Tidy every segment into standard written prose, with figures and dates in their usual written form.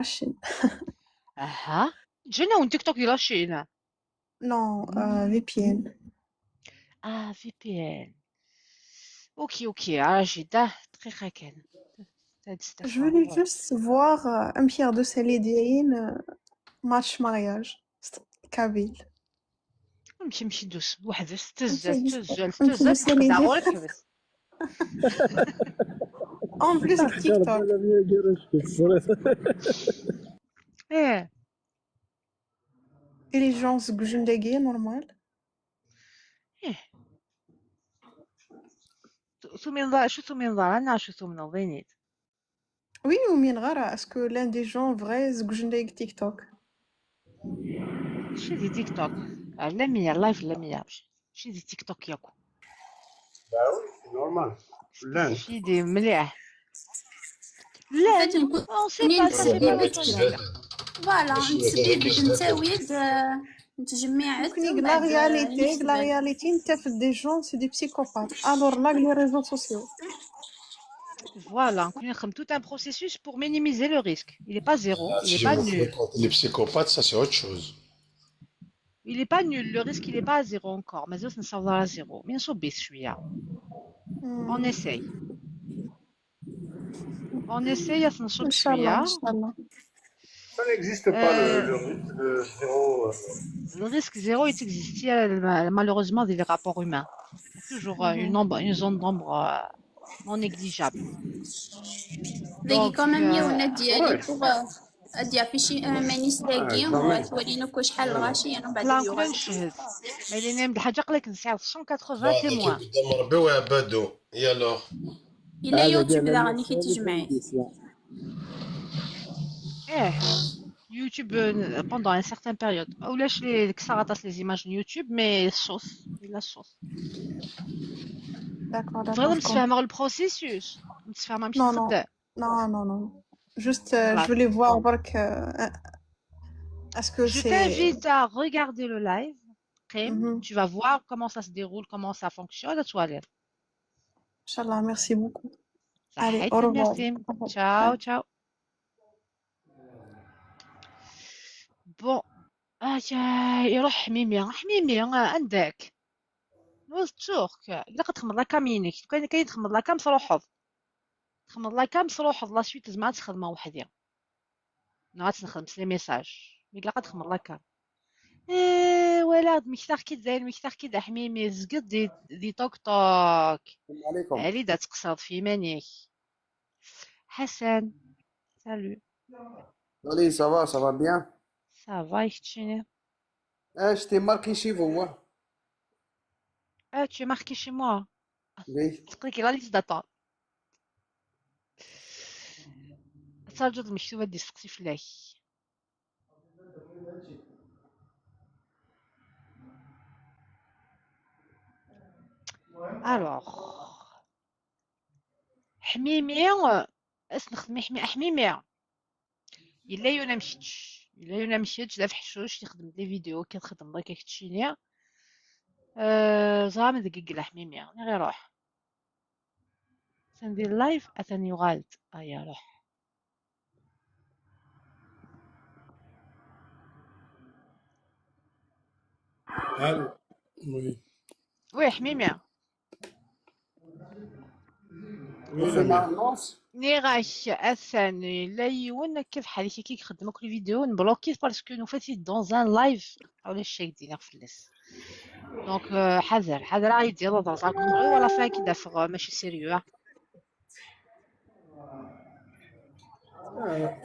Chine. اها جينا ون تيك توك دي la Chine. Non, VPN. اه VPN. OK, راه دقيقة كان. Je voulais juste voir un Pierre de Célédine match mariage kabyle. نمشي نمشي دوس واحد تزال تزال نمشي تزال دوس. تقطع غير تحبس. En plus TikTok. ايه. Et les gens se goujendégué normal. ايه ثمين ضار شو ثمين ضار انا شو ثمن ضينيت. Oui, ou min غara, est-ce que l'un des gens vrais se goujendégué TikTok? شي دي تيك توك لا مية لايف لا مية شي دي تيك توك ياكو. Bah oui, c'est normal. L'Inde. شي دي مليح. لا on sait pas, ça fait pas longtemps. voilà نتسبيب نتاويد نتجمعت. ممكن la réalité, la réalité انت في des gens c'est des psychopathes. Alors là les réseaux sociaux. Voilà, on a tout un processus pour minimiser le risque. Il n'est pas zéro, il n'est pas nul. Les psychopathes, ça c'est autre chose. Il n'est pas nul, le risque il n'est pas à zéro encore. Mais ça, ça va à zéro. Mais on celui-là. On essaye. On essaye à s'en Inch'Allah, Inch'Allah. Ça n'existe pas le zéro. Le risque zéro, il existe malheureusement des rapports humains. Toujours une ombre, une zone d'ombre non négligeable. داكي quand même يونا ديالي pour ديافيشي مانيش لاقي وتورينا كل شحال الغاشي انا بعد لا نقدر نشهد ما اللي نعمل حاجه قالك نساع 180 témoins. قدام ربي وعبادو يلا. الا يوتيوب ذا غادي كي تجمعي. ايه يوتيوب pendant une certaine période. ولاش لي كسرات les images يوتيوب mais الصوت الا الصوت. D'accord, d'accord. تبغي نتفاهم ال processus نتفاهم ماشي Non, non. تصدق. Non, non, non. Juste, je voulais voir برك est-ce que Je c'est. t'invite à regarder le live. Rim, tu vas voir comment ça se déroule, comment ça fonctionne. Tu vas aller. Inch'Allah, merci beaucoup. Allez, صحيت au revoir. merci. Ciao, ciao. Bon. آه يروح حميمي حميمي عندك نوز تشوخ إلا تخمض la cam ينك كاين كاين تخمض la cam تروحض تخمض la cam تروحض la suite زعما تخدمها وحدي نعاد نخدم les messages mais إلا تخمض la cam إيه ولا مكتاخ كي داير مكتاخ كي دا حميمي زقد دي, دي توك توك. السلام عليكم. علي دا تقصد في مانيك حسن. Salut. Allez, ça va, ça va bien? Ça va يكتشيني. Ah, je t'ai marqué chez vous, hein. Ah, tu es marqué chez moi. Oui. تقولك la liste d'attente. ترجو المكتوبة دي سقسي فلاك. Alors حميمي اس نخدم حمي حميمي إلا يونا مشيتش إلا يونا مشيتش لا في حشوش يخدم des vidéos كتخدم ضيك كتشيني زعما دقيق لا حميمي غير روح سندير live أثاني يغالط أيا روح. Allô. Oui. Oui حميمي. Oui, On fait Lamia. ma annonce. نيغاش أثان لا يون كيف حالي كي يخدمك les vidéos نبلوكي parce que نوفاتي dans un live ولا الشيك دينا فلس donc حذر حذر عيد يلا ضغط على contrôle ولا فا كي دافع ماشي sérieux.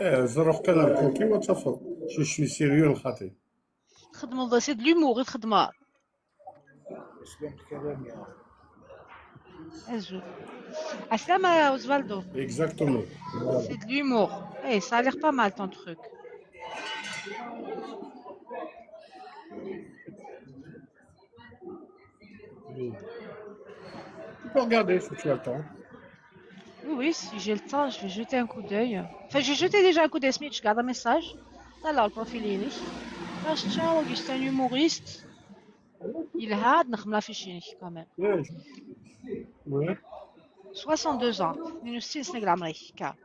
ايه زروق كان الكوكي وتفض je suis sérieux الخاطي. خدموا c'est de l'humour غير خدمة. أزو السلامة أوزفالدو. Exactement. C'est de l'humour. Eh, ça a l'air pas mal ton truc. Tu peux regarder si tu as le temps. Oui, oui, si j'ai le temps, je vais jeter un coup d'œil. Enfin, j'ai jeté déjà un coup d'œil, Smith, je garde un message. Alors, le profil est Ah, tiens, c'est un humoriste. Il a نخدم l'affiche quand même. Ouais. Ouais. 62 ans. 62 سنة العمري كا.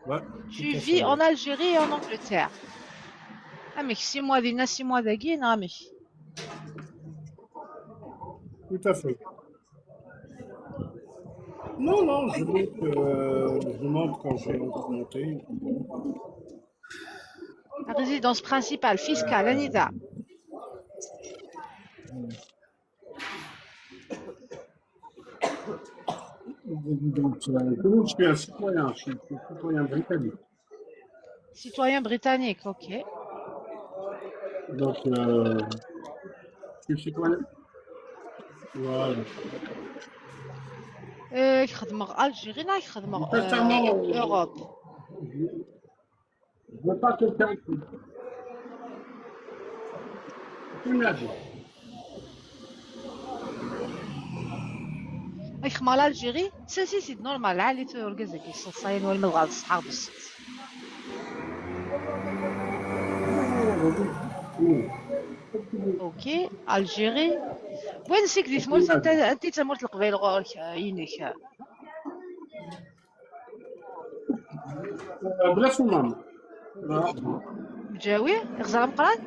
Ouais, Tu tout à vis fait. en Algérie et en Angleterre. Amek, 6 mois dinna, 6 mois dagi, neɣ amek? Tout à fait. Non, non, je monte quand j'ai envie de monter. La résidence principale fiscale, anida? Donc, je suis un citoyen, je suis citoyen britannique. Citoyen britannique, ok. Donc, je suis citoyen. Voilà. Xedmeɣ Algérie neɣ xedmeɣ Sincèrement, Europe? je ne veux pas quelqu'un qui. Qui me l'a dit? Xedmeɣ l'Algérie? Si, si, c'est normal, ɛali urgaz-agi yesseḍsayen war ma dɣa d ṣṣeḥḥa besset. Ok, Algérie. Wansi-k di tmurt anta i d tamurt n Leqbayel ɣur-k inek? Bla Soumam. Mǧawi, Iɣzer Ameqqran?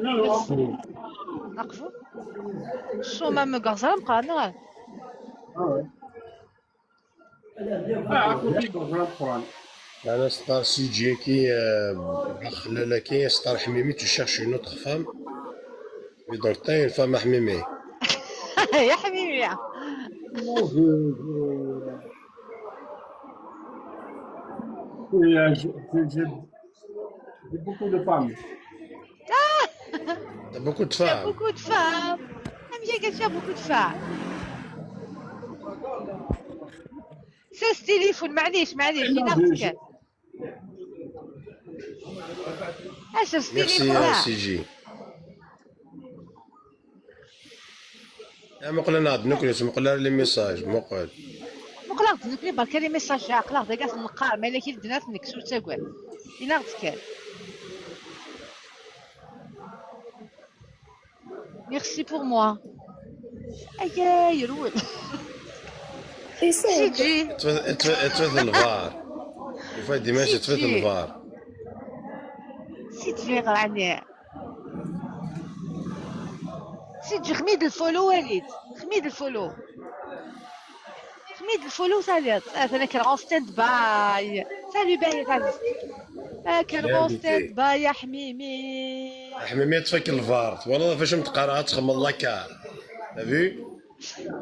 Non, non. Aqbu? Soumam deg Iɣzer Ameqqran, neɣ? Ah ouais. Ah, à côté d'Ighzer Ameqqran. أنا ستار سي جي كي خلالا ستار حميمي tu cherches une autre femme et donc t'as une femme à حميمي. يا حبيبي. Non, et, j'ai beaucoup de femmes. T'as beaucoup de Tu as femmes. beaucoup de femmes. Amek tu as beaucoup de femmes. ساس تليفون معليش معليش Non, يناقصك. اساس Merci تليفون. سي جي. يا مقلا ناض نكلس مقلا les messages مقال. مقلا نكلي برك les messages عقلا داك النقار ما الا كي البنات نكسو تاكل يناقص كان. Merci pour moi. ايا يرول. سي جي. تفث الفار. وفادي ماشي تفث سي جي. الفار. سي جي غراني. سي جي خميد ال follow وليد، خميد ال follow. خميد ال follow ساليت. انا كان en stand-by. Salut باهي عزيزتي. كان en stand-by يا حميمي. حميمي تفك الفار والله فاش متقرا تخمم la carte. T'as vu?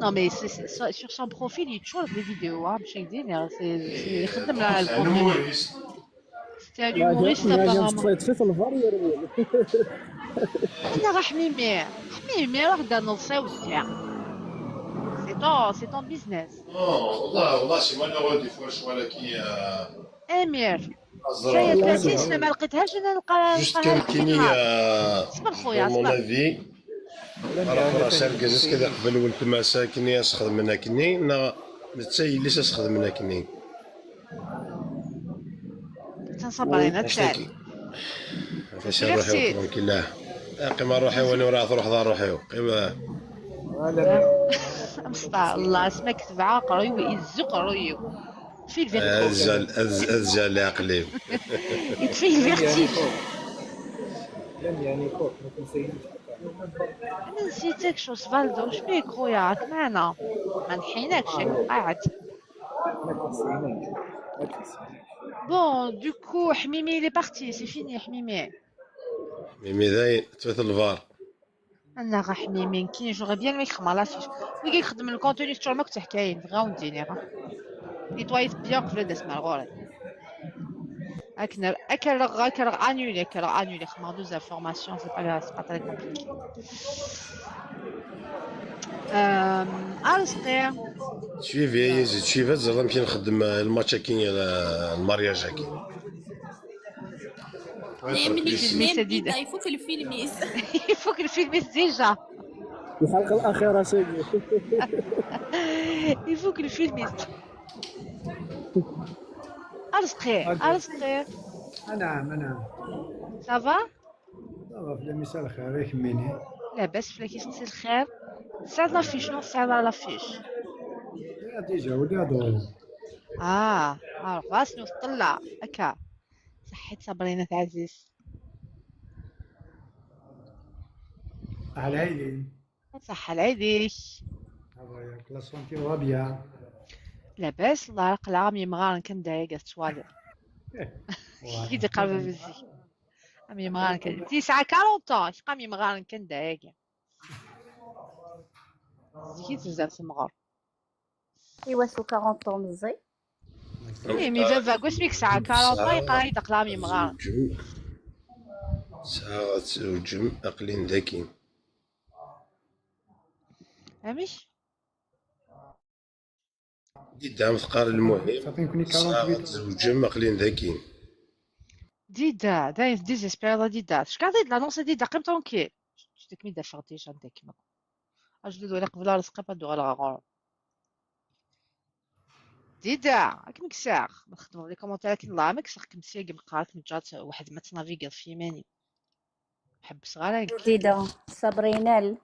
Non mais sur son profil, il y a toujours des vidéos, hein, مش هكذا, c'est يخدم على C'est un ال contenu. humoriste. C'est un humoriste apparemment. تفيت الفار يرول. انا راه حميمي حميمي راه دا نصي وسيع. C'est ton business. Non, والله والله c'est malheureux des fois شوالا كي امير جاية 30 سنة ما لقيتهاش انا نلقى juste نلقاها كان لك في كيني النهار. صبر خويا mon صبر. avis par rapport à celle que كذا قبل ولد مساكني اسخدم من كني نا نتا اللي اسخدم من كني. تنصبر انا اش تسال. لك فاش روحي tranquille قيمة روحي وانا وراه تروح دار روحي قيمة. مصطفى الله اسمك تبع قروي يزو قروي في ال vertige. ازال ازال عقلي. يطفي ال vertige. لم يعني فوق ما تنسينيش. انا نسيتك شو سفالدو واش بيك خويا راك معنا ما نحيناكش قاعد. ما تنسينيش ما تنسينيش. Bon, du coup, حميمي il est parti, c'est fini حميمي. ميمي ذاين تفث الفار. انا غا حميمي كاين j'aurais bien aimé يخدم l'affiche وي يخدم ال contenu تاع ما كنت حكاين بغاو نديني نيطوايت bien قبل نسمع الغوري اكنر اكرغ اكرغ annuler اكرغ annuler خدمة deux informations, c'est pas très compliqué. ارزقي suivi يزيد suivi زعما نمشي نخدم الماتش كي ال mariage كي. سديدة. Il faut que le film Il faut que le film déjà. الحلقة الأخيرة سيدي. Il faut que le film ارزقي ارزقي. نعم نعم. Ça va? Ça va في مساء الخير يكميني. لاباس فلاكي سقسي الخير. سعد l'affiche non سعد l'affiche. Déjà ولا دور. اه اه خلاص نطلع هكا. صحيت صابرينا عزيز. على عيني. صح العيديك. La santé va bien. لاباس الله يقلع مي مغارن كان دايق توالي كي تقرب بزي امي مغارن كان 9 40 قامي مغارن كان دايق زكي تزاد المغار. ايوا سو 40 مزي. اي مي بابا قلت لك ساعة 40 يقرا يدق مي مغارن. ساعة تزوجم أقلين ذكي. فهمش؟ ديدا مثقال المهم ساعة تزوجم أقلين ذكي. ديدا دايز ديزيسبير ديدا شكون عطيت لانونس ديدا قيم ترونكيل شتك مي دافع ديجا عندك كيما اجدد ولا قبل رزقي با دوغ غور ديدا راك مكساغ ما تخدموا لي كومونتير كي الله مكساغ كمسيا مقالك مجات واحد ما تنافيغ في يماني حب صغار ديدا صابرينال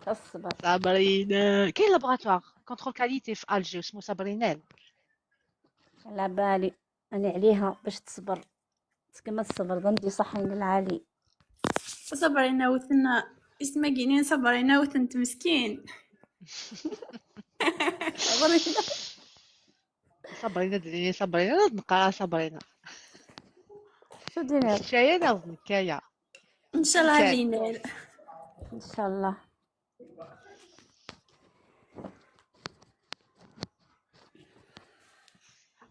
الصبر صابرينال كاين laboratoire contrôle qualité في Alger اسمه صابرينال. على بالي انا عليها باش تصبر كما الصبر ضندي صحين العالي. صبرينا وثنا اسمها جنين صبرينا وثنت مسكين. صبرينا صبرينا ديريني صبرينا نقرا صبرينا. شو ديري؟ شاينا نكايا ان شاء الله لينال ان شاء الله.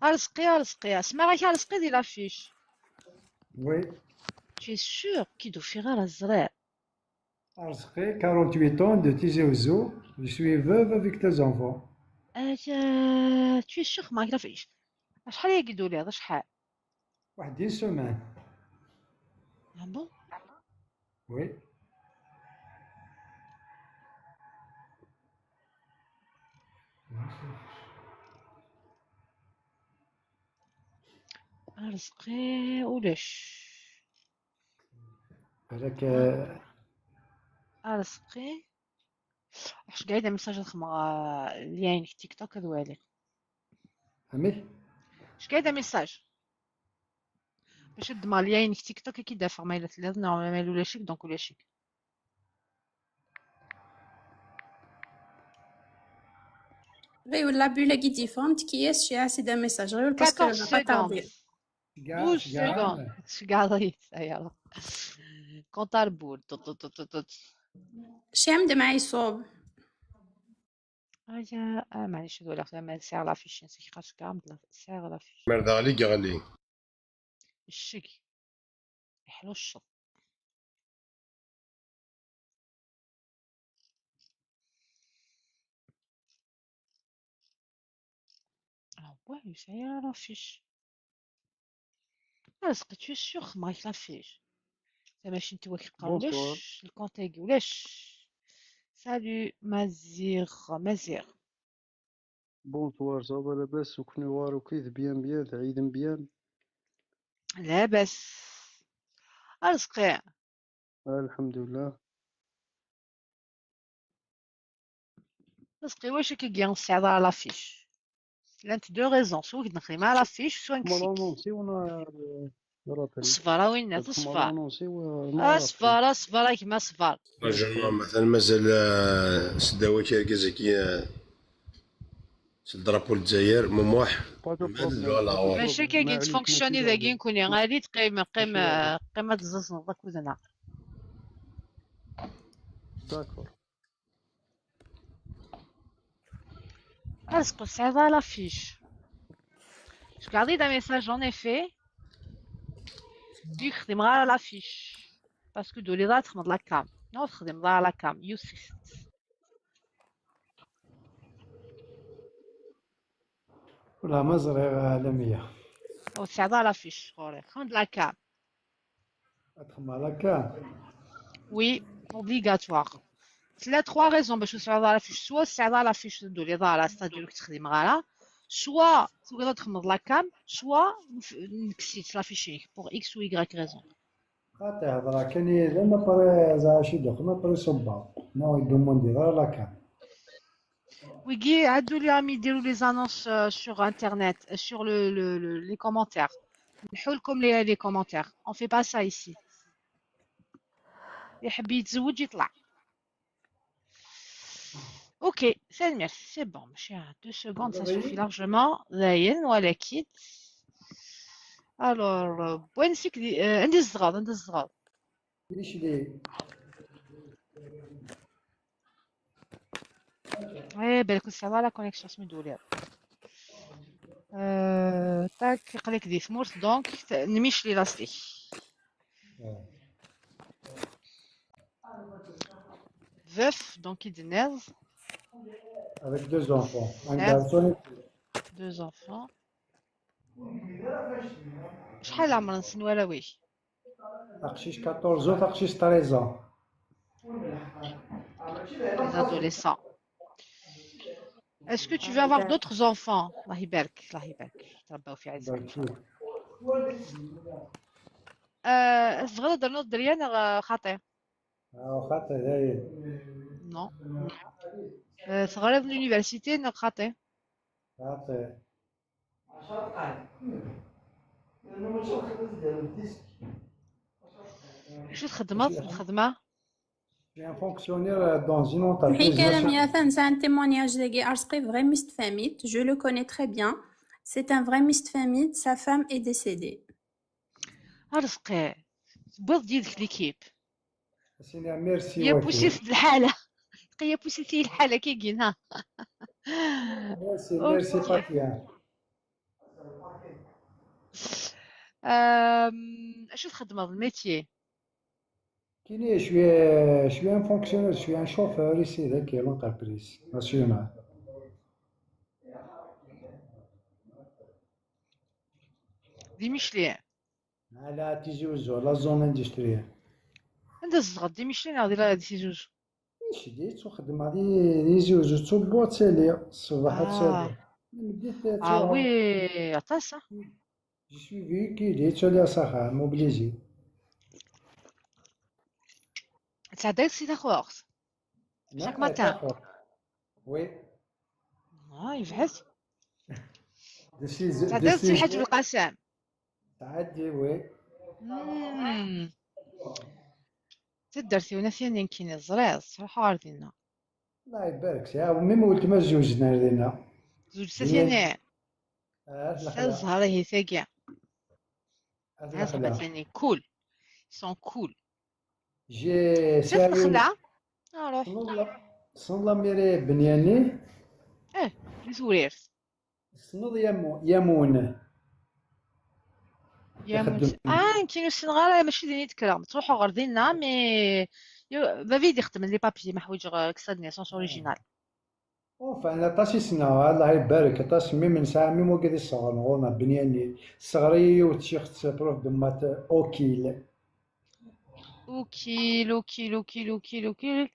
رزقي رزقي اسمع راك رزقي دي l'affiche. Oui. Tu es sûr qu'il doit faire la zra. Arezki, 48 ans, de Tizi Ouzou. Je suis veuve avec 2 enfants. Tu es sûr ما l'affiche. شحال يقدوا لي هذا شحال؟ واحد une semaine. Ah bon? Oui. رزقي ولاش؟ بالك رزقي واش قاعدة message خدمة ليان في تيك توك هذوالي. أمي؟ اش قاعدة message باش دمر ليان في تيك توك كي دافع ما الا ثلاث نورمال ولا شيك donc ولا شيك. غير la bulle كي ديفونت كياس شي عسيد message غير parce que 14 با tarder. secondes 12 secondes شقاضيت يلا كونتار بول توت توت توت توت. شي عمد معايا يصوب. هيا معليش هذول خدام سعر l'affiche نسيت خاص كاع سعر l'affiche. مرد غالي غالي. الشك يحلو الشط. Ouais, c'est l'affiche. رزقي tu es sûr ما l'affiche. ماشي انت واكي ولاش ال compte ولاش. Salut مازيغ مازيغ. Bonsoir, ça va لاباس وكنوار وكيف bien bien تعيد bien. لاباس رزقي. الحمد لله. رزقي واش كي كيان على l'affiche؟ لانت deux raisons soit نخدم على l'affiche soit نكسيك. l'annoncer وانا صفر وين تصفر اصفر اصفر كيما صفر. رجل مثلا مازال سداوي كي drapeau الجزائر مموح. ماشي كي تفونكسيوني ذاكي نكوني غادي تقيم قيمة قيمة الززن ذاك وزنا. D'accord. Est-ce que ça va l'affiche? Je gardais un message en effet. يخدم غير l'affiche parce que دولي لا تخدم la cam non تخدم غير la cam يوسف. ولا مزرعة عالمية. أو تسعة l'affiche غوري خدم la cam. تخدم la cam. Oui obligatoire. لا 3 raisons باش تسعة l'affiche soit تسعة l'affiche دولي ضارة c'est-à-dire تخدم غير soit تقدر تخدم la cam soit نكسيت l'affiche pour X ou Y raison. خاطي هضرة كان إذا ما بري زعما شي دوخ ما بري صبا نو يدوموندي غير la cam. ويجي عدوا لي راهم يديروا les annonces sur internet, sur les commentaires. نحولكم les commentaires, on fait pas ça ici. يحب يتزوج يطلع. OK, c'est merci, c'est bon. ماشي 2 secondes, ça suffit largement. ذاين ولكن alors وين سيك عندي الصغار عندي الصغار. ميشلي. ايه بالك ça va, la connexion سميتو لي تاك قالك دي ثمورت donc نمشي لي لاصلي. Veuf, donc il Avec deux enfants, un garçon. Deux enfants. شحال عمر نسن ولا وي؟ أقشيش 14, أقشيش 13. Les adolescents. Est-ce que tu veux avoir d'autres enfants? الله يبارك الله يبارك ترباو في عزك ان شاء الله. تبغى درنا الدريان خاطئ. اه خاطئ هاي. Non. تغرب l'université خاطئ. خاطئ. شو تخدم الخدمة؟ J'ai un fonctionnaire dans une entreprise. C'est un témoignage de Arski, vrai mistfamit. Je le connais très bien. C'est un vrai mistfamit. Sa femme est décédée. أرزقي بيض ديالك l'équipe. سيني ميرسي. يا بوسيس الحالة يا بوسيتي الحالة كي كاين. Merci, merci فاتيا. شو تخدم ال métier؟ كاين je suis un fonctionnaire, je suis un chauffeur ici ذاك l'entreprise nationale. دي ميشلي. على تيزي وزو la zone industrielle. عند الصغر دي ميشلي غادي دي تيزي وزو. ميشلي تخدم غادي تيزي وزو تصبو تسالي الصباح تسالي. اه oui عطاسة. Je suis véhiculé, تولي صخا obligé. تعديت سي تاخوغ chaque matin? Oui. اه يبحث. تعديت سي الحاج بالقاسم. تعدي oui. تدرتي ونا ثاني كاين الزريز روحوا عارضينا. الله يبارك سي même ولد ما زوجنا لينا. زوج ثاني. الزهرة هي ثاقية. هذا ثاني cool, sont cool. j'ai سير الخلعة روح. صن ميري بنياني. اه زورير. صنوض يامو يامون. يامون كاين السنغال ماشي ديني تكرا تروحوا غير دينا mais بافيد يخدم les papiers ما حوايج extrait de naissance original. Enfin انا طاسي سنة الله يبارك طاس mais من ساعة même وكذا الصغر غونا بنياني صغري وتشيخت prof de maths اوكيل. اوكيل اوكيل اوكيل اوكيل اوكيل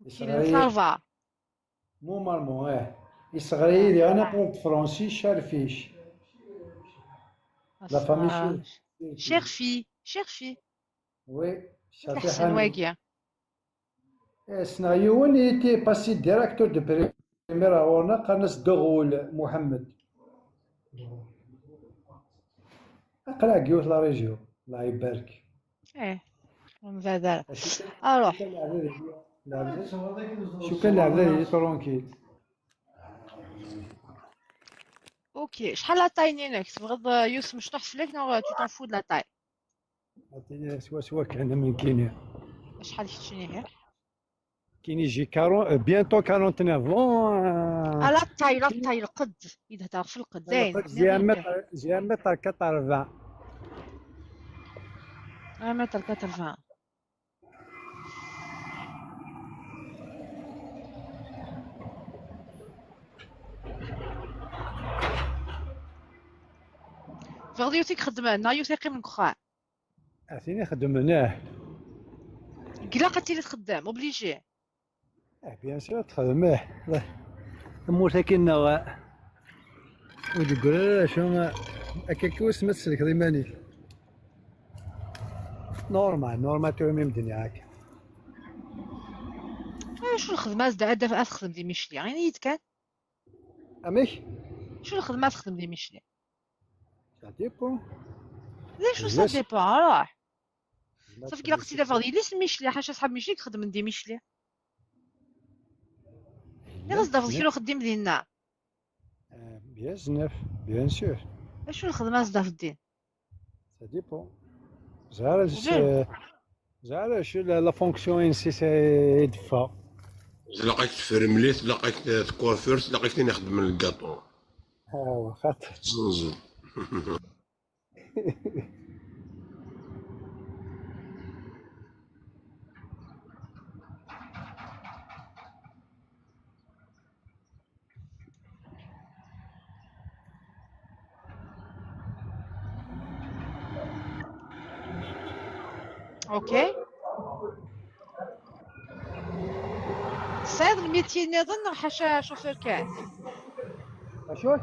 اوكيل ça va. Normalement اه يصغري لي انا prof français شارفيش la famille. شيرفي شيرفي. Oui. شافي حسن واقيا. سنايون était passé directeur de primaire غورنا قناص دغول محمد اقرا كيوت la région الله يبارك. ايه من بعد اروح. شو كان العباد tranquille. OK شحال la taille نينك تبغض يوسف مش تحس لك نو tu t'en fous de la taille? عطيني سوا سوا كان من كينيا. شحال شتيني هي؟ كاين j'ai 40, bientôt 49. La taille, la taille القد يهضر في القد زين. J'ai 1 mètre 80. 1 متر 80. فغدي يوتيك خدمة نا يوثيقي من كخا. عرفتيني خدمناه. قلا قتيلي تخدم obligé. اه bien sûr تخدمه الموت كاين وتقول شو هكاك واش ما تسلك ضيماني. Normal, normal تو ميم دنيا هكا. شو الخدمة زدا تخدم دي ميشلي يعني يتكان. اميك؟ شو الخدمة تخدم دي ميشلي؟ Ça dépend. لا شو ça dépend راح. صافي كي لقيتي دافع ديال ميشلي حاشا صحاب ميشلي تخدم دي ميشلي. لا غز دافع كيلو خدم ديالنا. Bien sûr, bien sûr. شو الخدمة زدا الدين؟ Ça dépend. زعما شو la fonction ان سي سي دفا. تلاقيك تفرملي، تلاقيك تكوافير، تلاقيك نخدم الكاطو. ها خاطر. تزنزن. OK صعيب ال métier نظن حاشا شوفير كان. شو؟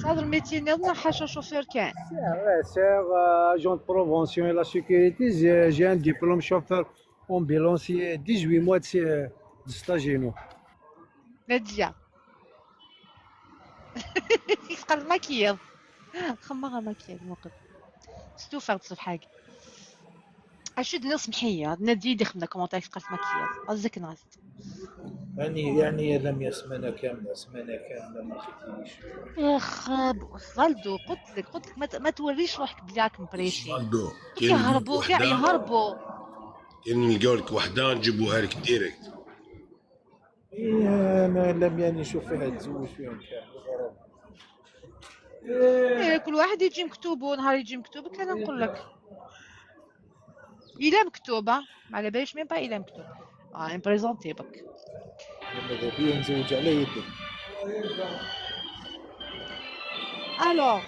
صعيب ال métier نظن حاشا شوفير كان. C'est agent de prévention et la sécurité, j'ai un diplôme chauffeur ambulancier, 18 mois de stage نو. نادية قال ماكياج خمغ ماكياج موقف ستوفر تصف حاجة اشد ناس محية نادية دي خدمنا commentaire قالت ماكياج قصدك نغست يعني لم سمانة كاملة سمانة كاملة ما لقيتيش. يا خاب اوسفالدو قلت لك ما توريش روحك بلي راك مبريشي. اوسفالدو يهربوا كاع يهربوا. كاين نلقاو لك وحده نجيبوها لك direct. إيه انا لم يعني نشوف فيها تزوج فيهم كاع. إيه كل واحد يجي مكتوب نهار يجي مكتوبك انا نقول لك إلا مكتوبة ما على باليش même pas إلا مكتوب نبريزونتي بك. ماذا بيا نزوج على يدك. Alors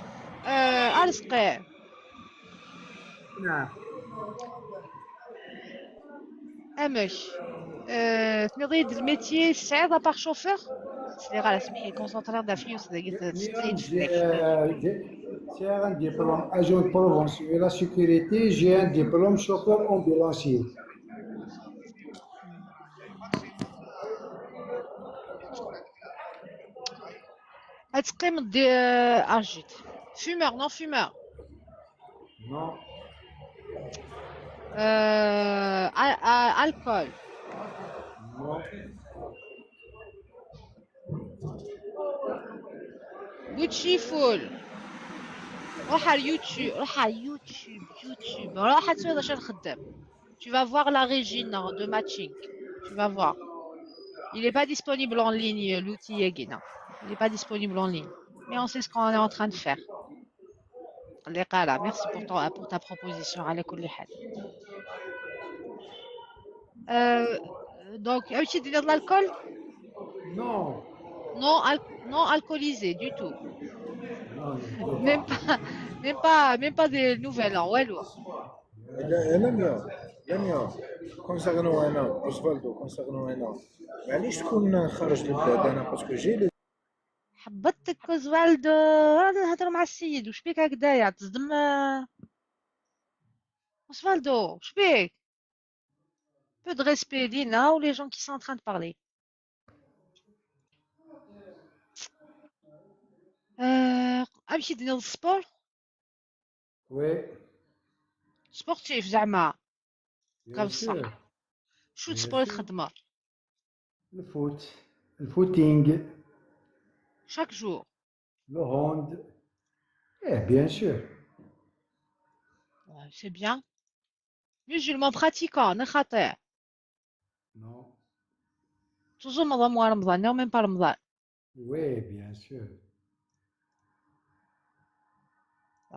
أرزقي. نعم. أمش تنضيد ال métier صعيب à part chauffeur سي غالا سمحي concentrer دا فيوس J'ai un diplôme agent de prévention et la sécurité, j'ai un diplôme chauffeur ambulancier. تقيم دي ارجيت fumeur non fumeur. Non. Alcool. Non. Gucci full. روح على اليوتيوب روح على اليوتيوب يوتيوب روح تسوي عشان نخدم. Tu vas voir la régie de matching. Tu vas voir. Il n'est pas disponible en ligne, l'outil Yegina. Il n'est pas disponible en ligne. Mais on sait ce qu'on est en train de faire. Merci pour ta proposition. على كل حال. Donc, tu de l'alcool? Non. Non, non alcoolisé du tout. Non, non. Même pas des nouvelles en والو. لميا لميا concernant انا اوسفالدو concernant انا معليش تكون خارج البلاد انا parce que j'ai حبطتك اوزوالدو رانا نهضر مع السيد وش بيك هكذايا تصدم اوزوالدو وش بيك؟ Peu de respect لينا ou les gens qui sont en train de parler. امشي دير ال sport؟ Oui. Sportif زعما. Bien كم صح. sûr. شو Bien ال sport sûr. تخدمه؟ Le foot, le footing, Chaque jour. Le hand. Eh, bien sûr. Ouais, c'est bien. Musulman pratiquant, نخاطئ. Non. toujours مع رمضان ou même pas رمضان. Oui, bien sûr.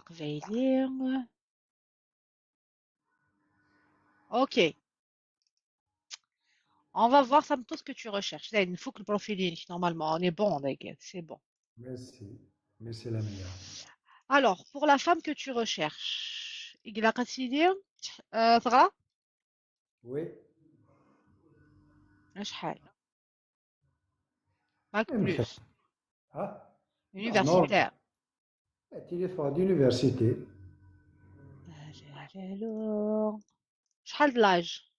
قبايلي. Ok. On va voir ça tout ce que tu recherches. Là, il faut que le profil normalement, on est bon, les gars, c'est bon. Merci. Merci Lamia. Alors, pour la femme que tu recherches, il a dire تغرى؟ Oui. شحال؟ Bac plus. Ah? Universitaire. Téléphone d'université. الو شحال l'âge؟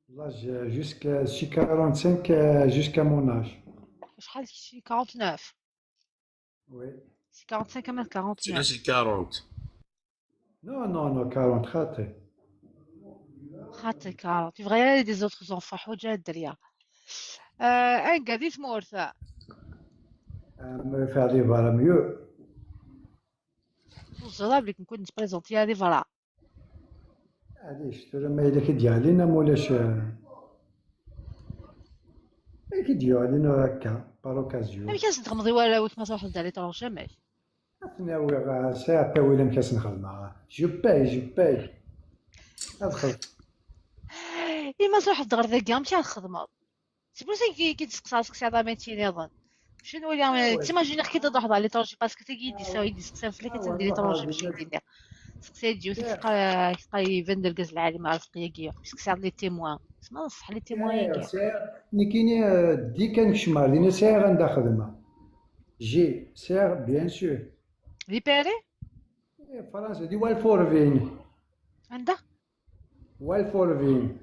L'âge jusqu'à c'est 45, jusqu'à mon âge. شحال c'est 49. Oui. C'est 45 اما C'est là, 49. c'est 40. Non, non, non, 40 خاطر. خاطر 40 تبغي des autres enfants حوجه الدريه انقا دي تمورثا. في هذه voilà mieux. وزرا بليك نكون نتبريزونتي هذه voilà. علاش ترى ما الا كيدير علينا مولاش كيديروا علينا هكا par occasion. ما كاش تغمضي والو ما تروح لدار l'étranger ماك. ناوي ساعة طويلة مكاس نخدم je paye, je paye ادخل. إما تروح لدار ذاك مشي الخدمة. C'est pour ça كي تسقسي راسك ساعة métier نظن شنو اللي t'imagines كي تروح على l'étranger parce que تاكي يدي يدي سقسي في اللي كتدير l'étranger باش يدير سقسي تجي وتلقى تلقى يبان الكاز العالي مع رزقية كي سقسي على les témoins تسمى نصح les témoins كاع. نكيني دي كان كشمار دينا ساعة عندها خدمة j'ai ساعة bien sûr. دي باري فرنسا دي والفورفين. عندها والفورفين.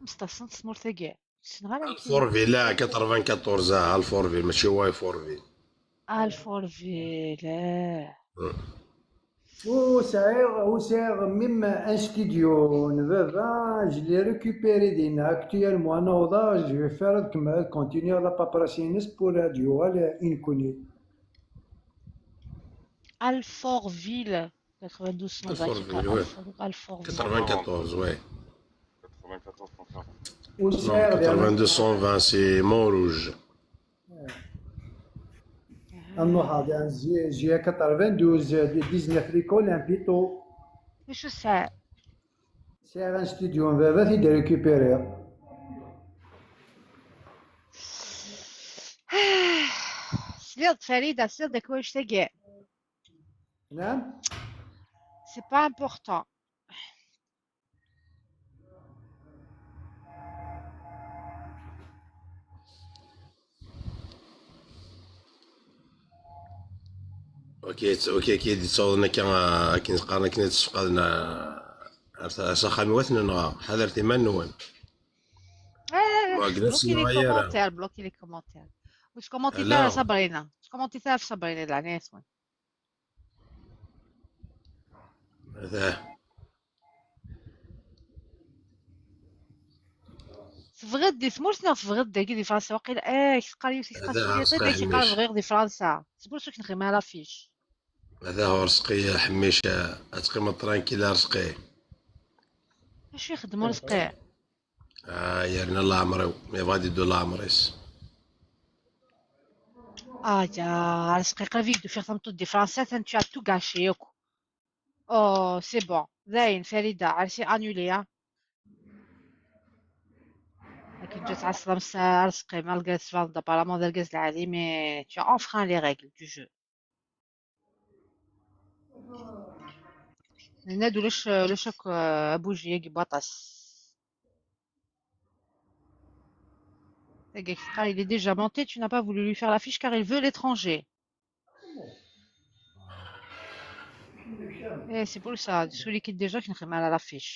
مستسن تسمور تاكي سنغال. Alfortville, لا 94 Alfortville ماشي واي فورفيل. Alfortville. وسعير même un studio نبابا je l'ai récupéré دينا actuellement انا وضا je vais faire كما continuer la paperasse pour ديوال انكوني. Alfortville 92. Alfortville, ouais. Alfortville. 94, ouais. 94 140. Non, وسعير 82 120, c'est Montrouge. انه هذا j'ai 92 19 l'école un plutôt. شو الساعة؟ سعر un studio بابا تيدير récupérer. سليط فريدة سليط داك واش تاكي. نعم. C'est pas important. OK OK كي تصوضنا كان كي نقارن كي تسفقدنا سخامي نغا حذرتي ما نوان. Bloquez les commentaires, bloquez les commentaires. واش commenter تاع صابرينا واش commenter تاع في صابرينا العناية. هذا تبغي دي ثمورتنا تبغي داكي دي فرنسا وقيل كيقال يوسف كيقال داكي قال غير دي فرنسا c'est pour ça كنخدم l'affiche. هذا هو رزقي حميش اتقيم tranquille رزقي. اش يخدموا رزقي؟ يا الله عمرو ما يبغى يدو الله عمريس. يا رزقي قريب de faire tantôt des français, tu as tout gâché. Oh, c'est bon. زين فريدة عرسي annulé. لكن جات عصرة رزقي malgré ce apparemment الكاز العالي mais tu as enfreint les règles du jeu. نادو لاش لاش بوجي كي باطاس. Il est déjà monté, tu n'as pas voulu lui faire l'affiche car il veut l'étranger. Et c'est pour ça, celui qui déjà qui mal à l'affiche.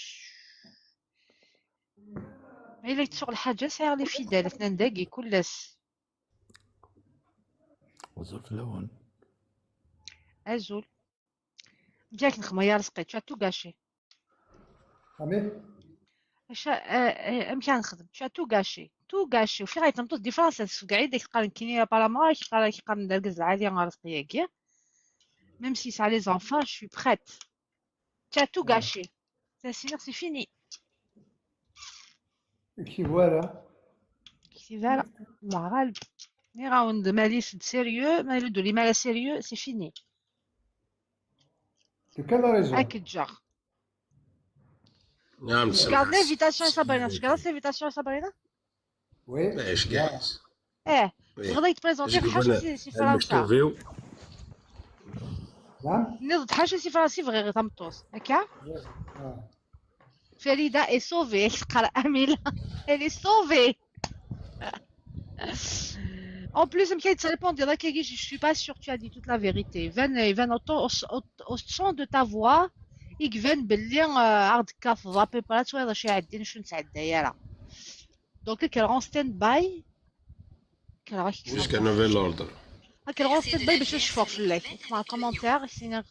Mais il est sur le حاجة سعر les fidèles, اثنين دقي كلس. وزول في اللون. أزول. جاك نخمة يا رزقي, tu as tout gâché. امين. اش امشي نخدم, tu as tout gâché. Tout gâché. وفي غاية تمطوط دي فرنسا تسوق ديك قال كيني apparemment كيقال كيقال ندركز العالية رزقي كي. Même si ça les enfants, je suis prête. Tu as tout gâché. C'est c'est fini. كي voilà. كي voilà. الله غالب. ني راوند ماليش sérieux, ما يلدو لي مالا sérieux, c'est fini. De quelle raison? هاك تجار. نعم. Garde l'invitation Sabrina. Tu gardes l'invitation Sabrina? Oui. ايش كاع. ايه غدا يتبريزونتي حاجه سي فرنسا. نعم. نض حاجه سي فرنسا فغي تمطوس هكا. فريدة est sauvée. قال أميلة elle est sauvée. En plus, je répondre, je suis pas sûre que tu as dit toute la vérité. Van, au son de ta voix, يكفان باللي عرض كاف ضابي برات وهذا شي عدين شو نتعدى يا راه donc كرغون stand-by كرغون Jusqu'à nouvel ordre. كرغون stand-by باش نشوفوك في ال live مع commentaire سينا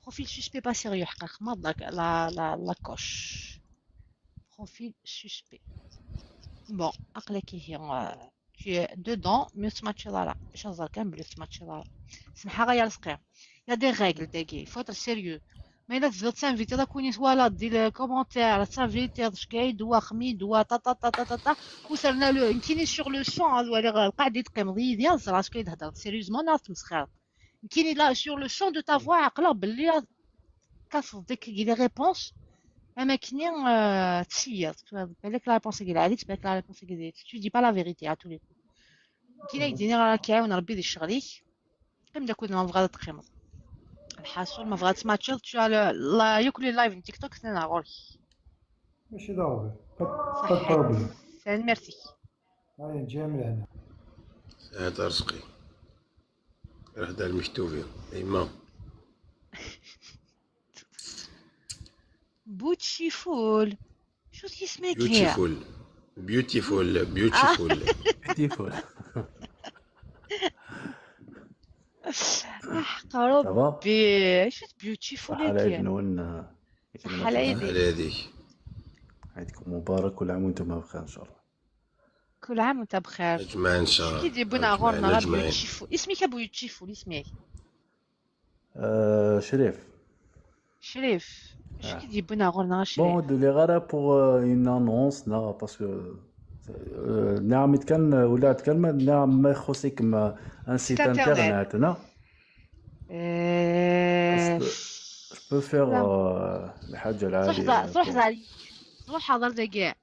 profil suspect pas sérieux حقا ما la la la coche profil suspect. Bon, عقلك هي tu es dedans mais تماتشي لا باش نزال كان بلي تماتشي لا سمحها غير الصقيع. Y a des règles داكي, faut être sérieux. ما الا تزيد تسانفيتي لا كوني voilà دير commentaire تسانفيتي شكاي دوا خمي دوا تا تا تا تا تا تا وصلنا لو كاينين sur le son ولا القاعده يتقيم ديال راسك كي تهضر sérieusement ناس تمسخر كاين là sur le son de ta voix عقله باللي كاف ديك les réponses اما كني تسير بالك la réponse كي عليك بالك la réponse كي tu dis pas la vérité à tous les coups. كاين يديني راه كيعاون ربي دي الشغليك قيم داك ما بغا تقيم الحاصل ما بغات ماتشر tu as لا ياكل live تيك توك سنة غورك. ماشي ضروري, pas problème. سان ميرسي. هاي نجي من هنا. هذا رزقي هذا المكتوبين ايما. بوتشيفول شو اسمك هي؟ beautiful beautiful beautiful. beautiful. حق ربي شو beautiful. صح على عيد نون. صح على عيدك. على هذيك. عيدكم مبارك كل عام وانتم بخير ان شاء الله. كل عام وانت بخير. اجمعين ان شاء الله. كي ديبونا غورنا beautiful اسمك beautiful اسمك؟ شريف. شريف شو كي ديبونا غورنا شريف؟ bon دولي غير pour une annonce نا parce que نعم كان ولا كان نعم ما يخصك un site internet نا je peux faire الحاجه العاديه. تروح تروح حضر دقيقة.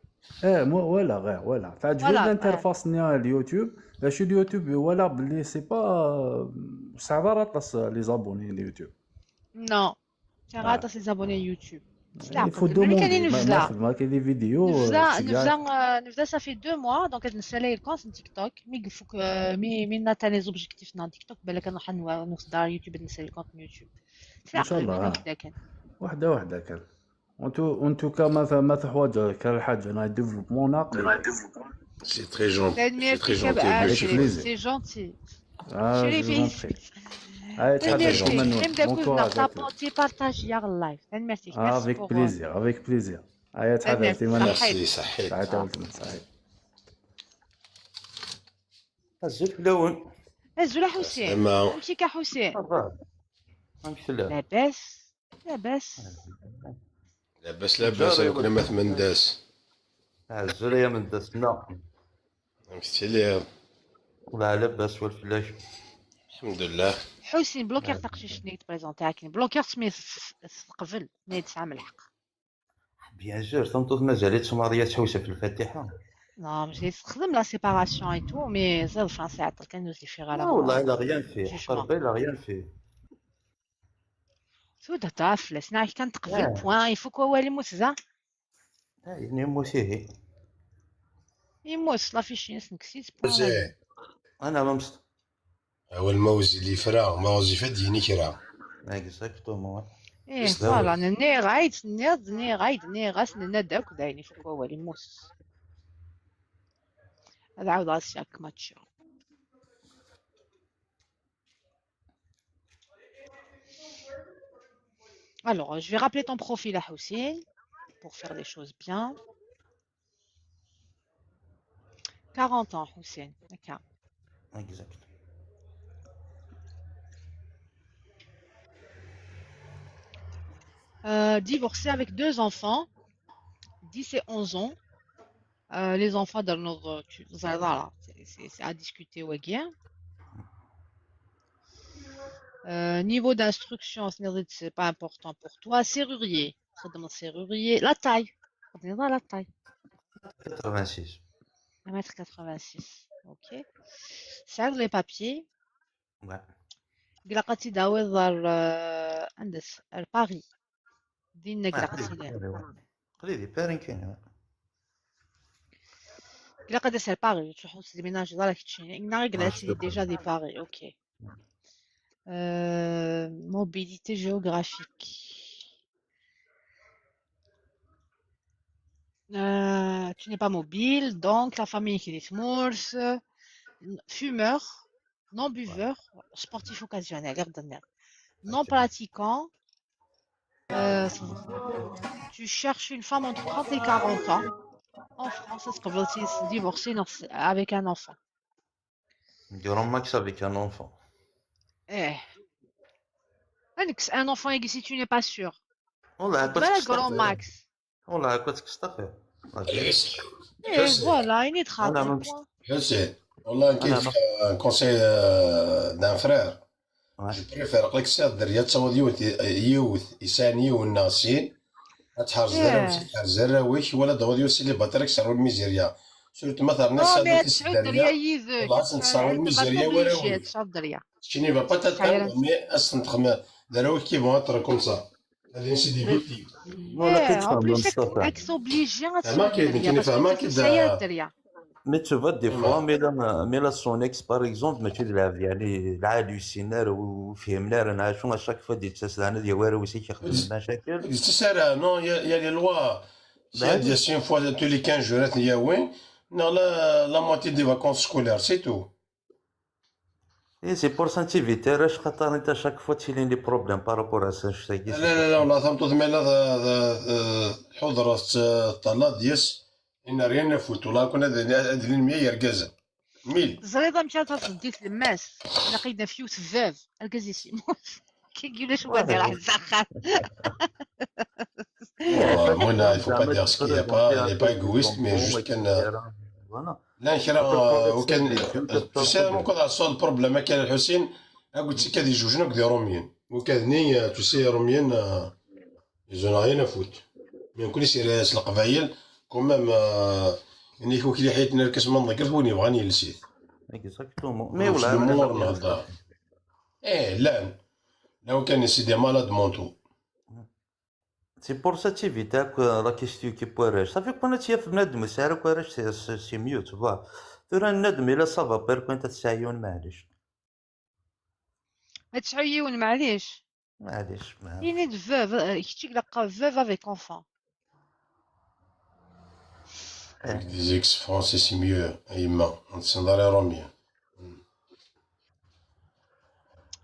ايه ولا غير ولا تعجبني l'interface نتاع اليوتيوب باش اليوتيوب ولا بلي c'est pas صعيبه راه les abonnés اليوتيوب. non c'est les abonnés يوتيوب. Il faut demander. ما كاين des vidéos. نبدا ça fait 2 mois donc نسالي ال compte تيك توك mais فوك mais ناتا les objectifs نا تيك توك بالك نروح نصدر يوتيوب نسالي ال compte يوتيوب. ان شاء الله وحده وحده كان en tout cas ما حوايج كان الحاجه انا développement ناقل. c'est très gentil, c'est très gentil. c'est gentil. شريف هاي تحب منو partage يا ال live. merci. avec plaisir, avec plaisir. هاي تحضرتي. ميرسي صحيت. صحيت. الزول الاول. الزول حسين كلشي كا حسين. لاباس لاباس. لاباس لاباس انا كنا ما ثمن داس. الزول يا من داس نا. مشتي. والله لاباس والفلاش. الحمد لله. حسين بلوكير تقشيش نيت بريزونتي هاكين بلوكير سمي قبل ما تسعى الحق. bien sûr تنطوط مازال تسماريا تحوسه في الفاتحه. non ماشي تخدم la séparation et tout mais زاد الفرنسي عطل كان نوزي في غالا. والله il a rien fait ربي il a rien fait. سودا تعرف لسنا كان تقبل point il faut que هو اللي يموت زا. يعني يموت هي. يموت la fiche نكسيت point. انا ما مست هو الموزي اللي فرا موزي فاد يني كرا. exactement. ايه voilà ني غايد ني غايد ني غاس نادا داين il faut que هو اللي يموت هذا عاود راسي ماتش. Alors, je vais rappeler ton profil à Hussein pour faire les choses bien. 40 ans, Hussein. D'accord. Exact. Divorcé avec deux enfants, 10 et 11 ans. Les enfants dans notre. Voilà, c'est à discuter ou bien. Niveau d'instruction, ce n'est pas important pour toi. Serrurier. Serrurier. La taille. La taille. 86. 1m86. Ok. Ça, les papiers. Ouais. قلقتي داوي عندس باريس دينا قلقتي. قليلي بارين كاين. قلقتي سير باريس تروحو déménager دارك تشيني قلقتي déjà des Paris. Ok. Mobilité géographique. Tu n'es pas mobile, donc la famille qui est morse, fumeur, non buveur, sportif occasionnel, non pratiquant. Tu cherches une femme entre 30 et 40 ans. En France, est-ce que vous êtes divorcé avec un enfant? Grand max avec un enfant. Eh. Un enfant, si tu n'es pas sûr. والله Voilà, grand max. والله كنت تستغفر. Eh, voilà, il est أنا Je sais. والله كاين un conseil d'un frère. Je préfère لك سير دريا تصوت يوث يوث إنسان يون ناسين تحرز تحرز الراويش ولا دغ يوث célibataire كسروا الميزيريا surtout مثلا الناس هذوك الدريا يذ والله تصروا الميزيريا ولا Tu ne vas pas t'attendre, mais دراوي qui vont être comme ça. هذه c'est des victimes. En plus, elles sont obligées à الدريا. Mais tu vois, des fois, mais là, son ex, par exemple, mais tu l'as يعني العالوسينار وفهمنا رانا عاشو à chaque fois ديال تسعة ديال والو وسي كيخدم المشاكل. C'est non, il y a les lois. Il y a une fois tous les 15 jours, il y a وين non, la moitié des vacances scolaires, c'est tout. Et c'est pour ça que tu علاش خاطر انت chaque fois تيلين les problèmes par rapport à ça. لا لا لا والله ثمتو مالا حضرة طلات ديس إن ريان فوت والله كنا أدلين مية يرقزة ميل زريضة مشات تصديت الماس لقينا فيوت فاف الكازيسي كي شو غادي راح تسخن. Moi, il faut pas dire ce qu'il n'y a pas, il n'est pas égoïste, mais juste qu'un. لا نكرا وكان tu sais ممكن على ال problème كان الحسين قلت لك هذه جوج نك دي روميين وكذني tu sais روميين ils ont rien à foutre. mais نكون يسير القبايل quand même يعني كو كي حيت نركز من ذكر هو يبغاني يلسيت. Exactement mais ولا ايه لا لو كان c'est des malades mentaux. C'est pour ça t'évites la question كي بواراش صافي كون تياف بنادم سعرك واراش c'est mieux tu vois ترى الندم الا ça va بير كون تسعيون معليش ما تسعيون معليش معليش يعني veuve كي تلقى veuve avec enfant. Avec des ex-français, c'est mieux. Aïma, on s'en romain.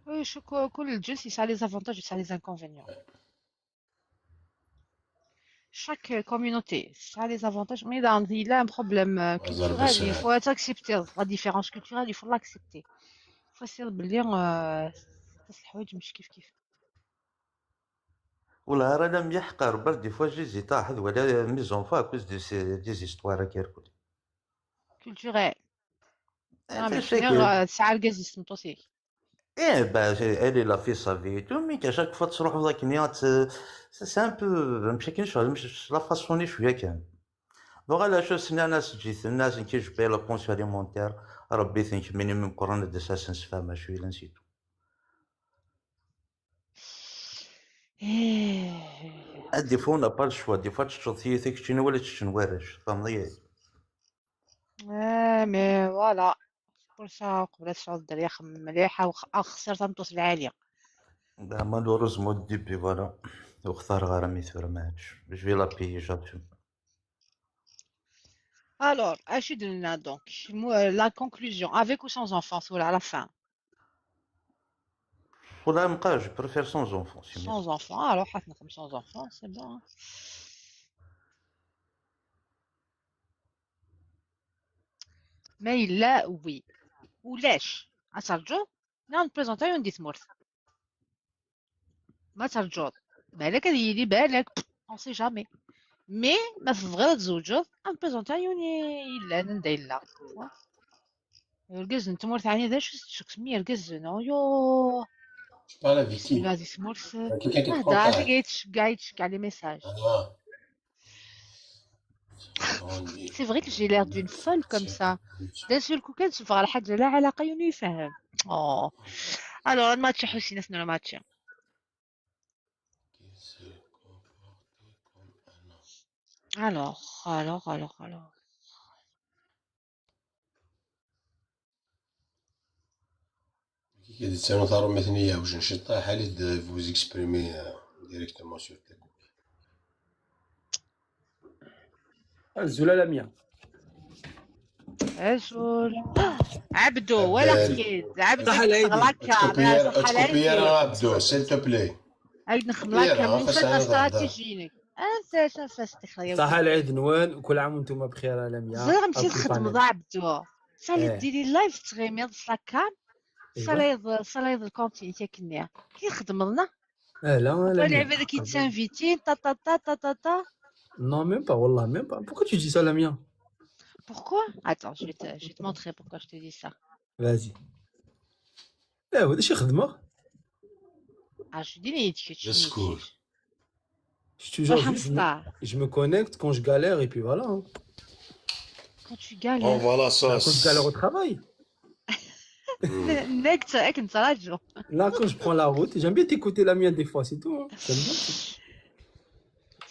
Oui, je كل الجنس ça a les avantages et ça a les inconvénients. Chaque communauté, ça a les avantages, mais là, il a un problème culturel, il faut accepter la différence culturelle, il faut l'accepter. Il faut essayer de dire, الحوايج مش كيف كيف. والله راه لم يحقر بر des fois j'hésite احد ولا mes enfants à cause de des histoires كيركل. Culturel. ساعة الكاز يسمطوسي. Eh ben, elle, elle a fait sa vie et tout, mais qu'à chaque fois تروح ذاك النيات c'est un peu مش كاين مش la façon شويه كان. donc علاش سنا ناس جيت الناس كي je paye la pension alimentaire ربي ثنك minimum كورونا دساس نسفهم شويه نسيتو. Des fois on n'a pas le choix, des fois تشوف ثيك ولا تشنوارش فهمتي؟ اه mais voilà pour ça قبل تسعود الدريا خمم مليحة وخسرت مطوس العالية. Malheureusement début voilà وختار غير ميثور ما عادش je vais la payer j'assume. Alors, اش درنا donc la conclusion avec ou sans enfant ولا à la fin؟ والله مبقاش je préfère sans enfant. Sans enfant, alors حتى نخدم sans enfant, c'est bon. Mais là, oui. ولاش ترجو نعاود بريزونطي وندي تمورث ما ترجو بالك هذه يدي بالك on sait jamais mais ما تبغي تزوجو نبريزونطي وني الا ندير لا ركز نتمورث عني ذا شو سمي ركز نو يو Je parle avec qui? غادي تمورث Quelqu'un qui te هذا contacte. كاع يتشكع les messages. Ah. C'est vrai que j'ai l'air d'une folle comme ça. D'un seul coup كنشوف على حاجة لا علاقة يوني يفهم. Oh. Alors الماتش حسين شنو الماتش؟ Alors, alors, alors, alors. كي تسالو ثارو مثنية وش نشطة حالي vous exprimer directement sur tes. Azul a Lamia. Azul. عبدو ولا كيد عبدو صح العيد. صح تكوبير العيد عبدو s'il te plaît. عيد نخدم la cam خاص وفات أنا نهضر. استراتيجينك انت شنفاس تخيل صح العيد نوال وكل عام وانتم بخير لميا. زير مشي نخدم ضاع عبدو سالي إيه. ديري live تغيمي la cam ايوا سالي سالي ال compte تاع كي خدم لنا لا ولا لميا. العباد كي تسانفيتي تا تا تا تا تا تا. Non, même pas, والله, même pas. Pourquoi tu dis ça, Lamia? Pourquoi? Attends, je vais te montrer pourquoi je te dis ça. Vas-y. لا هو شي خدمة. Ah, je dis Discours. Je te jure, je me connecte quand je galère et puis voilà, hein. Quand tu galères. On voit la Quand je sauce. galère au travail. نكت اك راجل. Là, quand je prends la route, j'aime bien t'écouter, Lamia, des fois, c'est tout, hein. J'aime bien.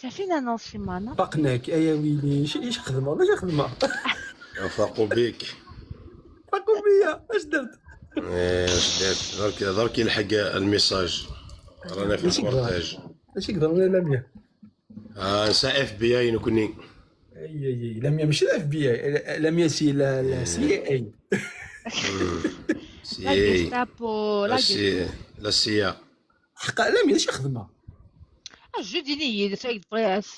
Ça fait une annonce chez moi, non? فقناك ايا ويلي شي ايش خدمة ولا شي خدمة. فاقوا بك. فاقوا بيا اش درت؟ إيه، واش درت؟ درك يلحق ال message. رانا في ماشي كبار. ال cortège. ماشي كبر ولا لميا. اه نسا FBI نكوني. اي اي اي لميا ماشي ال FBI، لميا c'est la CIA. La سي Gestapo, لا la سي la CIA. حقا لميا شي خدمة. Ah, je dis ni, c'est bref.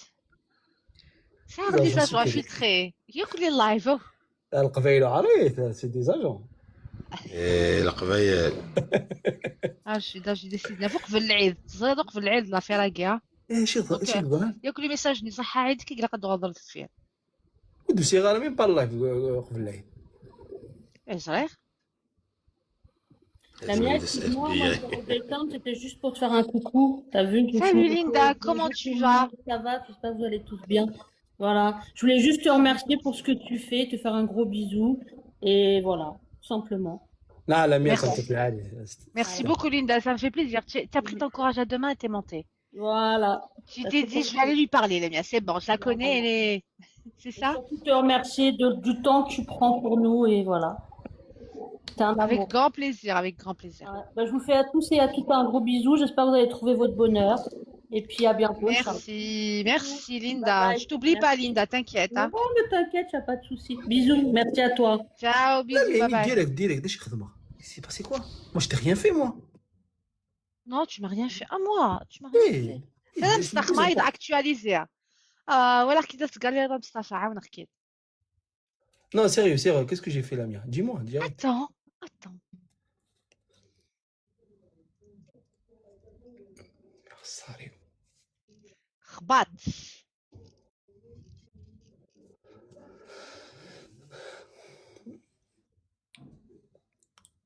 Ça Des des agents agents secrets. infiltrés. ياكل ال live. القبايل عريت c'est des agents. إيه القبايل. Ah, je suis décidé. فوق في العيد، زيد في العيد لا فراقيا. ايه شي شي خدمة. ياكل les messages ني صحة عيد كي قد غضرت فيه. ودوسي غير même pas ال live قبل العيد. ايه صغير. Lamia, excuse-moi, moi je te quelqu'un, c'était juste pour te faire un coucou. T'as vu, je Salut suis- Linda, comment Bonjour tu tout le vas? monde, ça va, j'espère que vous allez tous bien. Voilà. Je voulais juste te remercier pour ce que tu fais, te faire un gros bisou. Et voilà, tout simplement. لا لميا Merci. كنت في العالي. Merci beaucoup Linda, ça me fait plaisir. Tu as pris ton courage à deux mains et t'es montée. Voilà. Tu t'es dit, je vais aller lui parler, Lamia, c'est bon, je la connais, elle est... C'est ça? Surtout te remercier du temps que tu prends pour nous et voilà. T'es un Avec amour. grand plaisir, avec grand plaisir. Ouais. Bah, je vous fais à tous et à toutes un gros bisou. J'espère que vous allez trouver votre bonheur. Et puis à bientôt, Inch'Allah. Merci, merci Linda. Bye bye. Je t'oublie pas Merci. Linda, t'inquiète, hein. Non, mais t'inquiète, y a pas de souci. Bisous, merci à toi. Ciao, لا bisous, bye يعني bye. direct direct شي خدمة. C'est passé quoi? Moi je t'ai rien fait, moi. Non, tu m'as rien fait. Ah, moi, tu m'as rien ايه fait. انا مصطفى مايض actualisé. اه ولا كي درت قال لي راه مصطفى عاون حكيت. Non, sérieux, sérieux, qu'est-ce que j'ai fait, Lamia? Dis-moi, direct. Attends, attends. Sérieux. خباط.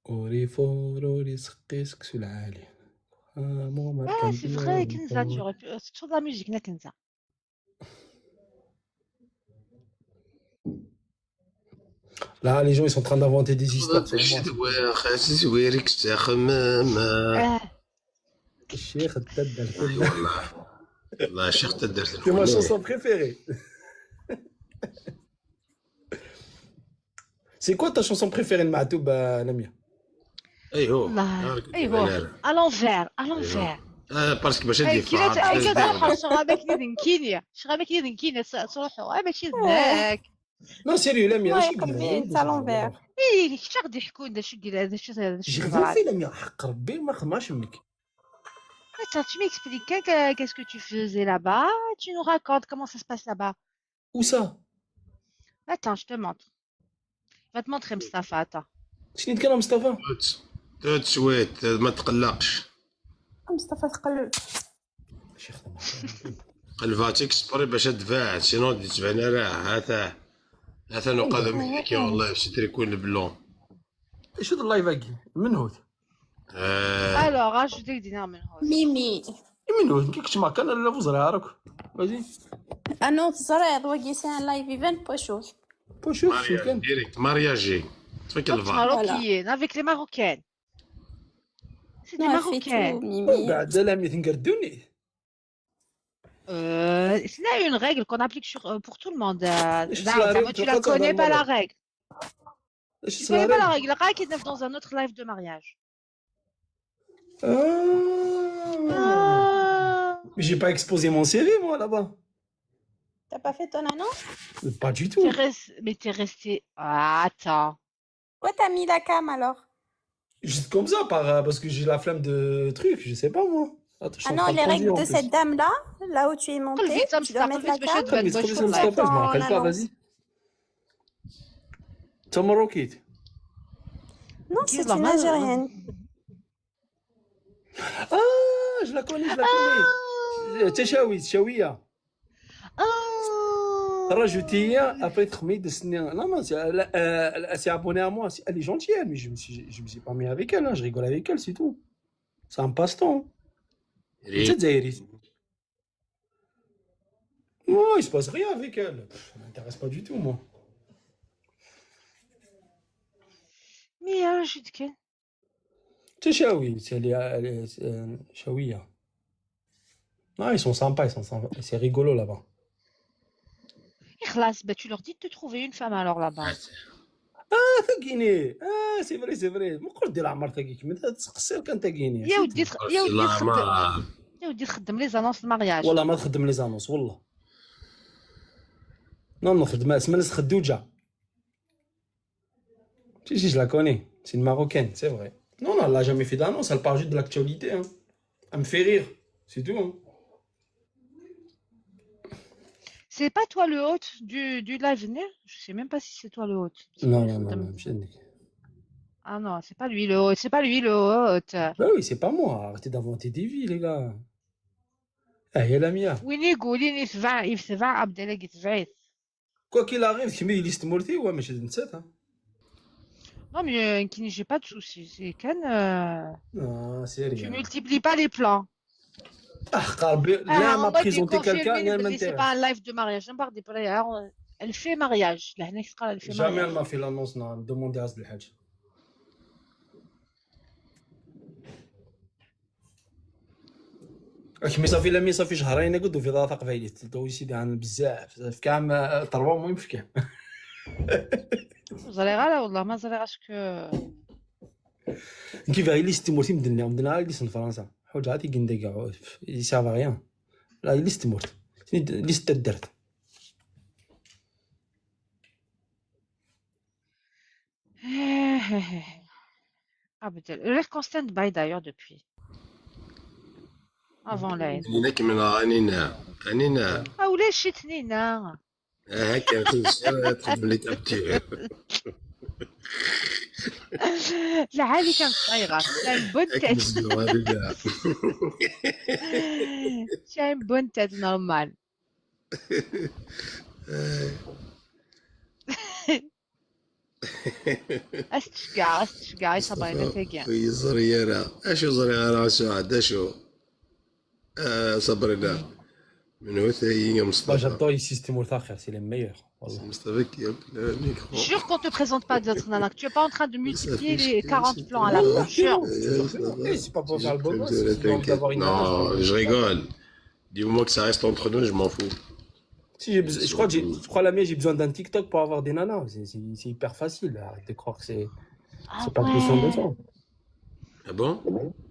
اوري فوروري سقي سكسو العالي. آه مو Ah, c'est vrai, Kenza, tu aurais pu. C'est toujours de la musique, na Kenza. Là, les gens, ils sont en train d'inventer des histoires sur moi. زويرك تخمم. Ah, الشيخ تدر. والله والله الشيخ تدرت. C'est ma chanson préférée. C'est quoi ta chanson préférée de Matoub, Lamia? ايوا. الله. ايوا à l'envers, à l'envers. آه parce que باش كي ندير كي تروحوا شغابك كينيا شغابك كينيا تروحوا ماشي ذاك. Non, sérieux, Lamia, Ouais, شي قلبي à l'envers. ايه كيفاش غادي يحكوا لنا شو قال هذا شو هذا J'ai شو rien fait, Lamia. حق ربي ما خدماش منك. Attends, tu m'expliques qu'est-ce que tu faisais là-bas? Tu nous racontes comment ça se passe là-bas. Où ça? Attends, je te montre. Va te montrer Mustafa, attends. شنو يتكلم مصطفى؟ tout de suite ما تقلقش. مصطفى تقلب. شي خدمة. قلباتك exprès باش تدفع sinon تدفعنا راه هذا هذا نقاذ منك يا والله ستري يكون البلون. شو ال live اكي من هو؟ آه. Alors, je te dis non, mais ميمي. من هو؟ كي كنت ما كان لا فوزري عارك. Vas-y. انا تزريض وكي c'est un live event بوشوف. بوشوف شو كان؟ direct mariage تفك الفار. Marocaine, avec les Marocaines. C'est des Non, fait Marocaines. tout, Mimi. بعد لميا تنقردوني. C'est une règle qu'on applique pour tout le monde. Je là, suis la ça, règle, tu la je crois connais qu'on pas a la le règle. Je Tu suis la connais pas la règle. règle. La règle est dans un autre live de mariage. Ah. Ah. Mais j'ai pas exposé mon CV, moi, là-bas. T'as pas fait ton annonce? Pas du T'es tout. Mais t'es resté. Ah, attends. Pourquoi t'as mis la cam alors? Juste comme ça, parce que j'ai la flemme de truc, je sais pas moi. Attends, je suis Ah en non, train de les règles conduire en de plus. cette dame-là, là où tu es قلبي monté, tu dois mettre la تمسح cam قلبي قلبي باش تبان تخلي باش pour faire مصطفى je me ton rappelle pas, annonce. vas-y. T'es marocain. Non, c'est والله une ما Algérienne. Ah, je la connais, je la connais. تشاوي تشاوية. Rajouter après تخميد السنين. Non, non, elle s'est abonnée à moi. Elle est gentille, elle, mais je me suis pas mis avec elle, hein. Je rigole avec elle, c'est tout. C'est un passe-temps. انت دزايري. Non, il se passe rien avec elle. Pff, ça m'intéresse pas du tout, moi. Mais رشيد كان تشاوي, elle est شاوية. Non, ils sont sympas, ils sont sympas. C'est rigolo là-bas. خلاص, bah tu leur dis de te trouver une femme alors là-bas. Ah, تاكيني. Ah, c'est vrai, c'est vrai. ما قلت دير عمر تاكيك. من تقصير كان تاكيني. يا ودي يا ودي الله تخدم ما يا ودي تخدم les annonces ال mariage. والله ما تخدم les annonces والله. Non, non, خدمة اسمها ناس خدوجة. Si, si, je la connais. C'est une Marocaine, c'est vrai. Non, non, elle n'a jamais fait d'annonce. Elle parle juste de l'actualité. Hein. Elle me fait rire. C'est tout. Hein. C'est pas toi le hôte du live, né? Je sais même pas si c'est toi le hôte. Non, non, non, non, مش عندك. Ah non, c'est pas lui le hôte, c'est pas lui le hôte. Bah oui, c'est pas moi. Arrêtez d'inventer des vies, les gars. Ah, يا لميا. وين يقول يتبع يتبع عبد الله يتبع. Quoi qu'il arrive, كمي liste مورتي ouais, ماشي نسيت. Hein. Non mais j'ai pas de soucis, c'est كان Non, c'est tu rien. multiplies pas les plans. Ah, قربي لا Ah, m'a on va présenté quelqu'un, déconfirmer elle بلي c'est pas m'intéresse. un live de mariage. نبغى des elle fait mariage. لهنا قال elle fait Jamais elle mariage. m'a fait l'annonce, non. Demandez à Asd El Hadj. Mais صافي لمي صافي شهرين قدو في ضغط قبايلي تو سيدي عن بزاف في كاع تروا المهم في كاع زريغه لا والله ما زريغه que كيف غير liste مورتي مدنا مدنا liste فرنسا حوجه عاتي كندا كاع ça va rien la liste مورت liste درت. عبد reste en stand-by d'ailleurs depuis avant l'Aïd. أنينا كمل أنينا أنينا. Ah ولاش شتنينا هكا تخدم les captures. لا عادي كانت صغيرة. C'est une bonne tête. C'est une bonne tête normale. استشقع استشقع صبايا تاكي. يزري انا اشو زري انا سعد اشو صبرنا من هو ثاي Moi, مصطفى. j'adore ici Timur Takhir, c'est les meilleurs. والله. مصطفى qui le micro. Jure qu'on te présente pas d'autres nanas, que tu es pas en train de multiplier les 40 plans à la fois. Jure. C'est pas pour faire le beau gosse, c'est envie d'avoir une nana. Non, je rigole. Du moment que ça reste entre nous, je m'en fous. Si, je crois que je crois la mienne, j'ai besoin d'un TikTok pour avoir des nanas. C'est hyper facile. Arrête de croire que c'est Ah c'est pas question de ouais. ça. Ah bon?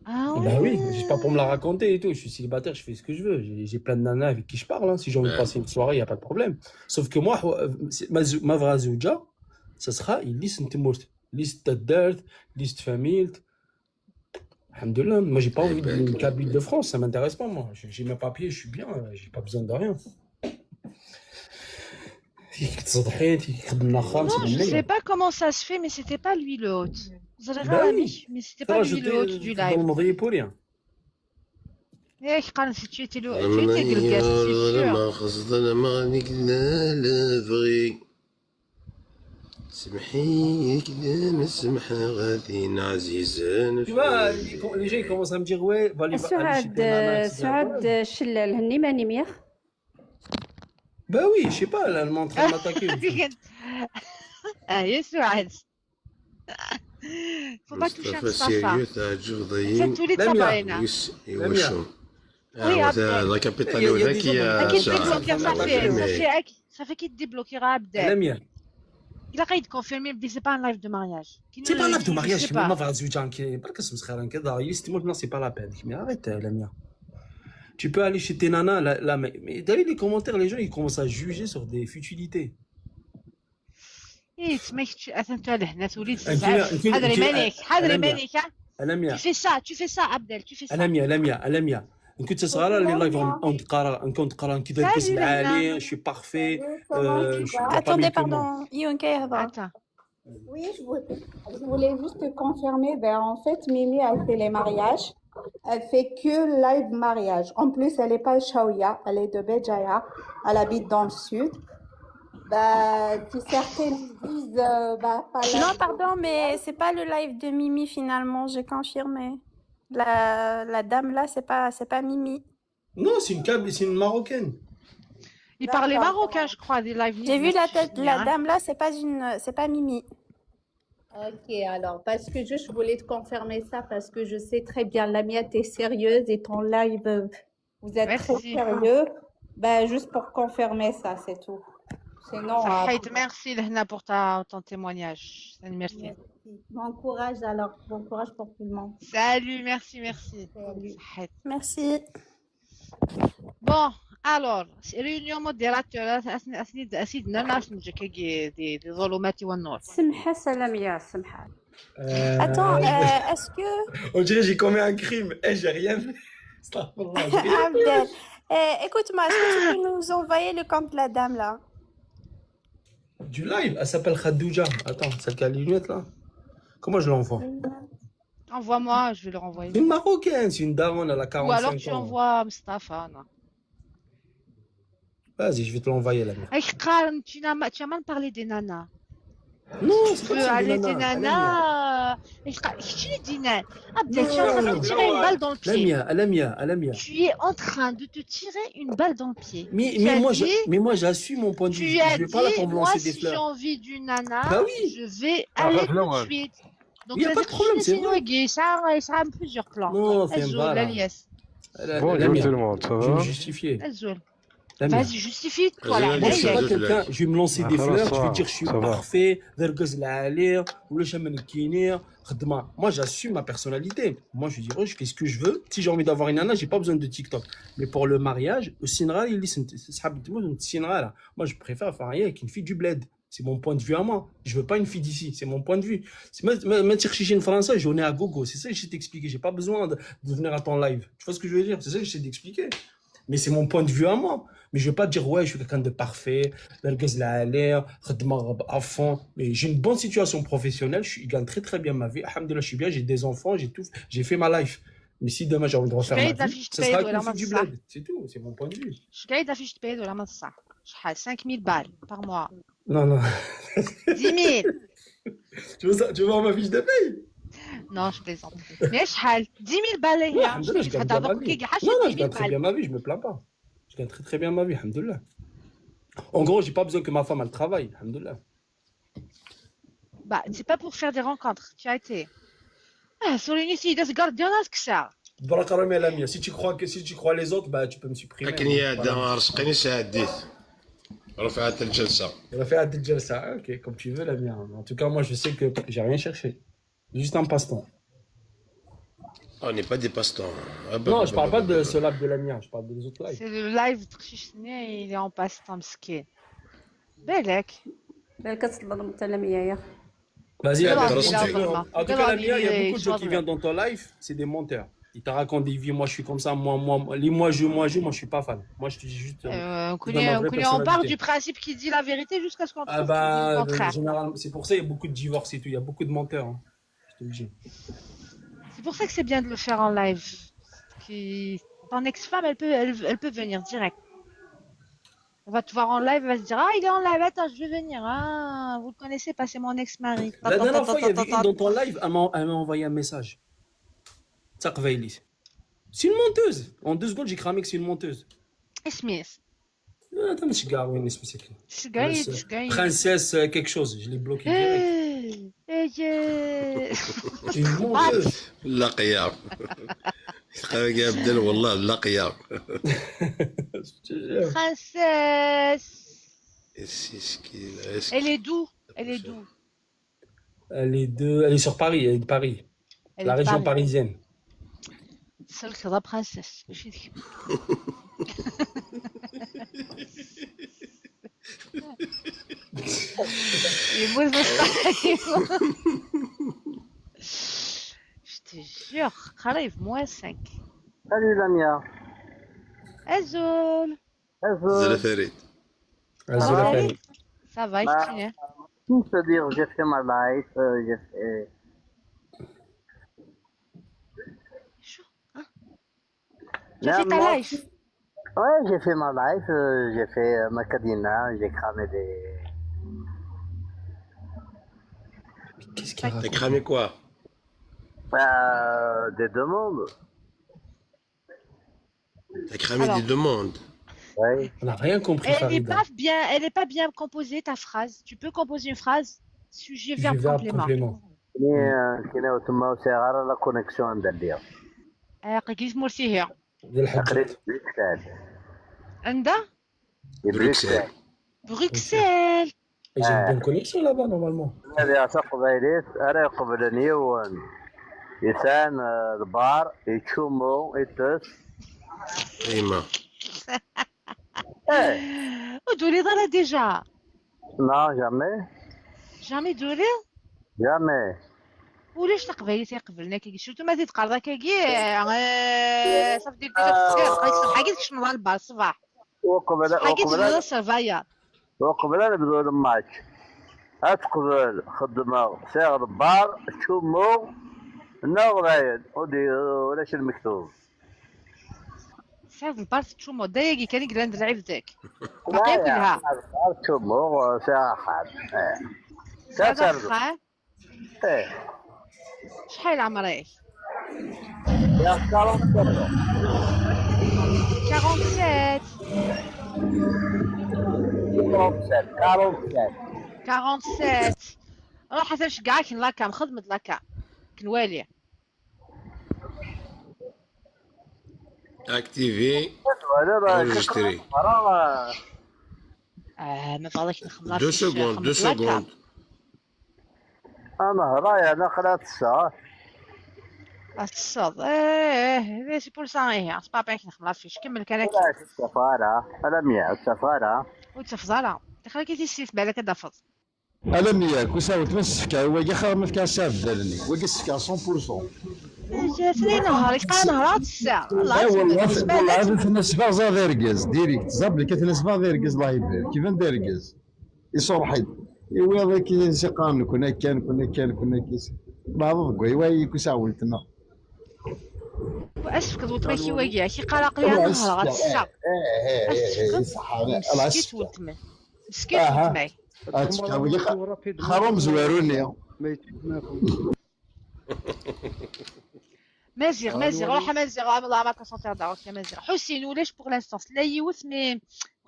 Ah Bah oui, ouais. c'est pas pour me la raconter et tout. Je suis célibataire, je fais ce que je veux. J'ai plein de nanas avec qui je parle. Hein. Si j'ai envie de passer une soirée, il n'y a pas de problème. Sauf que moi, ma vraie زوجة, ça sera une liste نتمورت, liste تدارت, liste famille. الحمد لله, moi j'ai pas Eh envie ben, d'une Kabyle de France, ça m'intéresse pas moi. J'ai mes papiers, je suis bien, j'ai pas besoin de rien. Non, je sais pas comment ça se fait, mais c'était pas lui le hôte. Vous allez Bah rami, oui. mais c'était pas lui le hôte du live. مضي pour rien. Eh, قال si tu étais le tu étais le guest, c'est sûr. ما قصدنا ما نبغي سمحي كلام السمحة غادي عزيزة. Tu vois, les gens ils commencent à me dire ouais, va aller chez tes nanas, سعاد etc. سعاد شلال هني ماني ميخ. Bah oui, je sais pas, là, elle est en train de m'attaquer. Ah, يا سعاد. Faut pas toucher à مصطفى Mustafa. sérieux تعجب ضيين. تولي لميا. تبعينا. وشو Oui, après. la capitale Il y a des ذاك gens dans يا أكيد سعاد. débloquer ça fait ça fait ça fait qu'il débloquera Abdel. Lamia. Il a qu'à confirmer بلي c'est pas un live de mariage. Qui C'est pas un ne live de qui ne mariage, sait c'est même pas. pas زوجة كي برك اسم صغير كذا يستمر non, c'est pas la peine. Mais arrête Lamia. Tu peux aller chez tes nanas, là, là, mais t'as vu les commentaires, les gens, ils commencent à juger sur des futilités. إيه تسمى كتش أنت لهنا تولي أنت- تزعف أنت- حضري أنت- مالك حضري ألميا. مالك ها. ألميا. Tu fais ça, tu fais ça, Abdel, tu fais ça. ألميا ألميا ألميا إن كنت صغيرة les lives نقرا نكون نقرا كي Salut, داير Lena. العالي je suis parfait, je suis pas Attendez, mieux que moi. pardon. يون كيهضر. Attends. Oui, je voulais juste te confirmer. Ben, en fait, Mimi, elle fait les mariages. Elle fait que live mariage. En plus, elle n'est pas Chaouia, elle est de Béjaïa. Elle habite dans le sud. Bah, si certaines disent, bah, pas Non, live. pardon, mais c'est pas le live de Mimi finalement, j'ai confirmé. La dame là, c'est pas Mimi. Non, c'est une câble, c'est une marocaine. Il parlait D'accord. marocain, je crois, des lives. J'ai vu la tête de la hein. dame là, c'est pas Mimi. Ok, alors, parce que juste, je voulais te confirmer ça parce que je sais très bien, Lamia, t'es sérieuse et ton live, vous êtes très Merci. sérieux. Ben, juste pour confirmer ça, c'est tout. Sinon, صحيت merci لهنا pour ton témoignage. Merci. bon courage alors, bon courage pour tout le monde. Salut, merci, merci. Salut. صحيت. Merci. Bon, alors, réunion modérateur أسيدنا ناس نجيك دي ظلمات والنور. سمحة سلامية سمحة. Attends, est-ce que On dirait que j'ai commis un crime. Eh, j'ai rien fait. أستغفر الله, j'ai rien fait. Abdel, écoute-moi, est-ce que tu peux nous envoyer le compte de la dame là? Du live, elle s'appelle Khadouja. Attends, celle qui a les lunettes là. Comment je l'envoie? Envoie-moi, je vais le renvoyer. C'est une marocaine, c'est une daronne, elle a Ou alors 45 tu ans. envoies Mustafa. Non. Vas-y, je vais te l'envoyer la mienne. Hey, tu as mal parlé des nanas. Non, Tu c'est pas veux que c'est des aller des nanas. nanas. Je te dis, Abdel, tu es en train de te tirer une balle dans le pied. Lamia, Lamia, Lamia. Tu es en train de te tirer une balle dans le pied. Mais, Tu mais as moi, dit, mais moi, j'assume mon point de vue. tu Je as vais pas là dit, pour me moi, lancer des si j'ai fleurs. envie d'une nana, Bah oui. je vais Ah, aller tout de normal. suite. Donc, Il n'y a pas de problème, c'est vrai. Ça a plusieurs plans. Non, c'est Azul, pas là. l'alias. Bonjour Lamia, tout le monde, ça je vais me va? justifier. Azul. Lamia. Vas-y, justifie-toi là. Moi, je suis pas Azul, quelqu'un, je vais me lancer des Ah, fleurs, je ça vais va, dire je suis ça va. parfait, ذرقز العالي, ولا شمن الكينير, خدمة. Moi, j'assume ma personnalité. Moi, je dis, oh, je fais ce que je veux. Si j'ai envie d'avoir une nana, j'ai pas besoin de TikTok. Mais pour le mariage, au Sinra, il dit, moi, je préfère faire rien avec une fille du bled. C'est mon point de vue à moi. Je veux pas une fille d'ici. C'est mon point de vue. C'est ma une française, j'en ai à gogo. C'est ça que je t'ai expliqué. J'ai pas besoin de venir à ton live. Tu vois ce que je veux dire? C'est ça que j'essaie d'expliquer. Mais c'est mon point de vue à moi. Mais je vais pas dire, ouais, je suis quelqu'un de parfait, الرجز العالي, خدمة à fond. Mais j'ai une bonne situation professionnelle, je gagne très très bien ma vie. الحمد لله, je suis bien, j'ai des enfants, j'ai tout, j'ai fait ma life. Mais si demain j'ai envie de refaire ma قاعد la vie, fiche de ça paye sera ولا avec une ما fille du تصح. bled. C'est tout, c'est mon point de vue. شقايد la fiche de paye ولا ما تصح. شحال 5000 balles par mois. Non, non. 10 000. Tu veux ça, tu veux voir ma fiche de paye? Non, je plaisante. Mais شحال 10 000 balles Ouais, هي. الحمد لله, je gagne bien ma vie. Non, non, je gagne très bien ma vie, je me plains pas. Je gagne très très bien ma vie, الحمد لله. En gros, j'ai pas besoin que ma femme elle travaille, الحمد لله. Bah, c'est pas pour faire des rencontres, tu as été. Ah, sur les سيدات gardien كسا. بركة رمي Lamia. Si tu crois les autres, bah tu peux me supprimer. لكن يا دا رزقني سعديت رفعت الجلسة. رفعت الجلسة. Ok, comme tu veux, Lamia. En tout cas, moi, je sais que j'ai rien cherché. Juste un passe-temps. On n'est pas des passe-temps. Ah, bah, Non, bah, je parle bah, pas bah, de bah. ce live de Lamia, je parle des autres lives. C'est le live تخشيشني il est en passe-temps مسكين. بالك. بالك تظلم انت لميا يا Vas-y, Yallah, allez, yallah, si tu veux. yallah. En tout cas, Lamia, il y a Yallah, beaucoup de gens qui yallah. viennent dans ton live, c'est des menteurs. Ils te racontent des vies, moi je suis comme ça, moi, moi, moi, les moi je, moi je, moi je suis pas fan. Moi je te dis juste. On je donne connaît, ma on vraie connaît, on part personnalité. du principe qui dit la vérité jusqu'à ce qu'on Ah trouve qui dit le bah, contraire. généralement, c'est pour ça qu'il y a beaucoup de divorces et tout, il y a beaucoup de menteurs. Hein. Je te le dis. C'est pour ça que c'est bien de le faire en live. Qui... Ton ex-femme, elle peut venir direct. On va te voir en live, elle va se dire: Ah, il est en live, attends, je vais venir. Ah, vous le connaissez pas, c'est mon ex-mari. La dernière fois, il y avait une dans ton live, elle m'a envoyé un message. تقبايليت. C'est une menteuse. En 2 secondes, j'ai cramé que c'est une menteuse. اسميس. Attends, مش كاع وين اسمه ساكن. شقايد شقايد. Princesse quelque chose, je l'ai bloqué direct. إيه إيه. C'est une menteuse. لا قيام يا عبد والله لا قيام. Princesse. C'est ce qui Elle est d'où? Elle est d'où? Elle est sur Paris, elle est de Paris. Elle La est de région Paris. parisienne. تسلك la princesse ماشي ذيك. يموت مستحيل. Je te jure, قريب moins 5. Salut Lamia. Azul. زلا Azul. فريد. Azul Ça va? Farid. Ça va, Bah, كتير. tout se dire, j'ai fait ma life, j'ai fait. شو؟ ها؟ Tu as Là, fait ta moi, life. ouais, j'ai fait ma life, j'ai fait ma cadina, j'ai cramé des. Qu'est-ce qu'il T'as raconte? cramé quoi? Des demandes. T'as cramé des Alors, demandes. Oui. On n'a rien compris, elle n'est Farida. pas bien, elle est pas bien composée ta phrase. Tu peux composer une phrase sujet Sujet, verbe verbe, complément. complément. كنا تما وسيغارة la connexion عند الليل. قيس مرسي هي. ديال تقريبا الحجات. بروكسل. عندها بروكسل. بروكسل. بروكسل. Ils ont une آه. bonne connexion là-bas, normalement. هذه قبيليت أنا قبل نيون يسان البار يتشومو يتس. ايما. ايه. ودولي ضلا déjà. Non, jamais. Jamais دولي. Jamais. ولاش القبايل تيقبلنا كي شفتو ما تيتقرض كي صافي دير دير تسكر بقيت الصباح كي تشمل على البار الصباح وقبل الصباح كي تبدا وقبل السرفايا. وقبل نبدو الماتش اتقبل خدمة ساغ البار تشومو نغرايد ودي ولاش المكتوب. ساعة البار تشومو دايقي كان يقدر العيب ذاك لا باقي يا كلها البار تشومو ساعة خاد ساعة تسردو. خا. ايه. شحال عمرك؟ يا 47. 47. 47 47. 47. روح حتى نشكعك la cam خدمة la cam كنوالي. Activer. ولا Enregistrer. ما فضلك نخدم 2 secondes, 2 secondes. انا هرايا انا خلات الساعة. الصاد ايه c'est pour ça ايه c'est pas bien نخدم l'affiche كمل كان لا السفارة أنا مية السفارة. وتفضل دخل كي تيسيف بالك دافض. ألم ياك وساوت ما السفكا هو كي خا ما فكا ساف دالني هو كي السفكا 100%. جاتني نهار يقع نهار الساعة الله لا والله تسمع والله العظيم تنسبة زاد يرقز direct زاب لك تنسبة يرقز الله يبارك كيف ندير يرقز يصور حيد ايوا هذاك سيقان كنا كان كنا كان كنا كيس بعض ايوا يكساولتنا. واسفك ذو تماكي واقع كي قرا قليا نهار الساعة. ايه ايه ايه صح الله مسكيت يسكت. ولتمي مسكيت اها ولتمي. خروم زواروني. مازيغ مازيغ روح مازيغ الله ما كونسونتر داروك يا مازيغ حسين ولاش pour l'instant لا يوث mais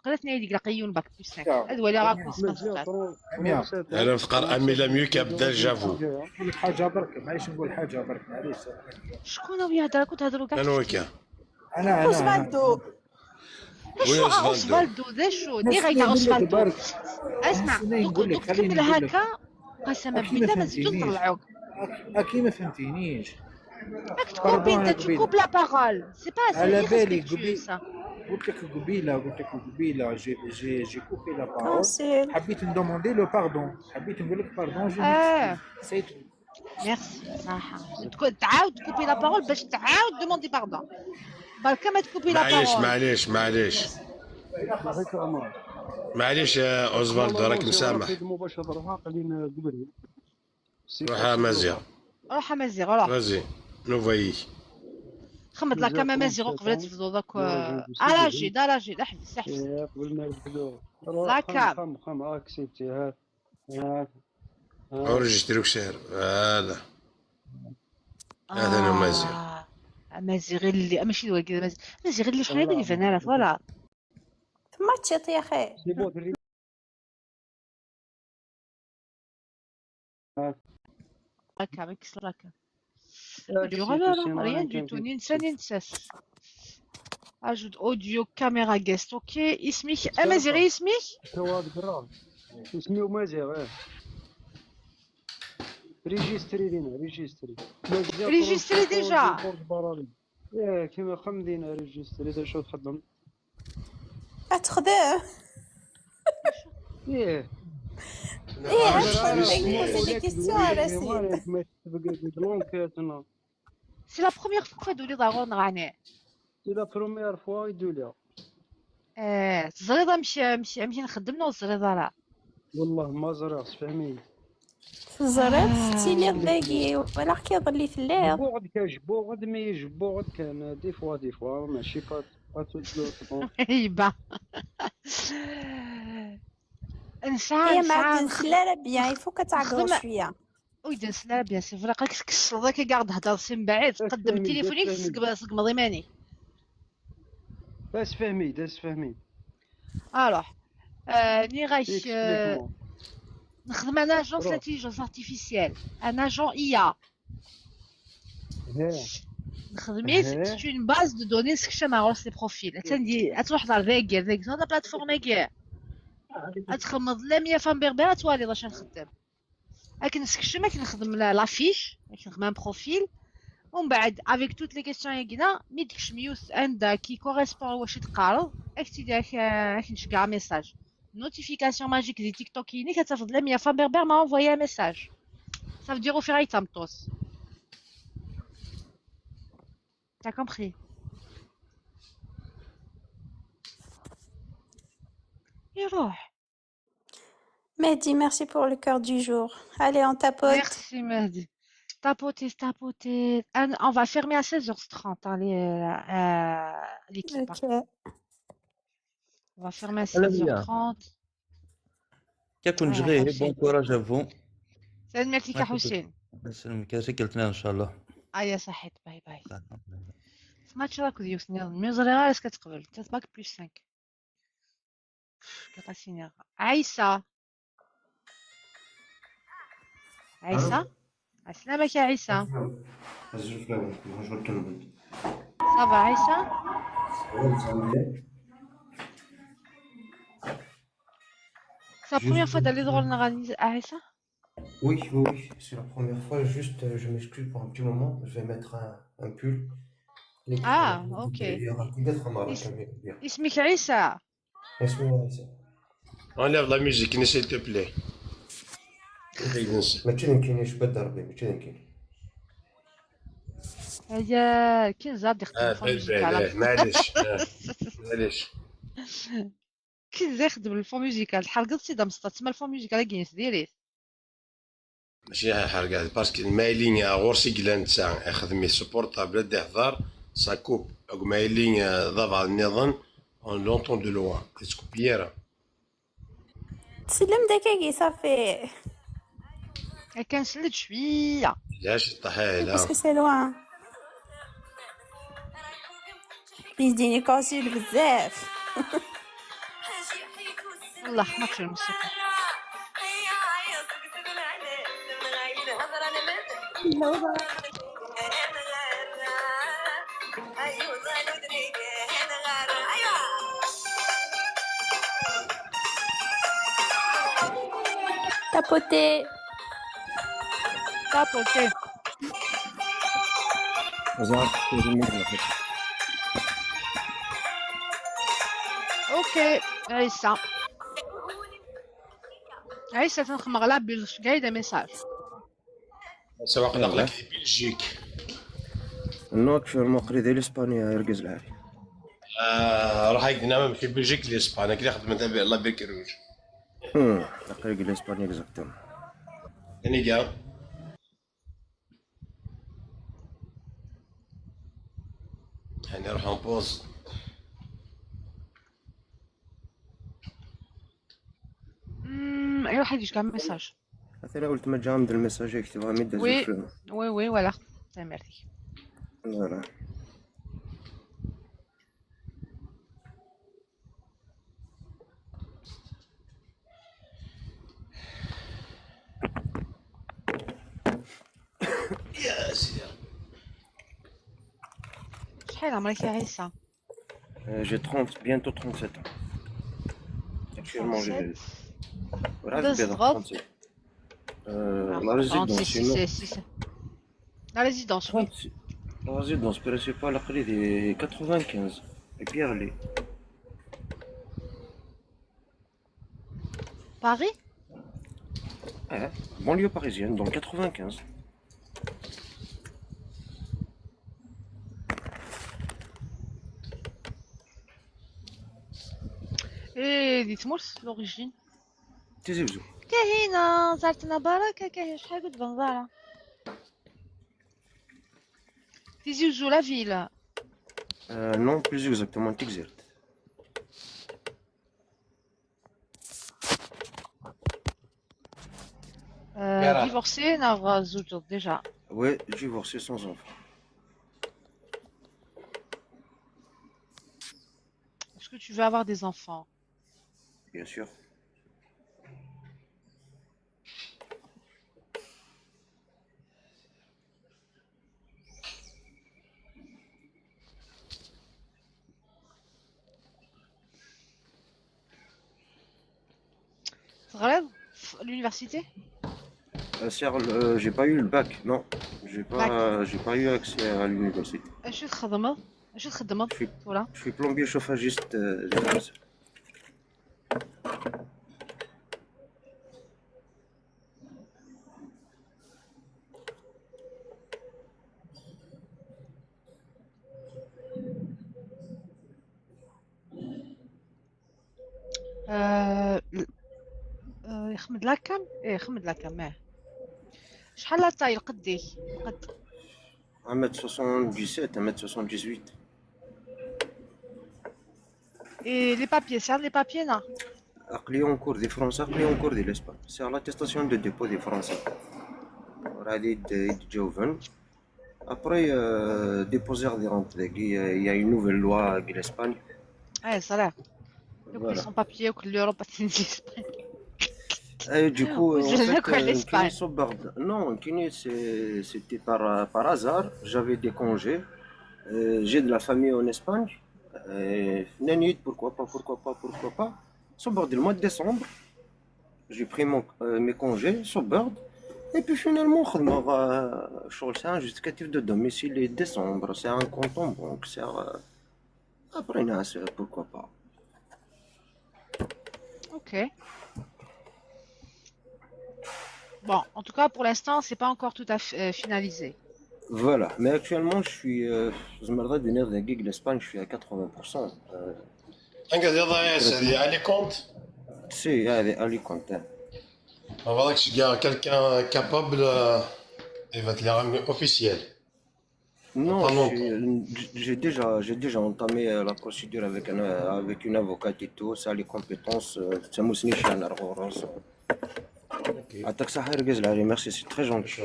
قلتنا يديك لقيون bac plus 5 هاد ولا غا plus 5. انا نفقر امي لا ميو كابدا جافو. نقول لك حاجه برك معليش، نقول حاجه برك معليش. شكون هو يهضر؟ كنت تهضروا كاع. انا وكا. انا انا اوزفالدو. Oui. شو؟ اوزفالدو. اوزفالدو ذا شو direct اوزفالدو اسمع استنى دوك نقول لك دوك خليني تكمل نقول لك هكا قسما اكي ما بالله ما نزيدو فهمتينيش. نطلعوك. اكي ما فهمتينيش. راك تكوبي pardon انت يا tu قبيله. coupes la parole, c'est pas على c'est بالي irrespectueux قبيل ça. قلت لك قبيله، قلت لك قبيله j'ai coupé la parole. سي حبيت ن demander le pardon، حبيت نقول لك pardon, je اه m'excuse, c'est tout. ميرسي صراحة تعاود تكوبي la parole باش تعاود demander pardon بركا ما تكوبي la معليش. parole. معليش معليش معليش يا اوزفالدو راك مسامح. روح يا مازيغ. روح مازيغ روح. Vas-y نوفايي. خمد la cam مازيغ قبل تفضل دوك اراجي دراجي احبس احبس. قبل ما يبدو la cam. خم خم accepter ها ها. Enregistrer وسير هذا هذا انا مازيغ. آه مازيغ اللي ماشي الوالد مازيغ مازيغ اللي شحال اللي فنانة voilà. ثم تشيط يا اخي. C'est bon. La cam اكس la cam audio, لا لا rien du tout ننسى ننساس ajoute audio caméra guest OK اسمك امازيغي اسمك؟ سواد برا اسمي مازيغ اه enregistrer لينا enregistrer. Enregistré déjà. إيه كيما خمدينا ريجستري دا شو تخدم تخدم ايه ايه تخدم poser des questions على سيد. ما تبقى l'enquête. C'est la première fois دولي ضروري نغاني. C'est la première fois يدولي. اه تزريضه مشي مشي مشي نخدم نو الزريضه راه. والله ما زرعت فهمي. تزريض تيلي ضاقي ولا كيظل في الليل. جبوغد كان جبوغد mais جبوغد كان des fois des fois ماشي pas tout le temps. ايبا نسعى ايه ما نسعى تنسلا bien il faut كتعقل نخدم شويه. ويدا نسلا bien c'est vrai قالك كسر كي قاعد تهضر سي من بعيد قدم تليفونك سقمض يماني. داس فهمي داس فهمي. Alors ني غاش نخدم انا agence l'intelligence artificielle, un agent IA. نخدمي c'est une base de données سكشة مع les profils تندي تروح دار ذاك ذاك la plateforme كاع تخمض لا 100 femme berbère توالي باش نخدم لكن نسكشم كنخدم la fiche كنخدم un profil ومن بعد avec toutes les questions ياكنا مي ديك ميوس عندها qui correspond واش تقارض اكتي داك نشكع message notification magique دي تيك توك يني كتفضل لا 100 femme berbère m'a envoyé un message. Ça veut dire au fait tamtos. T'as compris? يروح. Mehdi, merci pour le cœur du jour. Allez, on tapote. Merci Mehdi. Tapoter, tapoter. On va fermer à 16h30 hein, l'équipe. Ok. On va fermer à 16h30. كون جغي bon courage à vous. سلام عليك يا حسين. سلام كلتنا ان شاء الله. ايا صحيت باي باي. ماتش راك ديوس مي زريغا est-ce que تقبل تاع bac plus 5. كاتاسينيا عيسى عيسى عسلامك يا عيسى. Bonjour tout le monde. Ça va عيسى؟ C'est la première fois d'aller dans le عيسى؟ Oui, oui, oui, c'est la première fois. Juste, je m'excuse pour un petit moment. Je vais mettre un pull. Ah, ok. Il y aura peut-être un marocain, mais bien. اسمك عيسى. اسمي عيسى. Enlève la musique, s'il te plaît. ماشي يمكن شباب ضربي ماشي يمكن. هيا كنزة بدي اه خدم ال fond بعيد musical. معليش معليش. كنزة خدم ال fond musical حرقت سيدا مسطا تسمى ال fond musical كينس ديريت. ماشي حرقات parce que مايلين غور سيكلان تاع يخدم supportable دي يحضر ça coupe مايلين ضبع النظام on l'entend de loin تسكوبيرا. تسلم داكاكي صافي. كنسلد شويه. علاش طحيله؟ Parce que c'est loin. يديني كونسيل بزاف. والله ما تشوف الموسيقى. Tapoter. Tapoter. Ok عيسى عيسى تنخمغ لا بلش كاع message. سواء نقلك في بلجيك. Non, actuellement قريت l'Espagne يرقز العالي. راح يقدنا في بلجيك l'Espagne كي خدمت la brique rouge. قريت l'Espagne exactement. يعني كاع يعني نروح en pause. اي واحد يجي message. مثلا قلت ما جا عند ال message يكتبها ميد. Oui oui oui voilà merci. Voilà. يا سيدي. شحال عمرك يا عيسى؟ J'ai 30, bientôt 37 ans. Actuellement, j'ai. Voilà, 37. 37. La résidence, sinon. La résidence, oui. La résidence principale aql-i di 95 Pierre-Lé. Paris? Eh, banlieue parisienne, dans le 95. ايه دي تمورس l'origine. Tizi Ouzou. كاينة زارتنا بركة كاين شحال قد بنظارة. Tizi Ouzou la ville. Non, plus exactement Tigzirt. Divorcé neɣ زوجة déjà. Ouais, divorcé sans enfant. Est-ce que tu veux avoir des enfants? Bien sûr. تغرب في l'université? J'ai pas eu le bac, non. J'ai Bac. pas, j'ai pas eu accès à l'université. اش تخدمض؟ اش تخدمض Je suis, tura? je suis plombier chauffagiste. J'ai fait ça. آه، خمد la cam ايه خمد la cam اه شحال la taille قدي قد 1m77, 1m78. Et les papiers سعر les papiers نا Aql-i en cours di Fransa, aql-i en cours di l'Espagne. C'est l'attestation de dépôt di Fransa. غادي يتجاوبن. Après, déposer des rentes, il y a une nouvelle loi de l'Espagne. ايه صراحة دوك les Voilà. sans-papiers وكل l'Europe تنزل l'Espagne. Et du coup, en وزلناك fait, على l'Espagne. Kini Sobard, non, Kini, c'était par hasard. J'avais des congés. J'ai de la famille en Espagne. Nanit, pourquoi pas, pourquoi pas, pourquoi pas. Sobard, le mois de décembre, j'ai pris mes congés, Sobard. Et puis finalement, c'est un justificatif de domicile et décembre, c'est un compte en banque, c'est après, non, pourquoi pas. Ok. Bon, en tout cas, pour l'instant, c'est pas encore tout à fait finalisé. Voilà, mais actuellement, je suis, je me donner de gig l'Espagne, je suis à 80%. Angadir c'est Alicante. Si, allez, Alicante. On va dire qu'il y a quelqu'un capable, il va te les ramener officiel. Non, Pas longtemps. j'ai déjà entamé la procédure avec une avocate et tout, ça les compétences, c'est Moussini Chana, Ok. عطاك صحة رجال العالي, merci, c'est très gentil.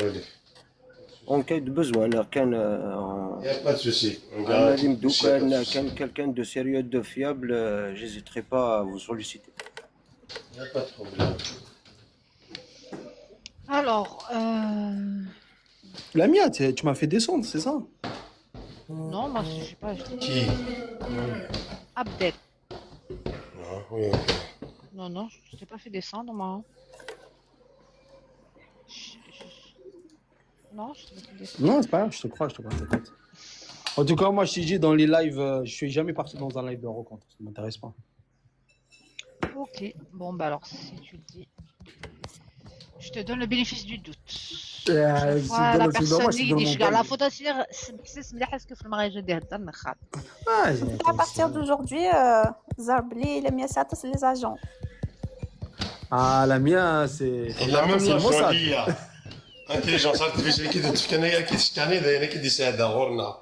En cas de besoin, كان Il n'y a pas de souci. On انا garantit. اللي مدو Il y a pas de كان souci. كان quelqu'un de sérieux, de fiable, j'hésiterai pas à vous solliciter. Il n'y a pas de problème. Alors, Lamia, tu m'as fait descendre, c'est ça? Non, moi, je sais pas. Qui? Abdel. Non, oui. Non, non, je t'ai pas fait descendre, moi. Non, je t'ai pas fait descendre. Non, c'est pas grave, je te crois, t'inquiète. En tout cas, moi, je t'ai dit, dans les lives, je suis jamais parti dans un live de rencontre. Ça m'intéresse pas. Ok, bon, bah alors, si tu le dis. Je te donne le bénéfice du doute. Si Fois tu la donnes le doute, moi, personne je te اللي donne يدي mon شكاع la bail. faute مليح est-ce que في المغرب ديال هضر نخاط. Ah, À partir d'aujourd'hui, Zarbli, les miens, c'est les agents. Ah, la mienne, c'est. Il a même c'est le la Mossad. jolie intelligence artificielle qui تفكنا كي تسكاني دايره كي يساعد غورنا.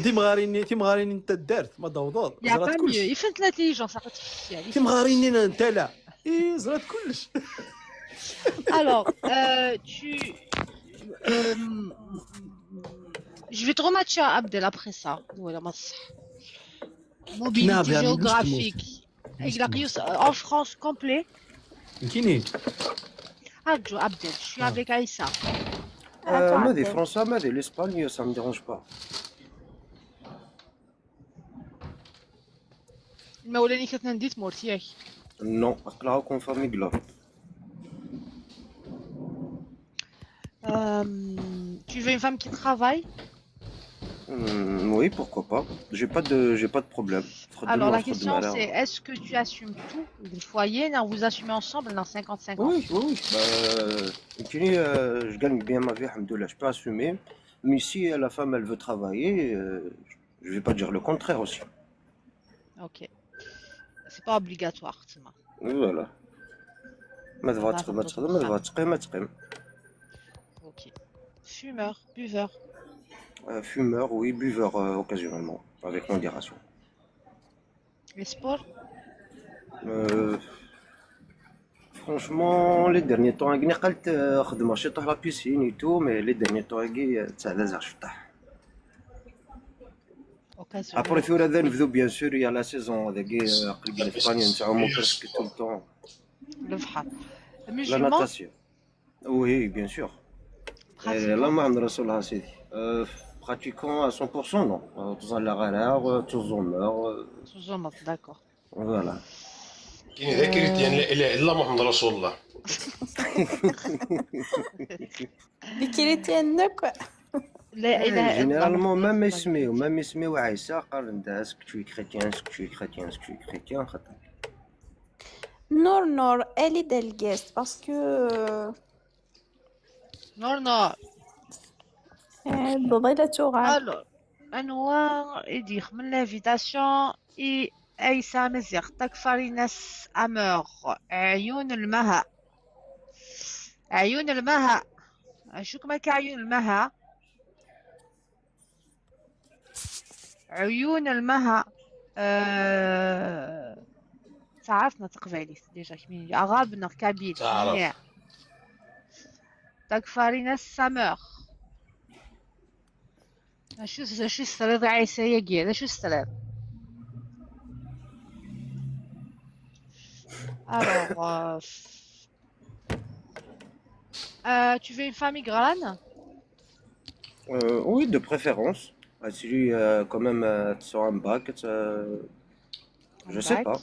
تيمغاريني تيمغاريني انت دارت ما ضوضوض Y a زرات pas mieux. كلش. يفهمت l'intelligence artificielle. تيمغاريني انت لا ايه زرات كلش. Alors, je vais te rematcher à Abdel après ça. Voilà, ما صح. Mobilité نعم، يعني géographique. En France complet. كيني Abdel, Abdel, je suis avec Aïssa. ما دي فرنسا ما دي l'Espagne, ça me dérange pas. المولاني كتنديت مورت ياك. Non, أقلها conforme لا. Tu veux une femme qui travaille? Oui, pourquoi pas. J'ai pas de problème. Alors la question c'est, est-ce que tu assumes tout le foyer? Non, vous assumez ensemble dans 50-50. Oui, oui, oui. Bah, je gagne bien ma vie, الحمد لله, je peux assumer. Mais si la femme, elle veut travailler, je vais pas dire le contraire aussi. Ok. C'est pas obligatoire, تما. Voilà. ما تبغى تخدم تخدم، ما تبغى تقيم ما تقيم. Ok. Fumeur, buveur. Fumeur, oui, buveur occasionnellement, avec modération. Les sports? Franchement, les derniers temps, أنا قلت خدمة شي طاح la piscine et tout, mais les derniers temps كي تسعة شطح. Après ثورة ذا نبدو bien sûr, il y a la saison هذاك قلب l'Espagne نتاعو presque tout le temps. البحر. La Musulman? natation. Oui, bien sûr. لا ما عند رسول الله سيدي. Pratiquant à 100% non. تظل غرار تزمر. تزمر, d'accord. Voilà. كاين ذا chrétien لا اله الا محمد رسول الله. Les chrétiens quoi. لا اله الا Généralement, même اسمي même اسمي وعيسى قال انت est-ce que tu es chrétien, est-ce que tu es chrétien, est-ce que tu es chrétien خاطر. Nour Nour, elle est del guest parce que نور نور. بضيلة تغال. Alors, أنوار يدير من l'invitation إي أيسا مزيغ تكفريناس أمور عيون المها عيون المها شو كما كعيون المها عيون المها تعرفنا تقبالي déjà كمين أغابنا kabyle. تعرف. تكفريناس سامور شو السرير عيسى يا شو السرير. Alors, tu veux une famille grande? Oui, de préférence. Ah, si lui, quand même, tu sors un bac, Un je sais bac. pas.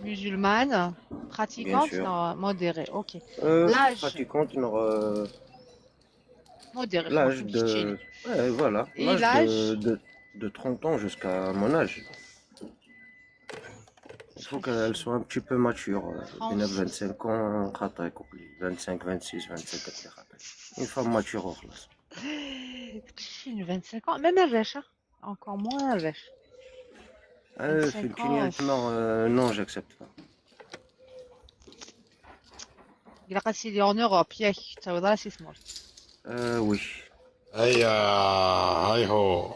Musulmane, Bien pratiquante, sûr. non, modérée, ok. L'âge? Pratiquante, non, Modérée, l'âge franchement, de, chill. ouais, voilà, Et l'âge l'âge? de 30 ans jusqu'à mon âge. Il faut qu'elle soit un petit peu mature. 36. 25 ans, خاطر 25, 26, 27, خاطر. Une femme mature, خلاص. 25 ans, même الرشا, encore moins الرشا. 25 ans. Non, j'accepte pas. Il a resté en Europe, ياك تعوض راسي سمول. Oui. هيا هاي هو.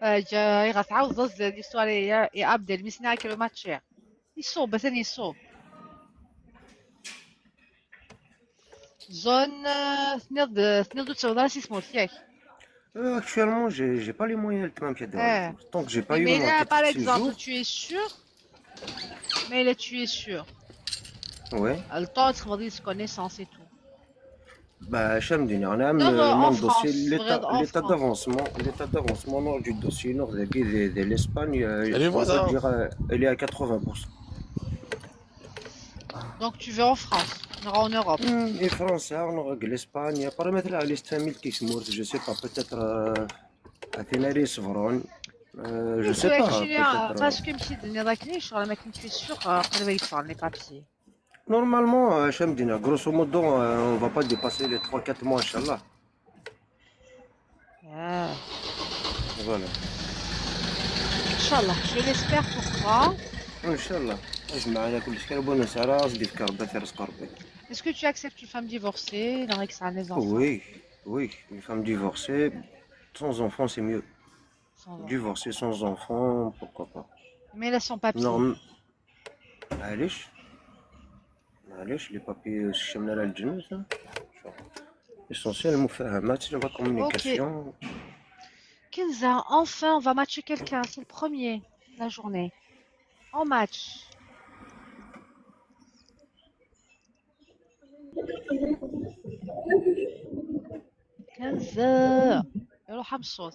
جا غتعاود ضد l'histoire يا عبد المسنا كيلو ماتشير. يصوب مثلا يصوب. Zone اثنين تعوض راسي سمول ياك. Actuellement, j'ai pas les moyens de même Eh. Tant que j'ai pas eu Mais mon là, titre par de exemple, séjour. tu es sûr? Mais là, tu es sûr. Ouais. Le temps de des connaissances et tout. Bah, je on a Non, non, en mon dossier, France, l'état, vrai, en l'état France. d'avancement, l'état d'avancement nord du dossier nord de l'Espagne, Salut, on peut voisin. dire, elle est à 80%. Donc tu veux en France, non, en Europe. Et France, on règle l'Espagne. Par exemple, la liste famille qui se meurt, je sais pas, peut-être à Sevron, je sais pas, peut-être. Parce que monsieur Denis sur la machine, tu es sûr qu'il va y faire les papiers. Normalement, Chamdina, grosso modo, on va pas dépasser les 3-4 mois, إن شاء الله. Ah. Voilà. إن شاء الله, je l'espère pour toi. إن شاء الله. اجمع على كل شيء ربنا سعرا قصدي في كربة رزق ربي. Est-ce que tu acceptes une femme divorcée dans ça les enfants? Oui, oui, une femme divorcée, sans enfant, c'est mieux. Sans enfant. Divorcée sans enfant, pourquoi pas. Mais elle a son papier. Non. معليش معليش les papiers شمنا على الجنة. Essentiel المفاهمات, la communication. Kenza, enfin on va matcher quelqu'un, c'est le premier de la journée. En match. كنزة روح الصوت.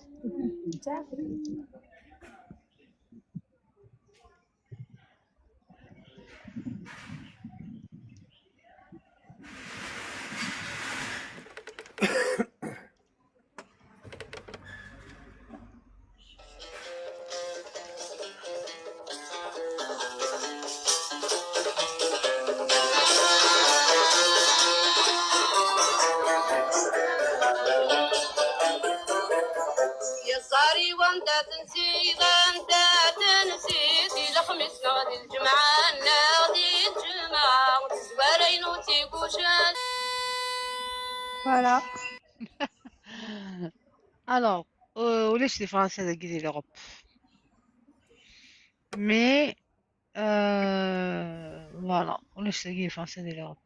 Voilà. Alors, ولاش les Français داكي l'Europe. Mais voilà, ولاش داكي les Français ديال l'Europe.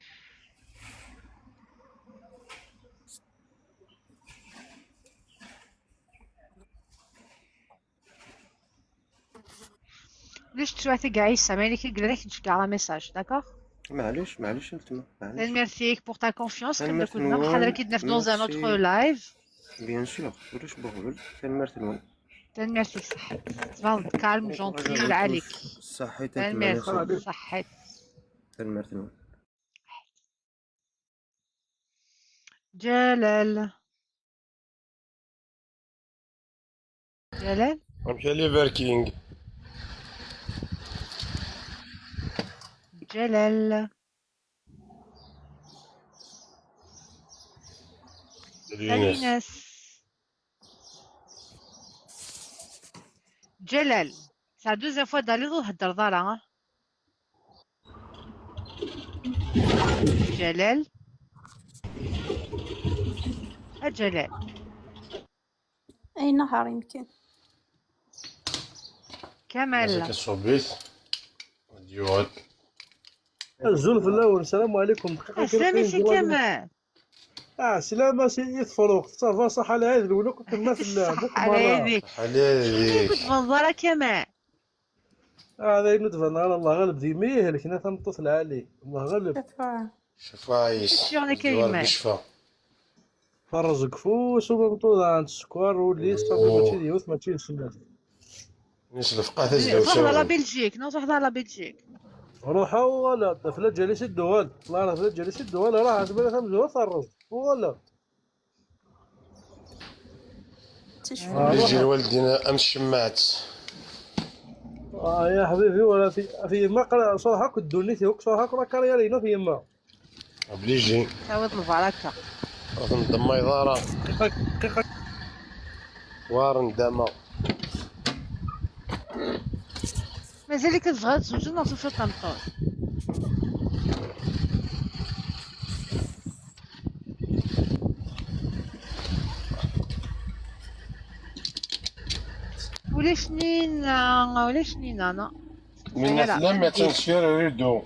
ليش تبعثي كاع عيسى مالك قال لك تشكي على message, d'accord? معليش معليش انت معليش. Merci pour ta confiance. كنا تنمرت كنا نوال حضرتك في dans un autre merci live. Bien sûr, ولاش بغبل تنمرت نوال. تنمرتك صحيت تفضل calme Bon courage gentil à vous عليك. tous. صحيت انت مالي تنمرتك صحيت. تنمرت نوال. جلال جلال نمشي ليفر كينغ. جلال يونس ساليناس جلال. C'est la deuxième fois d'aller تهدر دارا. جلال جلال. أي نهار يمكن. كمال الصبيت ديوال. الزول في الاول السلام عليكم دقيقه. سلامي سي كمال. سلامة سي يطفروك ça va صح على هذا الاولى كنت ما في صح على هذيك على كنت منظرة كمال. هذا ندفن على الله غالب دي ميهلك انا تنطط العالي الله غالب. شفايس شو ديوال بشفا. فرز كفوس وممطوط عند السكر واللي صافي ماشي ديوث ماشي سنات. نسلف قاثز لو تروح على ساوي. بلجيك نو تروح على بلجيك. روحوا ولا فلا جالس الدول الله راه فلا جالس الدول راه تبان ثم فرز ولا يجي الوالدين امس شمعت. يا حبيبي ولا في ما قرا صراحه كنت دونيتي وك صراحه كرا كاريرينا في يما بليجي تعوض البركه. ندم يضارة وار ندامة. مازال كتبغى تزوج نوصل في الطنطون. ولاش نينا ولاش نينا انا من لم تنسفير ريدو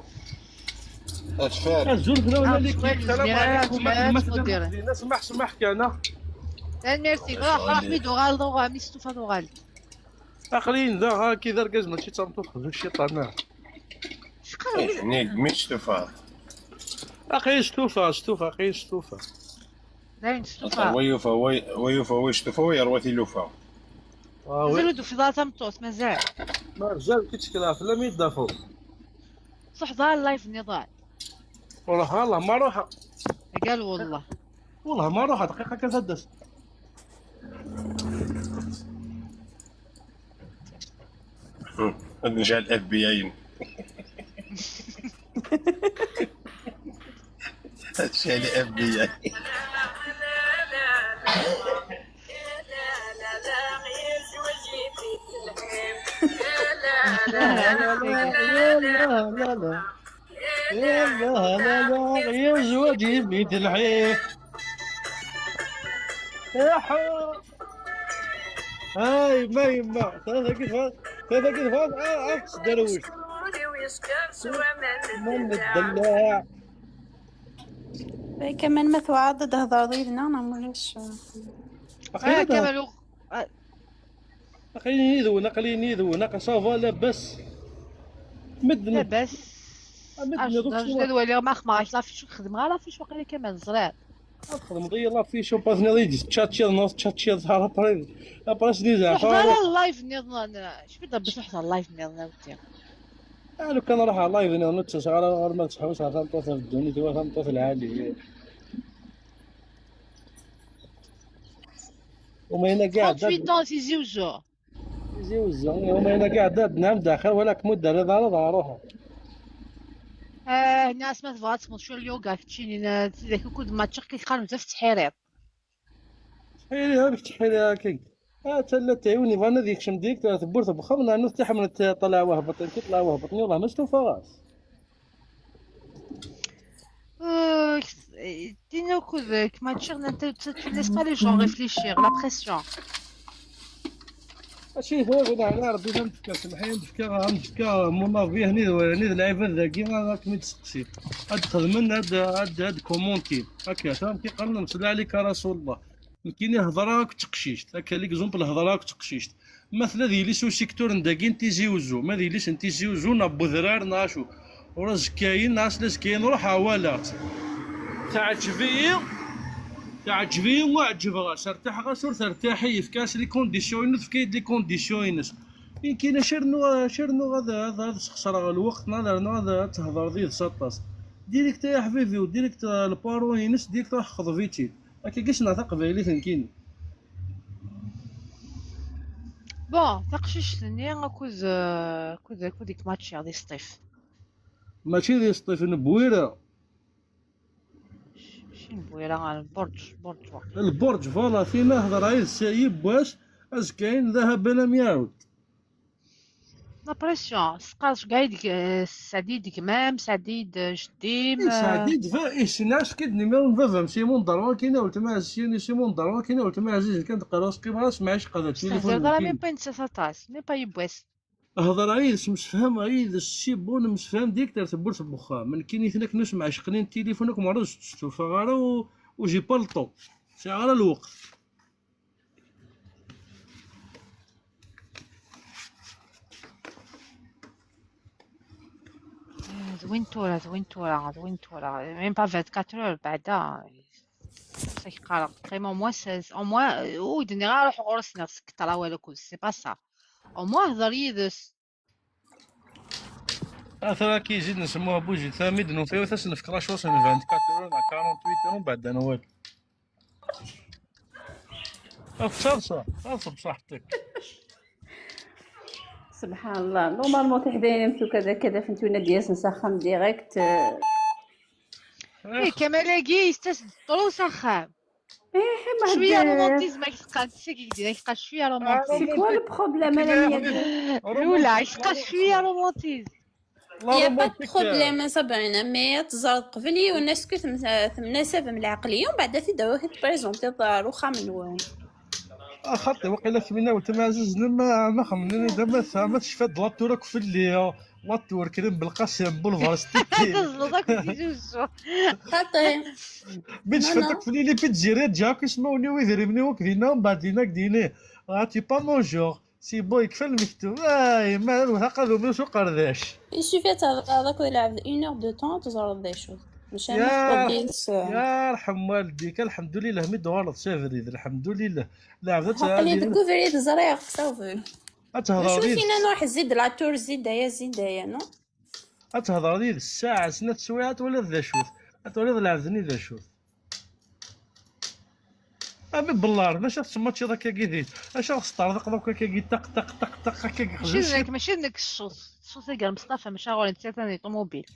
أتفار. الزول بلا ولا ليك السلام عليكم. مدير. سمح سمح كان ميرسي روح روح ميدو غال دو ميستوفا دو غال. اقلين ذا ها كي دار كاز ماشي تنطوط خذ الشيطان. يعني مش تفار. اقي ستوفا ستوفا اقي ستوفا. داين ستوفا. ويوفا ويوفا ويشتوفا ويروثي لوفا. مازال ودو في دار تمطوس مازال. مازال كيتشكلها في لم يدافو. صح دار اللايف النضال. والله الله ما روح. قال والله. والله ما روح دقيقة كتدس. نرجع الاف بي اي. هادشي على اف بي اي. لا لا لا لا لا لا لا لا يا زواجي بيت الحيف يا حو هاي ما يما ثلاثة كيف ثلاثة كيف عرفت درويش من الدلاع. كمان ما ثوعد تهضر ضيفنا انا مولاش. كمال قليني ذو قليني ذو ça va لاباس مدنا لاباس. اش ولا ما خماش l'affiche خدم غير l'affiche وقيلا كمال زرير. خدم ضي l'affiche وباسني ضي تشاتشي نوص تشاتشي ظهر ابري ابري سني زعما. حضر ال live نيضنا شو بدا باش نحضر ال live نيضنا ودي. لو كان راح على ال live نيضنا تشغل غير ما تحوس على ثمطوط في الدنيا توا ثمطوط العالي وما هنا كاع 38 ans تيزي وزو. تيزي وزو وما هنا كاع داد نام داخل ولا مدة لا ظهر روحه. الناس ما تبغى تموت شو اليوغا كتشيني ذاك كود ما تشق كيقالوا بزاف تحيريط. تحيري هاك تحيري هاك تا لا تعاوني فانا ديك شم ديك تبورت بخمنا انه تحمل طلع وهبط كي طلع وهبطني والله ما استوفى غاس. Dino Kuzek, ma chère, tu ne laisses pas les gens réfléchir, la pression. ماشي هو غير على ربي ما نتفكر سمحي نتفكر mon avis هني هني العباد ذاكي راك ما تسقسي هاد خدمن هاد هاد هاد commenter هكا فاهم كي قالنا نصلي عليك يا رسول الله كاين هضره تقشيشت هكا l'exemple هضره تقشيشت مثلا ديالي ce secteur نداكين تيزي وزو ما دياليش نتيزي وزو نا بوذرار ناشو وراه كاين ناس لاش كاين روح ولا تعجبي وعجب غاس ارتاح غاس ور ترتاحي في كاس les conditions في les conditions يمكن شرنو هذا هذا خسر الوقت نهضر هذا تهضر ديال سطاس direct يا حبيبي و direct ال parents ينس direct راح خضفيتي هكا كاش نعطي قبايلي تنكين. bon تقشيش كوز كوز كوديك ماتشي غادي سطيف ماشي ديال سطيف نبويره شي نبويره على البرج برج البرج voilà فينا هضر عيد السايب واش اش كاين ذهب لم يعود la pression سقاش قايد سعديد كمام سعديد جديم سعديد فا سناش كيد numéro فافهم سيمون دروان كاين ولد مع سيوني سيمون دروان كاين ولد مع عزيز كان تقرا راسك راس معيش قضاء التليفون راه même pas نسى طاس même pas يبواس هضر عيد مسفهم عيد السيبون مسفهم ديك تبورت بخا من كاين يثنك نسمع شقنين تليفونك ما راه تشوف غير و j'ai pas le temps c'est غير الوقت. زوين تورا زوين تورا زوين تورا même pas 24 heures بعدا سيقرا vraiment moi au moins ودني غير روح غرس نفسك ترى والو كل c'est pas ça au moins هضر يدس اثرا كي يزيد نسموها بوجي ثامد نوفيو ثاس نفكر شوص 24 heures مع 48 heures بعد انا والو تصرصر تصرصر بصحتك. سبحان الله normalement تحدايا نمتو كذا كذا فهمتونا دياس نسخن direct. ايه كمالاكي يستسد طلو سخان ايه شوية romantisme كيتقال سي كيدير كيبقى شوية romantisme. c'est quoi le problème انا الاولى يبقى شوية romantisme. y a pas problème صابرينا mais تزرد قبلي والناس كي تمناسب من العقلية ومن بعد تداو présenter روخا من وين خاطي وقيلا كمينا ولت عزيز ما خمنا دابا ما تشفى la tour في اللي la tour كريم بالقاسم بولفار ستيتي خاطي بين شفتك في les pizzerias جاك يسموني ويذربني وكذينا ومن بعد دينا كديني t'es pas mon genre c'est bon يكفى المكتوب اي ما هذا من سوق قرداش il suffit هذاك يلعب une heure de temps تزرد des choses مش يا رحم والديك الحمد لله مي دوار تسافريد الحمد لله لا عبدت عقلي découvrir زريق صافي تهضر شو فينا نروح زيد la tour زيد يا زيد يا non تهضر لي الساعة سنة سويعات ولا ذا شوف تولي العبدني ذا شوف امي بالله ماشي تسمى شي ذاك كيدير اش خص دوكا كي طق طق طق طق كي ماشي داك الصوت الصوت قال مصطفى ماشي غير انت ثاني طوموبيل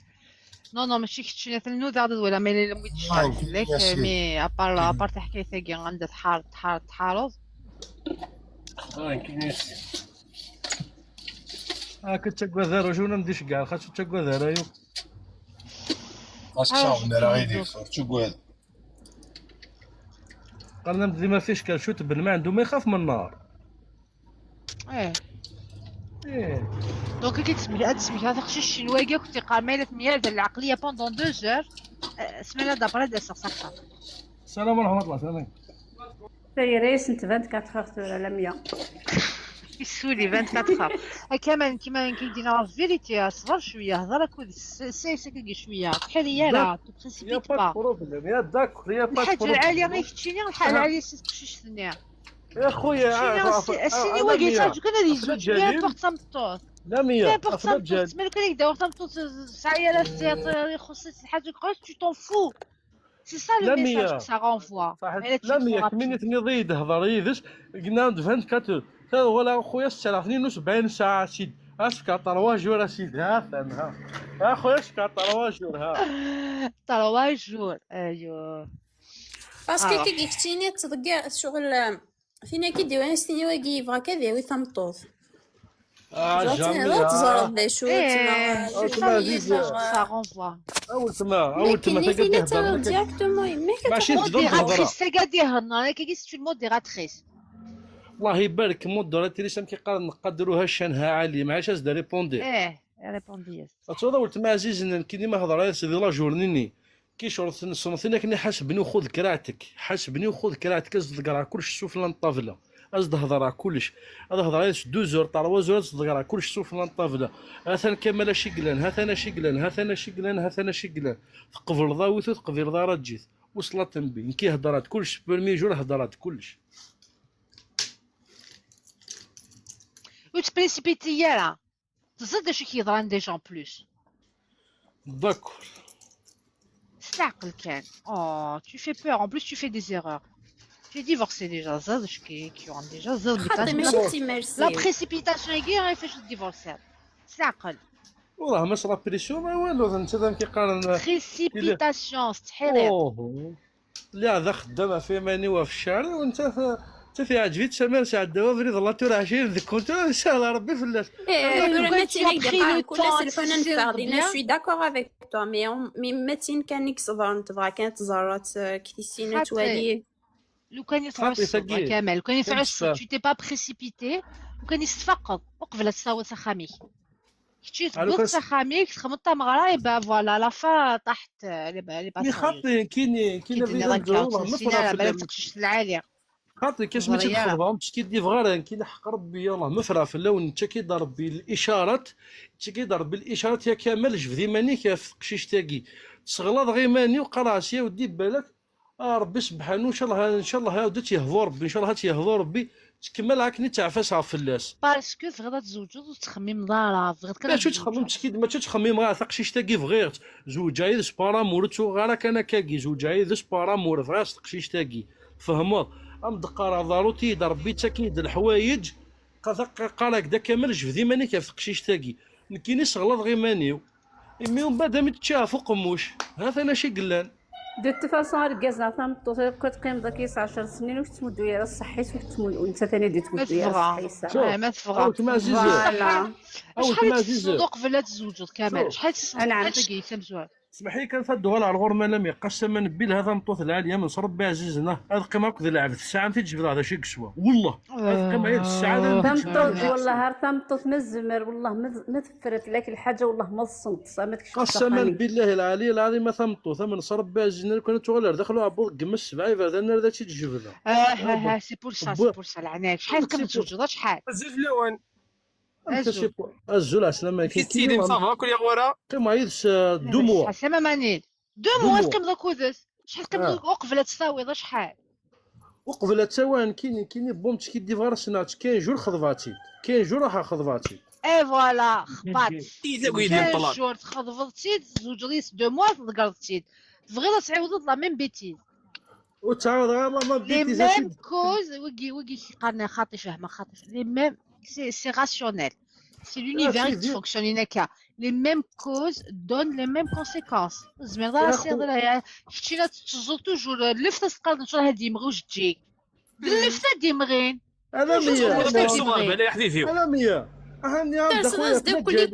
non non ماشي كتشي مثلا نو دار ولا mais لا مويتش لك mais à part à part حكاية ثاقي عندها تحار تحار تحارض كنت تقوى ذا رجونا نديش كاع خاصو تقوى ذا رايو خاصك صاحبنا راه غيدير تقوى قالنا مدي ما فيش كان شو تبن ما عنده ما يخاف من النار. ايه ايه donc كي تسمي تسمي هذا خشي الشينواكي كنت قامله ميال العقلية pendant 2 heures سمانه d'après دا صح. السلام ورحمة الله. سلام سيريس انت 24 heures لميا يسولي 24 heures كمان كيما كيدينا vérité صبر شوية هضر سي سي شوية بحال هي لا te précipite pas problème y a d'accord y a pas الحاجة العالية ما يكتشيني الحاجة العالية تقشيش ثنيا يا خويا السيني واقي تاج كان هذه زوج n'importe سمطوط لا مية n'importe سمطوط مالك كان يدور سمطوط ساعة لا خص الحاجة كراش tu t'en fous c'est ça le message que ça renvoie. لا مية كميني تنضيد هضر يدش قلنا 24 ولا خويا الساعة 72 ساعة سيد اسكا 3 jours سيد ها فهم ها ها خويا اسكا 3 jours ها 3 jours ايوا parce que كي كتيني تضيع شغل فينا كي ديوان ستيني واكي يبغى كذا ياوي ثمطوط. jamais تزرد ذا شو ايه تما ça renvoie. اول تما اول تما لكن تقدر فينا تهضر تاو directement ماشي تبدا تهضر modératrice تقعد هنا كي c'est une modératrice. الله يبارك modératrice كي قال نقدروها شانها عالي ما عادش دا répondre. ايه répondez. تصور ولد ما عزيز كي ديما هضر سيدي la journée ني كي شغل صنتينا كني حاسبني وخذ كراعتك، حاسبني وخذ كراعتك، ازد تقرا كلش سوف الطابله، ازد هضر على كلش، هذا هضر على 2 heures 3 heures تقرا على كلش سوف الطابله، هاثا كمال شي قلان، هاثا شي قلان، هاثا شي قلان، هاثا شي قلان، تقبل ضاويت وتقبل ضا جيت وصلت نبي كي هضرات كلش premier jour هضرات كلش. وت précipiter راه تزيد شي كيضران déjà en plus. d'accord. استعقل كان. Oh, tu fais peur. En plus, tu fais des erreurs. Tu es divorcé déjà. زاد كي كي déjà زاد. خاطر ماشي تيمرسي. La précipitation هي فاش divorcer. استعقل. والله ما صرا pression ما والو، انت كيقارن précipitation تحيريط. اوه لا هذا خدامه في ماني في الشارع وانت انت في عجبيت سمير سعد دوا فريد الله تورا عشير ذكرت سهل ربي في الناس. إيه متين كل سلحونا نفاضينا je suis d'accord avec toi mais متين كان يكسبر تبغى كانت زرات كيسينا توالي. لو كان يتعصب كمال، لو كان يتعصب tu t'es pas précipité، لو كان يستفقد وقبل تساوي سخامي كي تبغ سخامي تخمط مغرا ben voilà la fin طاحت les mais خاطي كاين كاين في بالك تقشش العالية. خاطر كاش ما تدخل كي دي فغار كي حق ربي يلاه مفرا في اللون انت كي ضرب بالاشارات، انت كي ضرب بالاشارات يا كمال جبدي مانيك في قشيش تاكي تسغلط غير ماني وقراسي يا ودي بالك ربي سبحانه ان شاء الله ان شاء الله ودي تيهضر ربي ان شاء الله تيهضر ربي تكمل عاكني تعفس على فلاس parce que تغدا تزوجوا وتخمم دارا بغيت لا شو تخمم تسكيد ما تخمم غير تقشيش تاكي فغيرت زوج عيد سبارا مورتو غير كان كاكي زوج عيد سبارا مور فغير تقشيش تاكي فهمت ام دقارا ضاروتي ضربي تاكيد الحوايج قالك دا كامل جبدي ماني كيف تقشيش تاكي كيني سغلط غير مانيو مي ومن بعد متشافو قموش هذا انا شي قلان. de toute façon ركازنا ثمطوط كتقيم داك 10 سنين واش تمدو يا الصحيت واش تمد وانت ثاني دي تمدو يا الصحيت. ما تفغى اول ما عزيز شحال الصندوق فلا تزوجوا كامل شحال الصندوق. اسمح لي كان فدوها على الغرمه لم يقسم نبيل هذا مطوط العالية من ربي عزيزنا هذا قيمة كذا لعب الساعة انت تجبد هذا شي قسوة والله هذا قيمة الساعة ثمطوط والله هار ثمطوط من الزمر والله ما تفرت لك الحاجة والله ما الصمت ما تكشف. قسما بالله العلي العظيم ما ثمطوط من ربي عزيزنا كان تغلر دخلوا عبود قمس سبعة يفردنا هذا شي تجبد. اه c'est pour ça c'est pour ça العناك شحال كم تزوجوا شحال الزوج الاول الزول عسلامة كي سيدي ça va كل غورا قيمة عيد deux mois عسلامة مانيل deux mois تقيم ذاك ودس شحال تقيم وقبل تساوي شحال وقبل تساوي كاين كاين bon كي دي فغار سنات كاين jour خضفاتي كاين jour راح خضفاتي et voilà خبات كاين jour تخضفتي زوج ريس 2 mois تقرضتي تبغي تعاود la même bêtise وتعاود غير la même bêtise les mêmes causes وكي وكي قالنا خاطي فهمه خاطي les mêmes c'est rationnel. C'est l'univers qui fonctionne. Les mêmes causes donnent les mêmes conséquences.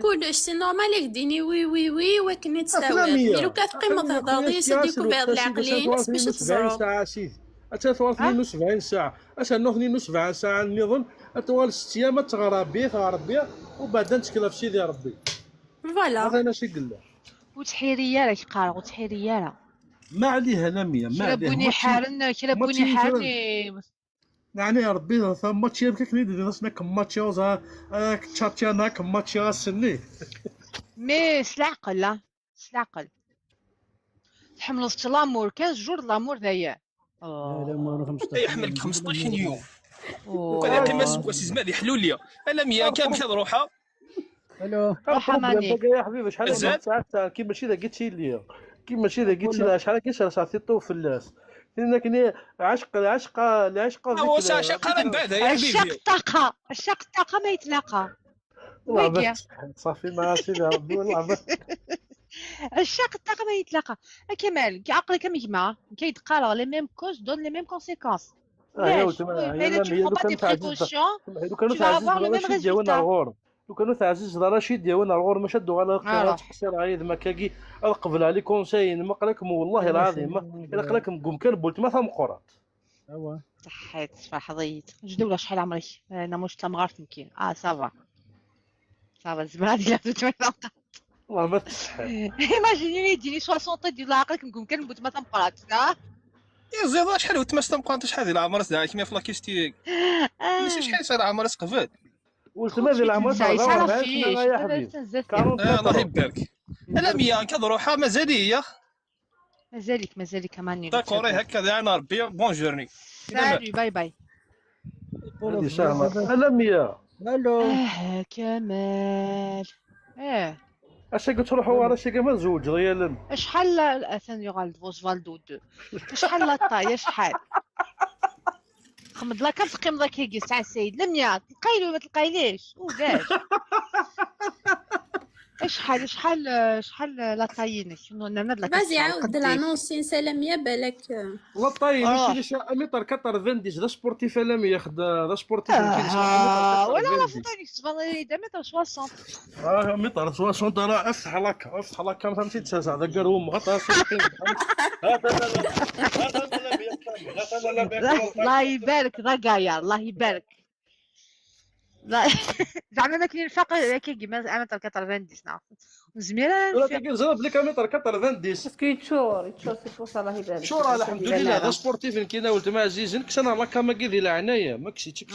كلش c'est normal يديني oui oui oui ولكن تساوي لو كان قيمة تهضري سيديكو بعض العقلين باش تزرو. أتى 72 ساعة أتى 72 ساعة النظام أتوال 6 أيام تغربي تغربي وبعد نتكلف سيدي ربي voilà هذا أنا شي قلنا وتحيرية راه كيقارغ وتحيرية راه ما عليها لمية ما عليها كلا بوني حارن كلا بوني حارن يعني يا ربي ماتشي يمكن كني راسنا كماتشي وزا تشاتشانا كماتشي راسني mais سلعقل لا سلعقل تحملت l'amour 15 jours l'amour ذايا لا ما 15 يحملك 15 يوم وكان يقيم السكواس زمان يحلوا لي انا ميا كان مشى روحها الو روحها ماني يا حبيبي شحال من ساعة كي ماشي لقيتي لي كي ماشي لقيتي لها شحال كي ساعتي طوف في الناس لانك عشق العشق العشق هو عشق من بعد يا حبيبي عشق الطاقة عشق الطاقة ما يتلاقى والله صافي مع سيدي ربي والله عشاق الطاقة ما يتلاقى كمال عقلك كم يجمع كيتقال les mêmes causes donnent les mêmes conséquences. يا ولاش ولد يا الا tu لميا prends لو pas كان tes تعزز précautions لو كانوا tu vas تعزز avoir le même رشيد ديالنا résultat. الغور، لو كانوا تعزز رشيد ديالنا الغور مش دو على قراءة Alors تقصير عيد ما كاكي قبل على كونساي ما قالكم والله العظيم الا قالكم قوم كان بولت ما ثم قرات. ايوا صحيت فرحضيت جدولة شحال عمري انا مش تمغرت يمكن ça va ça va زعما هذه لا تمغرت. والله ما تستحي. imaginez يديني 60 ديال عقلك نقوم كنبوت ما تمقرات لا. يا زيد شحال وتمس تمقرات شحال هذه العمر كيما في لاكيستي نسي شحال صار عمر قبل. ولت ما ذي العمر 38 سنة 44 يسعى سنة فيش يا حبيبي. الله 43. يبارك. لا ميا كضروحها مازال هي. مازالك مازالك ماني. d'accord هكا انا ربي bonne journée. salut bye bye. هذه سهلة لميا. الو. اه كمال اه. اش قلت روحوا على شي ما نزوج ريال. شحال اثن يغال فوزفالدو دو شحال la taille شحال خمد la cam تقيم لا كيكي تاع السيد لميا تلقايلو ما تلقايليش ولاش شحال شحال شحال la taille نك انا la vas-y عاود l'annonce سلامية بالك. la taille آه. ماشي متر 90 ذا sportif لم ياخذ ذا sportif. ولا لا فوتوني تبان متر 60. متر 60 راه افتح la cam افتح la cam فهمتي تسع ذا قروم غطا. الله يبارك ذا قايا الله يبارك لا زعما ما كاين الفرق كي ما متر 90 زميره. لا تلقى زرب لك متر 90. parce que يتشور يتشور c'est pour ça الله يبارك. شو راه الحمد لله ذا sportif كاين ولد ما عزيز كسنا la cam كي العناية ما كسيتش.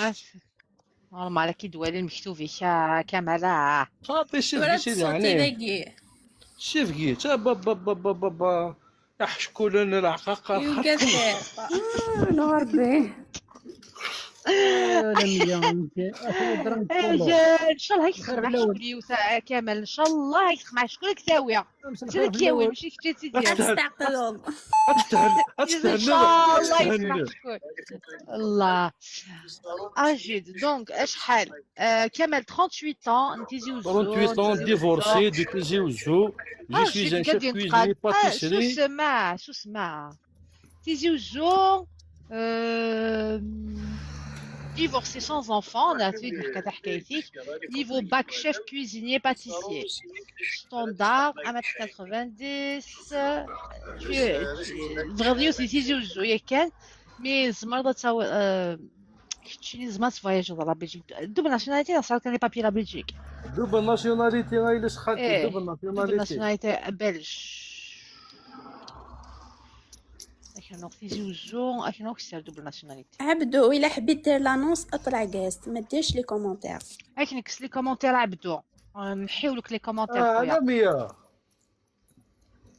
normal اكيد والي المكتوب كمال. خاطي ولا شيف سيدي تصوتي عناية ذاكي. شيف كي تا با با با با با با احشكولن العقاقه. يوقف. نهار بيه. ان شاء الله يخدم مع شكون كامل ان شاء الله يخدم مع شكون كتاويه كتاوي ماشي كتاوي تدير. تستعقلهم. ان شاء الله يسمع شكون الله اجد donc اشحال كمال 38 ans نتيزي وزو 38 ans divorcé de Tizi Ouzou. Je suis un chef cuisinier pâtisserie. شو سمع شو سمع تيزي وزو divorcé sans enfant, on a fait حكايتك niveau bac chef cuisinier pâtissier standard 1m90 تغديو سي تيزي وزو ياك كان mais زمرض تساوي كتشيني زعما تفواياج la Belgique double nationalité صار كان les papiers la Belgique. double nationalité غايلة خالتي. ايه double double nationalité. nationalité belge لكن تيزي وزو لكن كسر double nationalité. عبدو الا حبيت دير l'annonce اطلع guest ما ديرش les commentaires. لكن كس les commentaires عبدو نحيو لك les commentaires خويا. لميا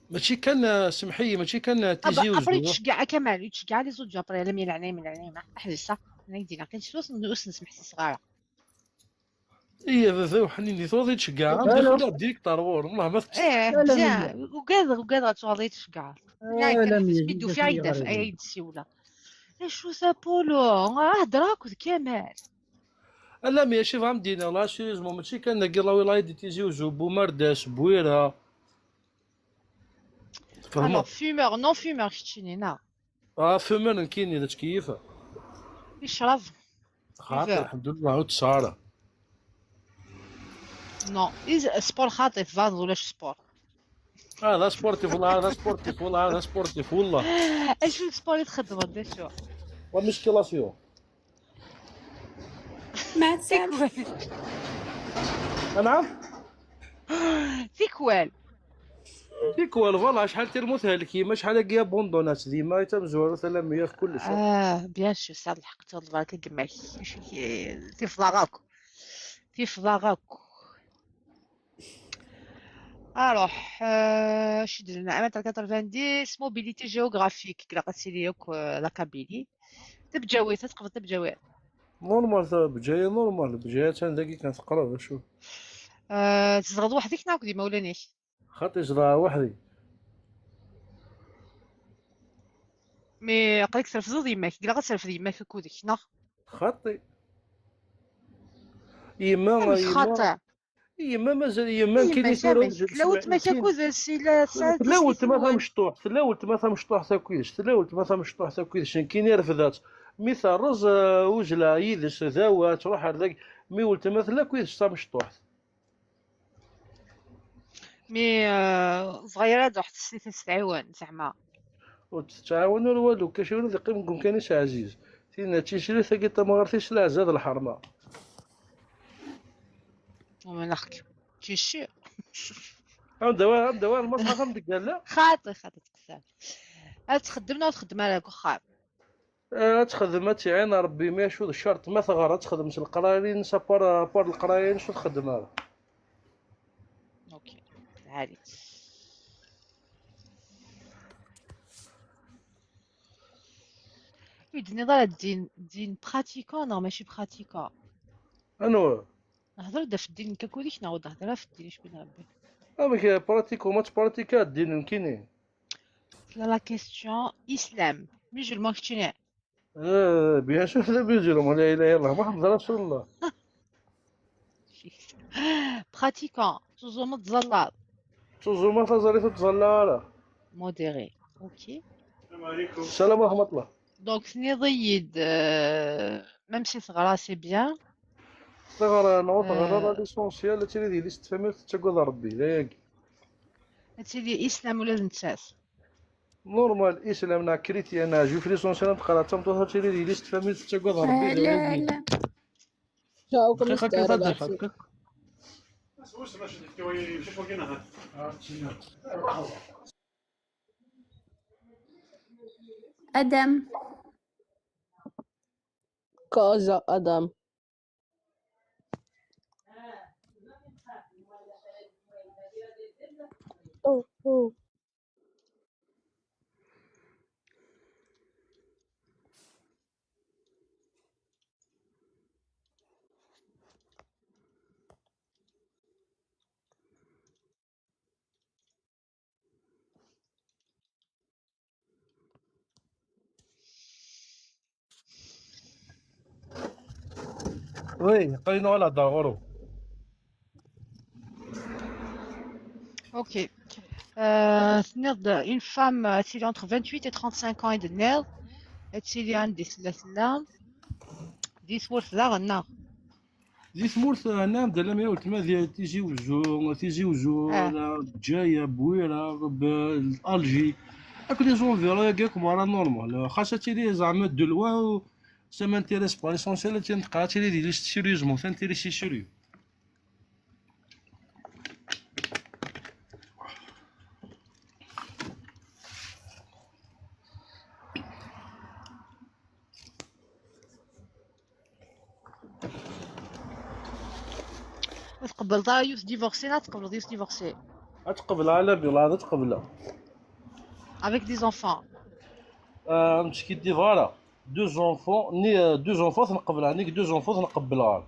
ماشي كان سمحي ماشي كان تيزي après وزو. يتشكع كمال يتشكع les autres après لم يلعني من العني ما احبس صح انا يدينا كاين فلوس نسمح سي صغيرة. ايه ذا وحنيني ثوضي تشكع دخل ديك طرور والله ما ايه مزيان وقادر وقادر تغادي تشكع لا بيدو في عيدة في عيد السيولة شو سابولو هضراك كمال. لا ماشي فهم دينا لا sérieusement ماشي كان كي la ولاية دي تيزي وزو بومرداس بويره. alors فهمت fumeur non fumeur شتيني نا. اه fumeur نكيني ذا تكيفه. يشرب. خاطر الحمد لله وتسارة. non sport خاطي فاض ولاش sport. هذا sportif والله هذا sportif والله هذا sportif والله. اش ال sport اللي تخدم هذا شو و musculation. ما تعرف. نعم. تيكوال. تيكوال voilà شحال تيرموثها لك شحال كي abandonnات ديما تمزور 300 في كلش. اه bien sûr صار الحق تبارك كماك تفضغاك تفضغاك. alors شي درنا 1m90 mobilité géographique كلا قاسي ياك la Kabylie تبجاوي تقبل تبجاوي. normal بجاية normal بجاية تان ذاكي كنتقرا شوف. تزغد وحدك ناك ديما ولا نيش؟ خاطي زرع وحدي. mais قالك ترفض يماك كلا غترفض يماك كودك نا. خاطي يما يما خاطئ يما مازال يما كاين لا ولد ما تاكوز سي لا لا ولد ما مشطوح لا ولد ما مشطوح تاكويش لا ولد ما مشطوح تاكويش كاين رفضات مي ثرز وجلا يدس ذاوة تروح هذاك مي ولت مثلا كويس تمشطوح مي صغيرة رحت تستعاون زعما وتتعاون ولا والو كاش ولد يقيم كانش عزيز تينا تيشري ثاقي تمغرتيش العزاز الحرمة ومن اخك تيشي عندها عندها المصحف عندك قال لا خاطي خاطي تقسام تخدمنا وتخدم على كخاب تخدم تعين ربي ما شو الشرط ما ثغرة تخدم القرايين سابار بار القرايين شو تخدم هذا OK عادي يدني ضل الدين دين pratiquant non ماشي pratiquant انو نهضر دا في الدين كاكوليك نعاود نهضر في الدين شكون ربي امك pratiquant ما تبراتيكا الدين كاينين la question islam musulman كتشيني bien sûr لا musulman لا اله الا الله محمد رسول الله pratiquant تزوم تزلال تزوم تزالي تزلال modéré OK السلام عليكم السلام ورحمة الله donc نضيد même si ثغرا c'est bien ثغرة نو ثغرة l'essentiel تيري ديال تفهم تاكل ربي لا ياك تيدي اسلام ولا نتساس normal اسلام نا chrétien نا juif l'essentiel تقرا تمطوها تيري ديال تفهم تاكل ربي لا لا دقيقة كيف دقيقة ادم كازا ادم أوه أوه. oui قرينا ولا داغورو OK تنض une femme تيلي entre 28 et 35 ans يدنيض تيلي عندي ثلاثة دي ثورث ذا غنا دي ثمورث انا نبدا لا 108 ديال تيزي وزو تيزي وزو جاية بويره الجي هاك les environs كاع راه normal خاصة تيلي زعما de loin ça m'intéresse pas l'essentiel تنقرا تيلي ديال sérieusement t'intéresser sérieux تقبل دار يوس divorcé لا تقبل يوس divorcé تقبل على بلا هذا تقبلها avec des enfants مسكين دي voilà deux enfants ني deux enfants تنقبلها نيك deux enfants تنقبلها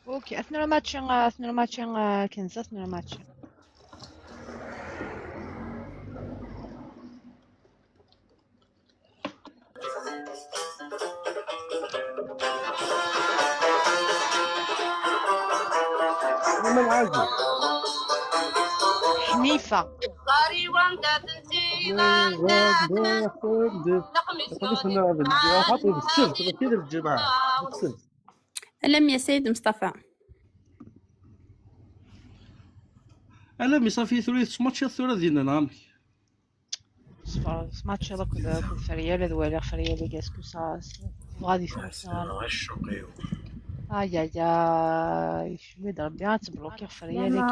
OK اثنين ماتشين اثنين ماتشين كنزة اثنين ماتشين من العاجل حنيفة لم يا سيد مصطفى انا مي صافي ثريت ماتش ثورة ديالنا نعم سماتش هذاك فريال هذا ولا فريال est-ce que ça غادي اي اي اي شوية ربي تبلوكي فريال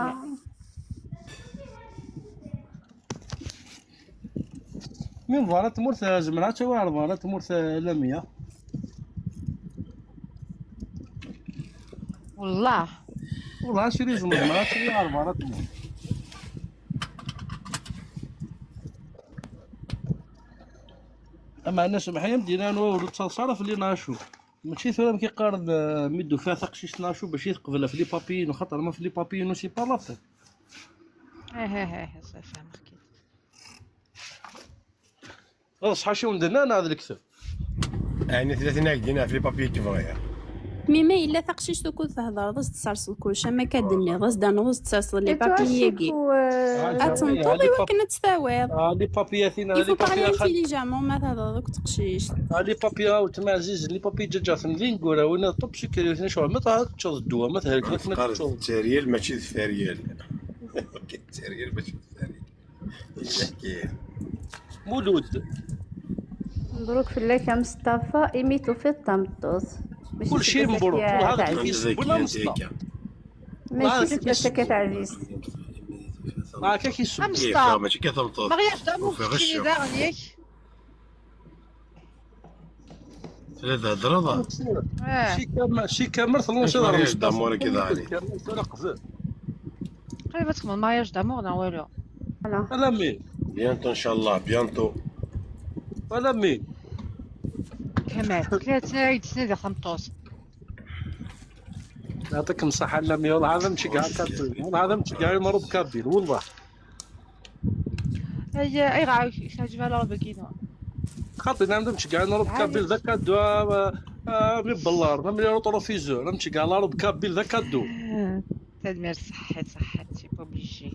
من ظهرت تمرت زمرات واعر ظهرت تمرت لمية والله والله سيري زمرات واعر ظهرت تمرت اما انا سمحي مدينا نو تصرف اللي ناشو ماشي ثورة كيقارن ميدو فيها ثقشيش ناشو باش يتقبل في les papiers خاطر ما في les papiers c'est pas la peine اه اه اه صافي فهمت صحا شي وندنا انا هذا الكتاب يعني 30 دينا في les papiers كيف غير ميمي الا ثقشيش تو كنت تهضر غز تسرسل كلشي ما كدني غز دان غز تسرسل les papiers كي اتنطوض ايوا كنا تساويض les papiers ثينا il faut parler intelligemment ما تهضر دوك تقشيش les papiers وتما عزيز les papiers جا ثمدين قولا وين top sécurité شغل ما تشوض الدواء ما تهلك ما تشوض التريال ماشي الثريال. التريال ماشي الثريال. مولود مبروك في الله يا مصطفى إيميتو في الطمطوط. كل شيء مبروك. هذا ولا مصطفى ماشي سبتك عزيز هكا كيسب ماشي كثمطوط. mariage d'amour كيني دار ياك ثلاثة هضرة شي كامل ثلونشي mariage d'amour كذا علي قريبة تكمل mariage d'amour نا والو. لا مي bientôt ان شاء الله bientôt. ولا مي كمال 3 سنين ديال 15. يعطيكم الصحة لميا والله هذا مشي كاع kabyle، والله هذا مشي كاع المروب kabyle والله. اي اي غا عجبها la robe كينو. خاطر نعم مشي كاع المروب kabyle ذاك cadeau من بلار من rétroviseur مشي كاع la robe kabyle ذاك cadeau. تدمير صحت صحت c'est pas obligé.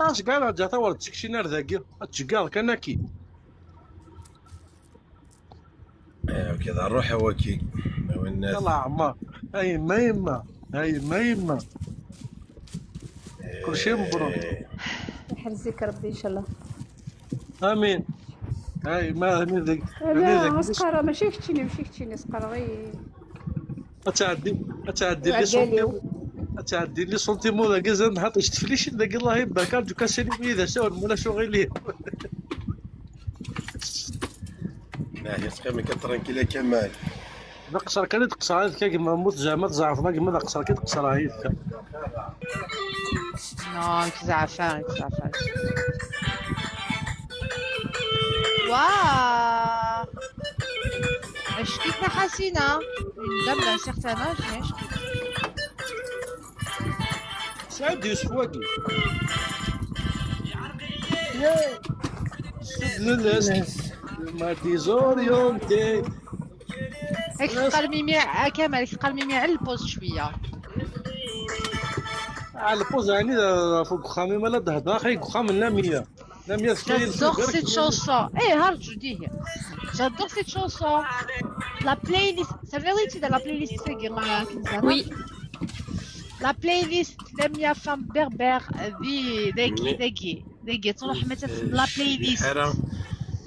اش كاع رجعت ورد تشكشي نار ذاكي تشكال كان كي ايوا كذا نروح هو كي يلا عمار هاي ما يما هاي ما يما كل شيء مبروك يحرزك ربي ان شاء الله امين. هاي ما هني ذاك لا سقرا ماشي كتشيني ماشي كتشيني سقرا غير تعدي تعدي les centimes تعدي les centimes ذاك زاد نحط تفليش ذاك الله يبارك ارجو كاسيني اذا سول مولا شو غير ليه ناهي تقيم tranquille كمال نقصر كان تقصر هذيك كما موت زعما تزعف كما تقصر كي تقصر هذيك non كزعفان كزعفان واه شكيتنا حسينه une dame d'un certain âge mais سعد يوسف واقي ما désorienté هيك قال ميمي كمال قال ميمي على ال pause شويه على ال pause يعني فوق خامي ما لا تهضر خي خام لا مية لا مية. J'adore cette chanson. Eh, هرجو دي هي. J'adore cette chanson. La playlist, ça veut dire la playlist Oui. La playlist لميا femme berbère ذي ذاكي ذاكي ذاكي تروح مثلا la playlist.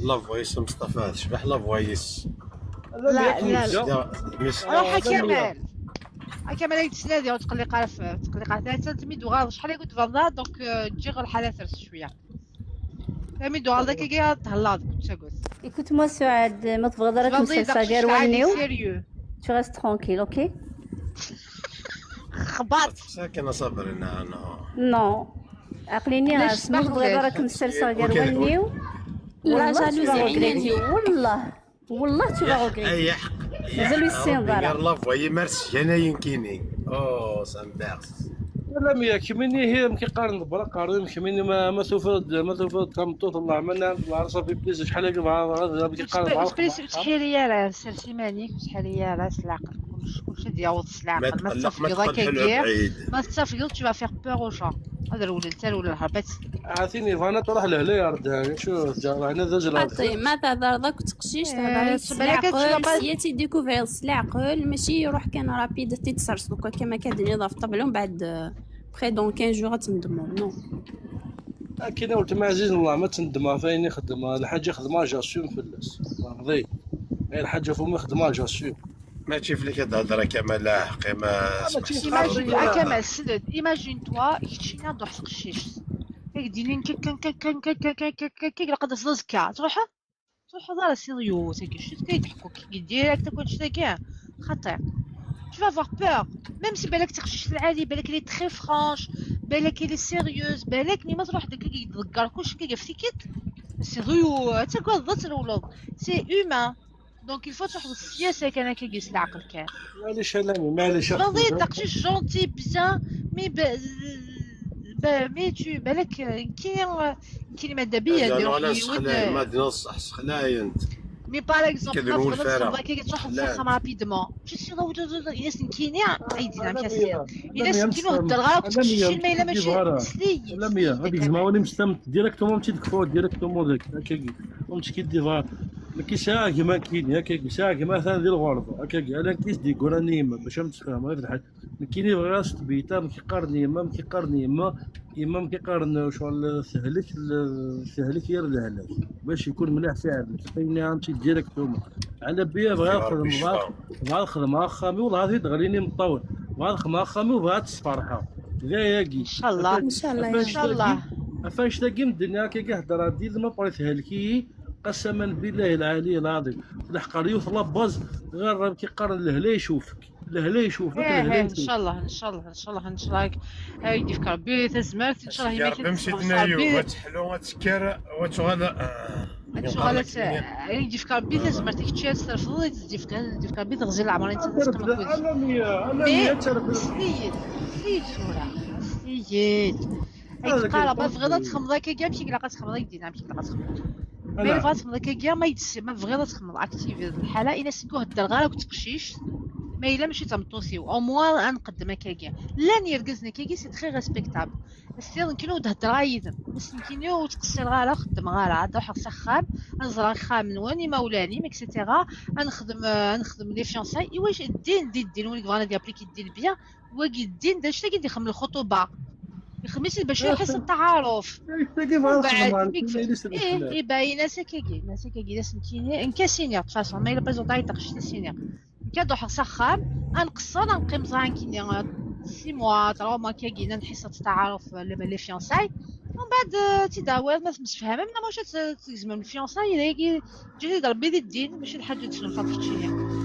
la voix مصطفى تشبح la voix. لا لا لا روح كمال كمال تسنادي وتقلق تقلق ثلاثة تميد غاض شحال قلت فضا donc تجي غير الحالة ثرس شوية تميد غاض كي تهلا كنت Écoute-moi سعاد ما تبغى ضرك مسلسل غير ونيو Tu restes tranquille, ok? خبط ساكنة صبر انا non عقليني راس ما تبغى ضرك مسلسل غير ونيو la jalousie والله والله tu vas regretter. اي حق مازال يسين ضرر la voix merci انا يمكنني او سامبرس لا ميا كيميني هي كيقارن برا قارن كيميني ما سوف ما سوف تمطوط الله عملنا الله صافي بليز شحال هذا كيقارن شحال راه سيمانيك شحال هي راس العقل كلشي ديال العقل ما تستفيض كيدير ما تستفيض tu vas faire peur aux gens هذا الولد حتى ولا الهربات عاطيني فانا تروح لهلا يا رد شو انا ذا عطي ما تهضر ذاك تقشيش تهضر العقل سياتي découvrir العقل ماشي يروح كان rapide تيتسرس دوكا كما كان يضاف طبل ومن بعد après dans 15 jours تندمو non كاين ولد ما عزيز الله ما تندم فاين يخدم الحاجه خدمه j'assume فلس رضي غير الحاجه فما خدمه j'assume ماشي في لك تهضر كمال لا قيمه imagine كمال سند imagine-toi كتشينا دوح تقشيش دينين كك كك كك كك كك كك كك لقد زكا تروح تروح دار sérieux تاكشي كيضحكوا كي direct كلشي كاع خطير tu vas avoir peur même si بالك تقشيش العادي بالك elle est très franche بالك elle est sérieuse بالك mais ما تروح داك كيتذكر كلشي كيف تيكيت sérieux تاكل ضد الولاد c'est humain donc il faut تروح للسياسه كان كيجلس العقل كان معليش انا معليش رضي تقشيش gentil bien mais mais tu بالك كاين كاين ماذا بيا دير ما نصح سخلاي انت mais par exemple كيديروا ما تبغى الفارة. تخدم كي تروح لا. تسخن rapidement ماشي سي الناس نكيني عيدنا أنا ماشي مية الناس أنا نكينو هدر غير مية كتمشي ما الا ماشي سلي لا مية هذيك زعما ولي مستمت directement مشيت كفو directement ذاك هكاك ومشي كيدي فا ما كاينش ساعة كيما كاين هكاك ساعة كيما مثلا ديال الغرفة هكاك انا كيس دي قراني يما باش نتفاهم غير الحاجة ما كاين غير تبيتا ما كيقارن يما ما كيقارن يما يما ما كيقارن شغل سهلك سهلك يا الهلاك باش يكون مليح في عقلك عطيني عمتي directement على بيا بغا ربي نخدم الشفاء. بغا نخدم مع خامي والله غادي تغليني مطول بغا نخدم مع خامي وبغا تصفرحه ياكي ان شاء الله ان شاء الله يا ان شاء الله. فاش تلاقي الدنيا كي كيهضر ديال ما بغيت هلكي قسما بالله العلي العظيم الحق يوصل la base غير كيقارن لهلا يشوفك لهلا يشوفك ايه لهلا ايه ان يشوفك شاء الله ان شاء الله ان شاء الله ان شاء الله يدي في ربي تزمرت ان شاء الله يا هي ربي مشيت نايو وتحلو وتسكر وتغال شغلات يدي في ربي تزمرت كتشي ترفض يدي في ربي تغزي العمر انت تسقم انا مية انا مية mais تعرف سيد سيد ثورة سيد هذا قال ما كيقول بغينا تخمض كاع مشي كلا تخمض يدينا مشي كلا تخمض ما انا بغات تخمض كاع ما يتس ما بغينا تخمض activer الحالة الا سكو هدر غير وتقشيش ما الا ماشي تمطوسيو au moins نقدم كاكيا لا نيركزنا كاكي c'est très respectable السير نكينو تهدر غايدن بس نكينو وتقصر غالا خدم غالا عاد روح سخام نزرع خام نواني مولاني et cetera نخدم نخدم les fiançailles ايوا الدين دي الدين وليك بغانا دي appliquer الدين bien واكي الدين دا شتا كيدي يخمم الخطوبة يخمس باش يحس التعارف كيف ومن غنخدم بعد مع ميك ايه ايه باين ناس كاكي ناس كاكي ناس نكيني نكا سينيور façon ما الا بيزون طايطق شتا سينيور كادو سخام نقصر نقيم زعما كيني 6 mois 3 mois كاكي نحس التعارف les fiançailles ومن بعد تيداوي ما تمسفهم من ماشي تزمن ال fiançailles إذا جي ضربي دي الدين ماشي الحاجة تشنو فاطمة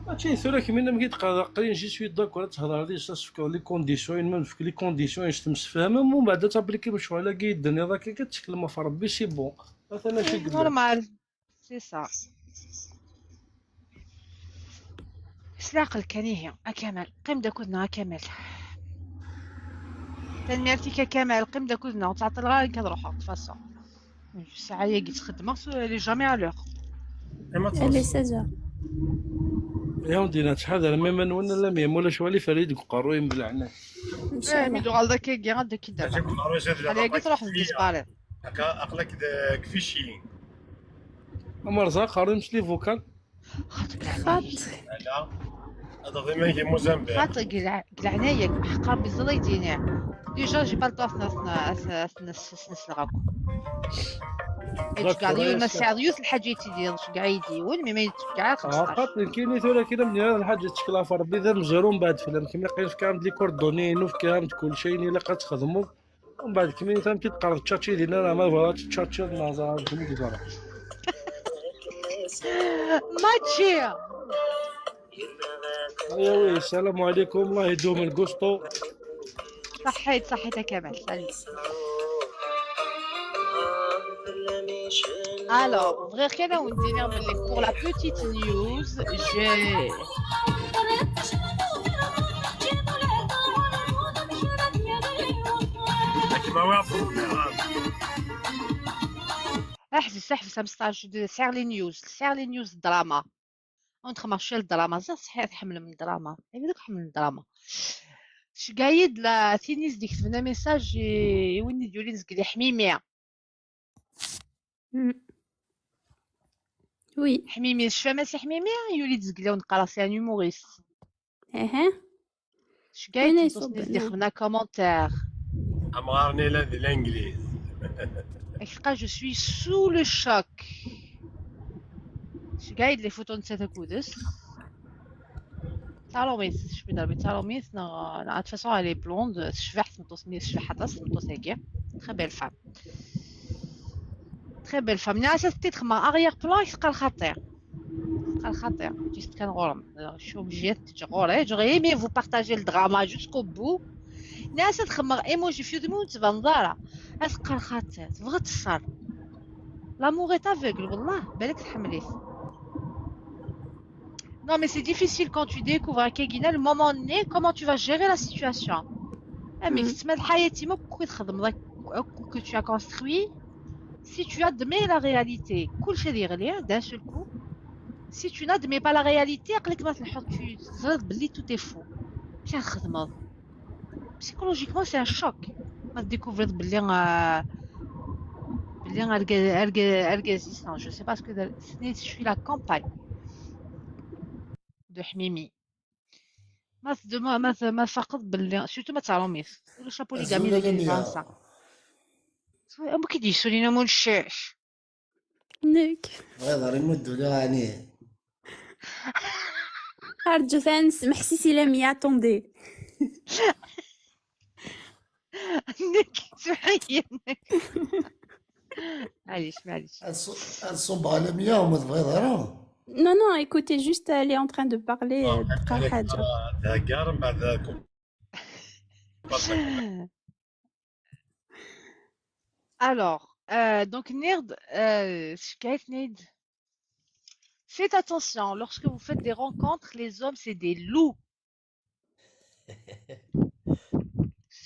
ماشي ثورة كيما ما كيتقرا قرين je suis d'accord تهضر لي تفكر les conditions ما نفك les conditions تمسفهم ومن بعد t'appliquer باش على كي الدنيا راه كي كتكلم في ربي c'est bon مثلا شي قدام normal c'est ça سلاق الكنيهي أكمل قيم داكوذنا أكمل تنميرتك كمال قيم داكوذنا وتعطل غير كنروحو façon الساعة هي كي تخدم les jamais à l'heure elle est 16 يا ودينا تحذر ما نونا لا ميم ولا شوالي فريد قارو يمبلعنا ان شاء مي الله دو غالدا كي غادا كي دابا على كي تروح disparaît هكا اقلك كفيشي مرزا قارو يمشي les vocaux خاطر خاط لا هذا ضمن كي موزامبيق خاطر قلعنايا حقا بزاف يديني déjà j'ai pas سنسلغاكو d'accord يون ما يا ساعد يوث الحاجة يتيدير كاع يديون mais ما يتكاع 15 خاطر كاين ثورة كاين من هذا الحاجة تشكلها في ربي ذا مزيرو من بعد فيلم كيما قايل في كامل les coordonnées نو في كامل كل شيء الا قد تخدموا ومن بعد كيما فهمتي تقرا تشاتشي ديالنا راه ما بغاتش تشاتشي نازار كيما كيزارا ماتشي ايوا oui السلام عليكم الله يدوم القسطو صحيت صحيت يا كمال salut. Alors, vrai كان وندير باللي pour la petite news, j'ai كيما هو احبس احبس 15 سعر les news سعر les news الدراما entre marché الدراما زاد صحيح تحمل من الدراما اي دوك حمل من الدراما شقايد لا تينيس ديك كتبنا message وين ديولي نزكلي حميمي oui حميمي شفا ماسي حميمي يولي تزكلي ونقرا c'est un humoriste اها شقايد وين تنص يصب ديك خدمنا commentaire امغارني لا دي الانجليز تلقى je suis sous le choc شقايد les photos نتا تاكودس تاروميت شبي ضربي تاروميت نا façon elle est blonde تشبح تمطوس تشبح حتى تمطوس هكا très belle femme très belle femme ناس titre ما arrière-plan يتلقى الخطير يتلقى الخطير juste كان غورم شو جيت غوري j'aurais aimé vous partager le drama jusqu'au bout ناس تخمر ايموجي في دمو تبان ضارة تلقى الخطير تبغى تصر l'amour est aveugle والله بالك تحمليت. Non, mais c'est difficile quand tu découvres à Kegina le moment donné, comment tu vas gérer la situation. Ah, mais تسمى الحياة تما كي تخدم que tu as construit, Si tu admets la réalité, كلشي يغلي d'un seul coup. Si tu n'admets pas la réalité, عقلك ما تلحق tu تزرد باللي tout est faux. مش خدمة. Psychologiquement, c'est un choc. ما découvrir باللي أرجازيس, je sais pas ce que je suis la campagne de حميمي. ما ما ما فقط باللي surtout ما تعلميش ولا la polygamie ديال فرنسا. ما كيديش لينا مول الشاش. نيك. غير يمدوا لي يعني. أرجو ثاني سمح سي لميا attendez. نيك سمحي معليش معليش. الصوب على 100 وما تبغي ضرا. Non, non, écoutez, juste elle est en train de parler. دقة حاجة. تهجر من بعد. Alors, donc Nerd, Nerd, faites attention, lorsque vous faites des rencontres, les hommes, c'est des loups.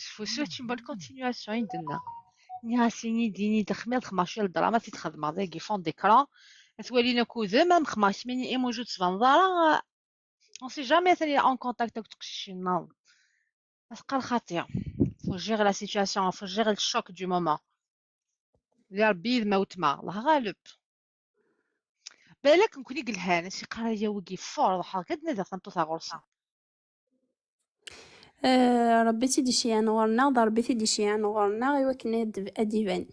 Je vous souhaite une bonne continuation, Idna. Ni Hassini, Dini, Dkhmel, Khmachel, Drama, Titkhadma, qui font des crans. تولينا كوزا ما مخماش ماني موجود في نظارة on sait jamais ثاني en contact avec تقشي ناض تبقى الخطير. Faut gérer la situation, faut gérer le choc du moment. يا ربي ما وتما الله غالب. بالك نكون قلهان شي قرايه وكي فور ضحك قد نذا ثنطو غرصه. ربي تيدي شي غورنا ضربي تيدي شي غورنا غير وكنا ديفان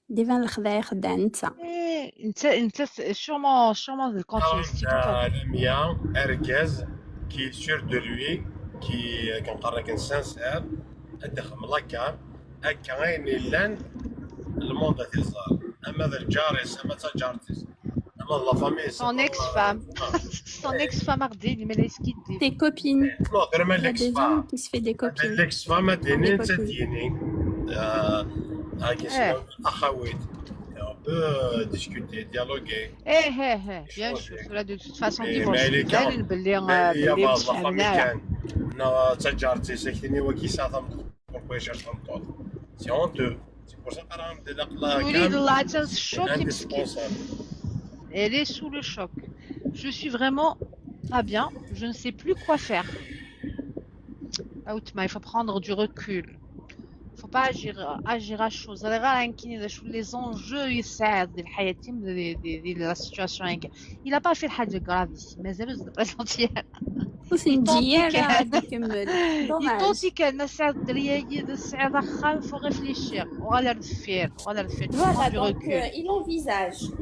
ديفان الخداع خداع انت. إيه انت sûrement sûrement ال contenu لميا اركاز qui est sûr de lui qui كنقرا كان sincère ادخل la cam هكا غير لان ال monde تيزار اما ذا الجاريس اما تا جارتيس اما la famille son ex-femme son ex-femme ارديني mais est-ce qu'il Tes copines. Non, vraiment Il y a des l'ex-femme. hommes qui se fait des copines. L'ex-femme ديني انت copines. ديني هاكي إيه. اخويت on peut discuter, dialoguer. ايه ايه ايه bien sûr ولا de toute façon Mais divorce elle est باين باللي هي باللي la famille متفاهمنا. كان نا تجارتي ساكتيني وكي ساعة pourquoi il cherche un C'est honteux. C'est pour ça que تريد الله تنس مسكين. Elle est sous le choc. Je suis vraiment pas bien. Je ne sais plus quoi faire. Outma, il faut prendre du recul. Il faut pas agir à chaud. Les enjeux يساعد الحياة دي la situation. Il a pas fait الحاجة grave ici. مازال présentiel. وسنجية غادي يكمل. يطوطي كان ساعة الدرية ساعة خام faut réfléchir. وغالا الفير وغالا الفير. Voilà, donc il envisage.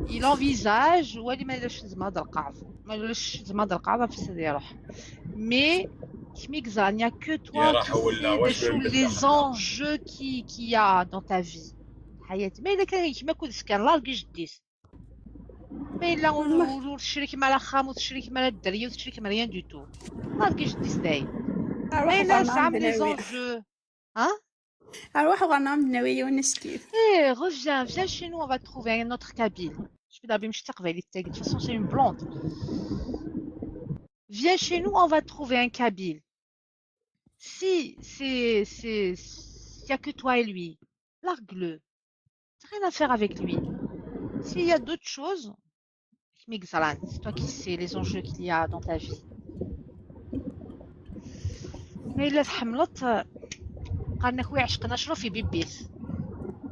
Il envisage ولي ما يديرش زعما هذا القعد ما يديرش زعما هذا القعد في السيد يروح mais كيما il n'y a que toi qui sais les enjeux qu'il y a dans ta vie الحياة. ما إلا كان كيما كنت كان لا جديس ما إلا وتشريك مع الخام وتشريك مع الدرية وتشريك مع rien du tout لا جديس داي ما إلا زعما les enjeux ها أروح غنام ناوية ونشكي. Eh, reviens, viens chez nous, on va trouver un autre Kabyle. Je vais d'abord de toute façon, c'est une blonde. Viens chez nous, on va trouver un Kabyle. Si c'est, il y a que toi et lui, largue-le. T'as rien à faire avec lui. S'il y a d'autres choses, c'est toi qui sais les enjeux qu'il y a dans ta vie. Mais il a قالنا خويا عشقنا شنو في بيبيس.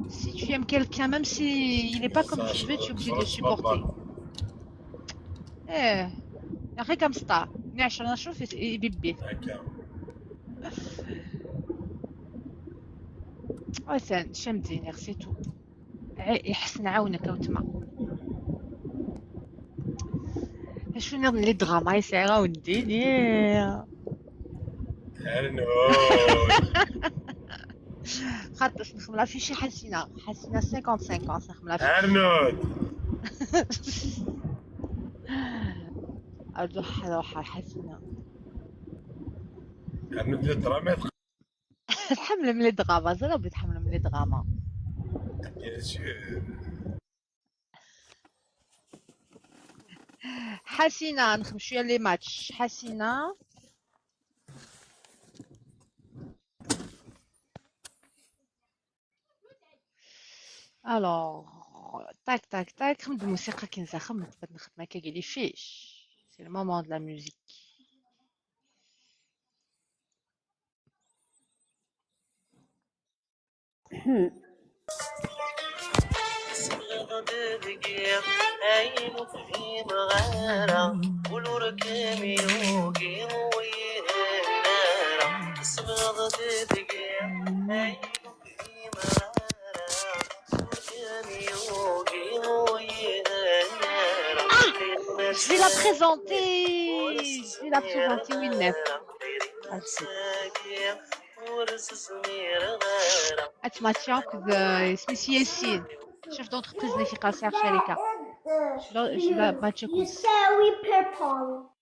Si tu aimes quelqu'un, même si il n'est pas comme tu veux, tu es obligé de le supporter. Eh, غير كم سطا نعشقنا شنو في بيبيس. وثان شمديني c'est tout. يحسن عاونك وتما. شنو نظن les dramas يسعى نديني. خاطر نخملها في شي حسينه حسينه 55 نخملها في ارنود اروح اروح حسينه ارنود les dramas تحمل من les dramas زرا تحمل من les dramas bien sûr. حسينه نخدم شويه les matchs حسينه. Alors, Tac, tac, tac. خمد الموسيقى كنزة خمد بد نخدم هكا les fiches. C'est le moment de la musique. Je vais la présenter. Je vais la présenter, Winnet. أتماتيا سميتي ياسين chef d'entreprise اللي في قصير شركة. Je la match يساوي purple.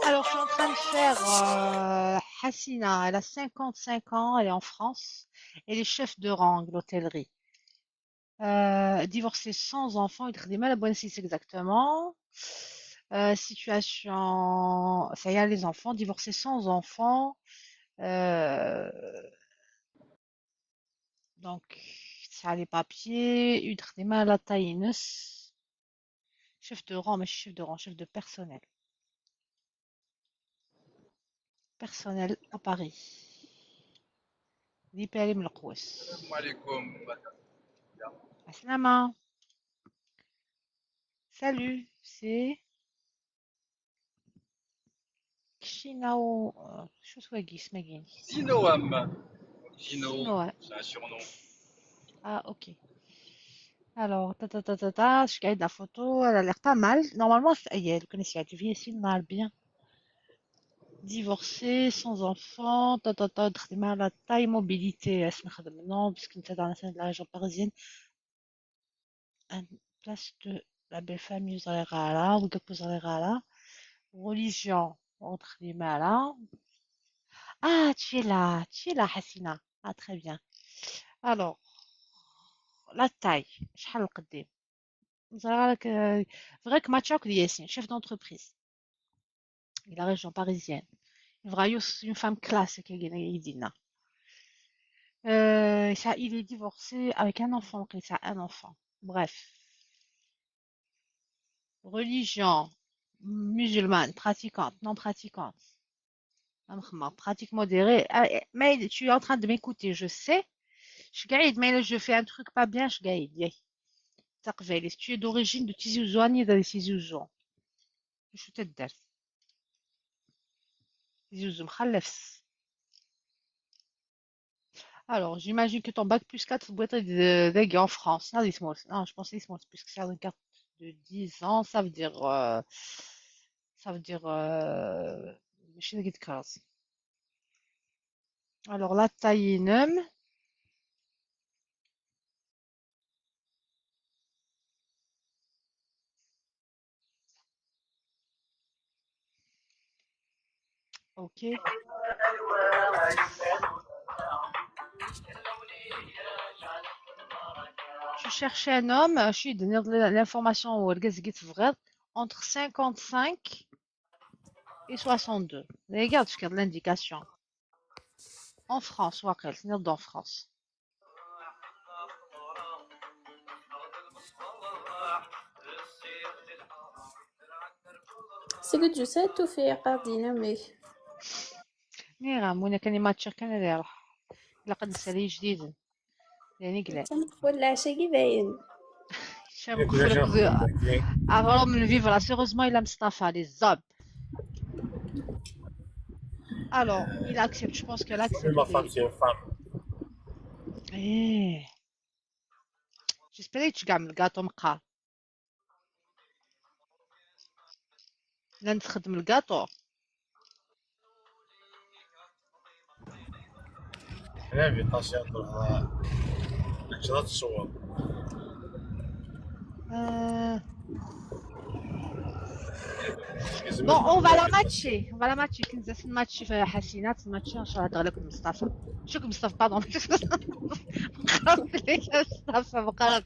Alors, je suis en train de faire Hassina. Elle a 55 ans, elle est en France. Elle est chef de rang de l'hôtellerie. Divorcée sans enfant, il mal à bonne exactement. Situation, ça y est, les enfants, divorcée sans enfant. Donc, ça a les papiers, il mal à la taille, chef de rang, mais chef de rang, chef de personnel. Personnel à Paris. L'IPLM القوس. السلام عليكم. السلامة. Salut, c'est Shinao. شو سواقي اسمها Sinoam. Gino, Sinoa. c'est un surnom. Ah, ok. Alors, ta ta ta ta ta, je gagne la photo, elle a l'air pas mal. Normalement, elle connaissait, tu viens ici, mal bien. Divorcée, sans enfant, ta ta ta, la taille, mobilité, non, puisque nous dans la région parisienne, place de la belle famille, vous allez là, ou vous allez là, religion, entre les mains là. Ah, tu es là, Hassina. Ah, très bien. Alors, la taille, شحال القديم. Vrai que Mathieu Yassine, chef d'entreprise. De la région parisienne. Une femme classe qui est il est divorcé avec un enfant, il a un enfant. Bref. Religion musulmane, pratiquante, non pratiquante. Pratique modérée. Mais tu es en train de m'écouter, je sais. Je gagne, mais je fais un truc pas bien, je gagne. Tu es d'origine de Tizi Ouzou, ni de Tizi Ouzou. Je te dis. Tizi Ouzou, مخلفs. Alors, j'imagine que ton bac plus 4 boîte de en France. Non, non, je pense que puisque c'est une carte de 10 ans, ça veut dire. Alors, la taille énorme. Ok. Tu cherchais un homme, je suis donné l'information au entre 55 et 62. Regarde, je garde l'indication. En France, واقيلا تنيض en France. C'est que tu sais tout faire دينامي. نيغا مونا كان يماتشر كان اللي يروح لقد نسالي جديد يعني قلع ولا عشا كي باين. Avant de vivre, sérieusement, il a Mustafa, les zab. Alors, il accepte, je pense qu'elle accepte. Ma femme, c'est une femme. Eh. J'espérais que tu gagnes le gâteau مقال. لا نتخدم الكاطو. L'invitation تروح تقدر تصور. Bon, on va la matcher. On va la matcher. كنزة نماتشي في حسينات نماتشي ان شاء الله تغلق مصطفى. شوك مصطفى pardon. مصطفى بقرط.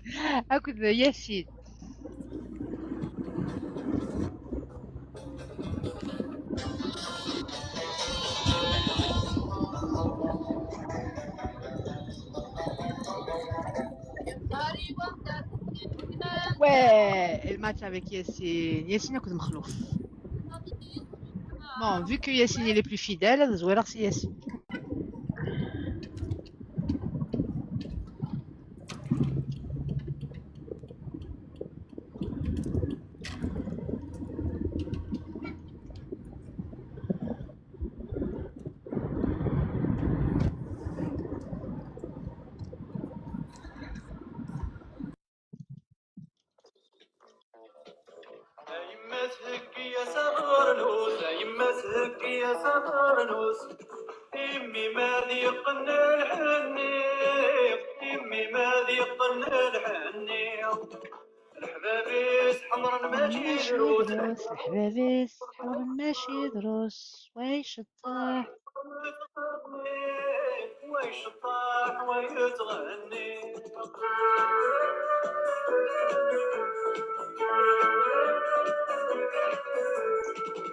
اكد ياسين. Ouais, le match avec Yassine. Yassine أكد مخلوف. Bon, vu que Yassine il est plus fidèle, زويرة c'est Yassine. الحبابيس حمر ماشي دروس ويش الطاح ويش الطاح ويتغني.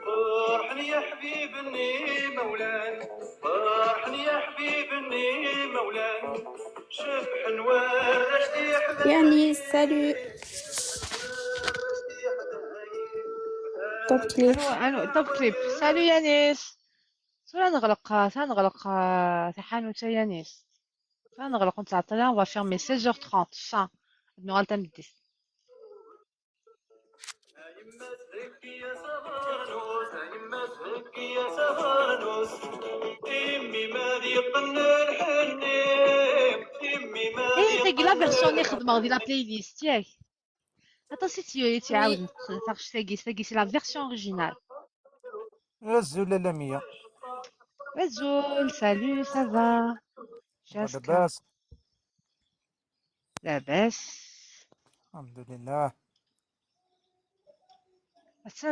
فرحني يا حبيبني مولان، فرحني يا حبيبني مولان، شبح نوارشتي حبيبي. يعني salut. Top clip. الو top clip. Salut يانيس. نغلق نغلق تحانوت يانيس. نغلق نتعطل. On va fermer 16h30. Fin. نغلق تمديس. ايه تاكي la version اللي خدمة ديال la playlist ياك. Attends, si tu تعاود تاكي تاكي c'est la version originale. غزول لامية. غزول salut ça va. لاباس. لاباس. الحمد لله.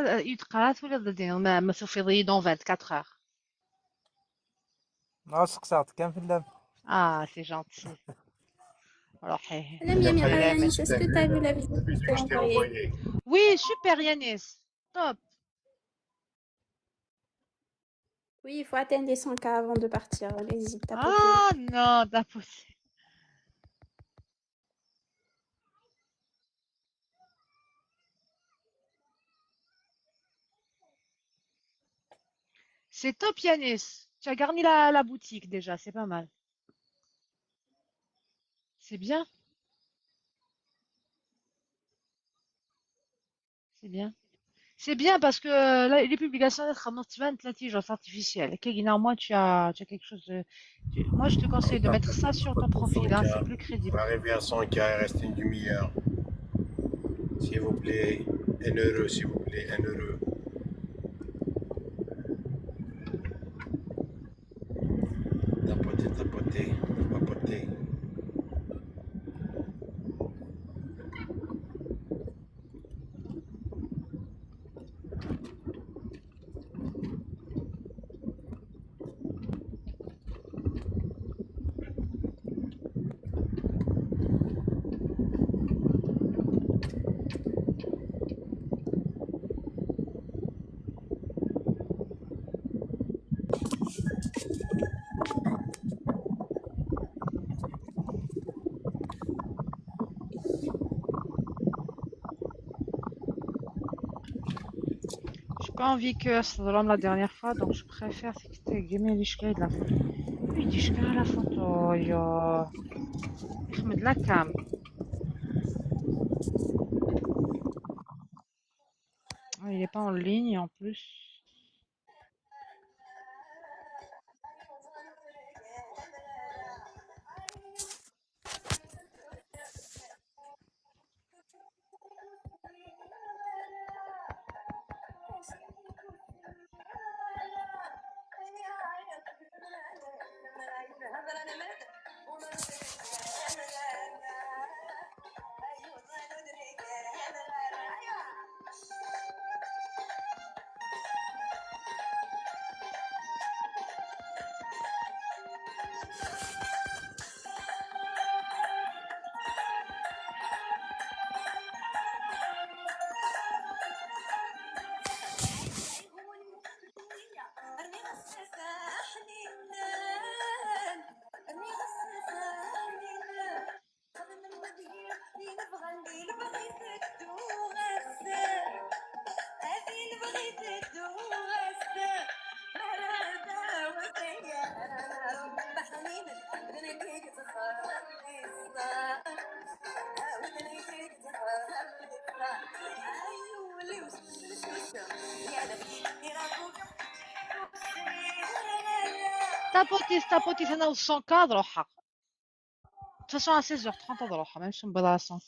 يتقرات ولا ضدين ما تفيضي dans 24 heures. سقسات كان في اللعب. اه c'est gentil. روحي. Yanis, est-ce que tu as vu la vidéo que je t'ai envoyée? Oui, super Yanis. Top. Oui, il faut atteindre les 100K avant de partir. Allez-y, tapotez. Ah non, tapotez. C'est top Yanis. Tu as garni la boutique déjà, c'est pas mal. C'est bien. C'est bien. C'est bien parce que là, les publications, l'intelligence artificielle. Moi, tu as quelque chose de... Moi, je te conseille de mettre ça sur ton profil, hein, c'est plus crédible. Arriver à 100K, il reste une demi-heure. S'il vous plaît, 1 euro, s'il vous plaît, 1 euro. Tapotez, tapotez, tapotez. pas envie que ça drame la dernière fois, donc je préfère que tu de la photo. Oui, la photo, yo. Je mets de la cam. Il est pas en ligne en plus. Tapotis, أنا 100 روحها. De toute façon, à 16h30 روحها, même si on à 100.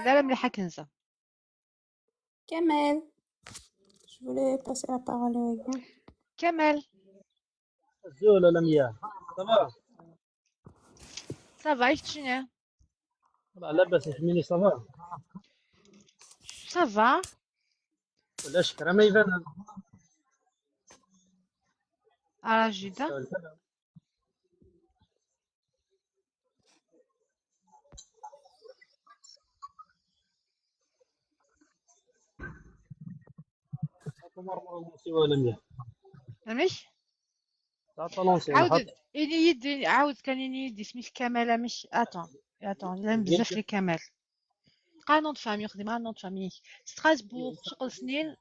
لا مليحة كنزة. Kamel, je voulais passer la parole avec vous. Kamel, زول لميا ça va ça va كتشني؟ لاباس حميني ça va Ça va. ولا شكرا ما يبان على جدة. مش عاود إني يدي عاود كان إني يدي سميت كمال مش attends attends لان بزاف les كمال قا nom de famille خدي مع nom de famille ستراسبورغ شغل سنين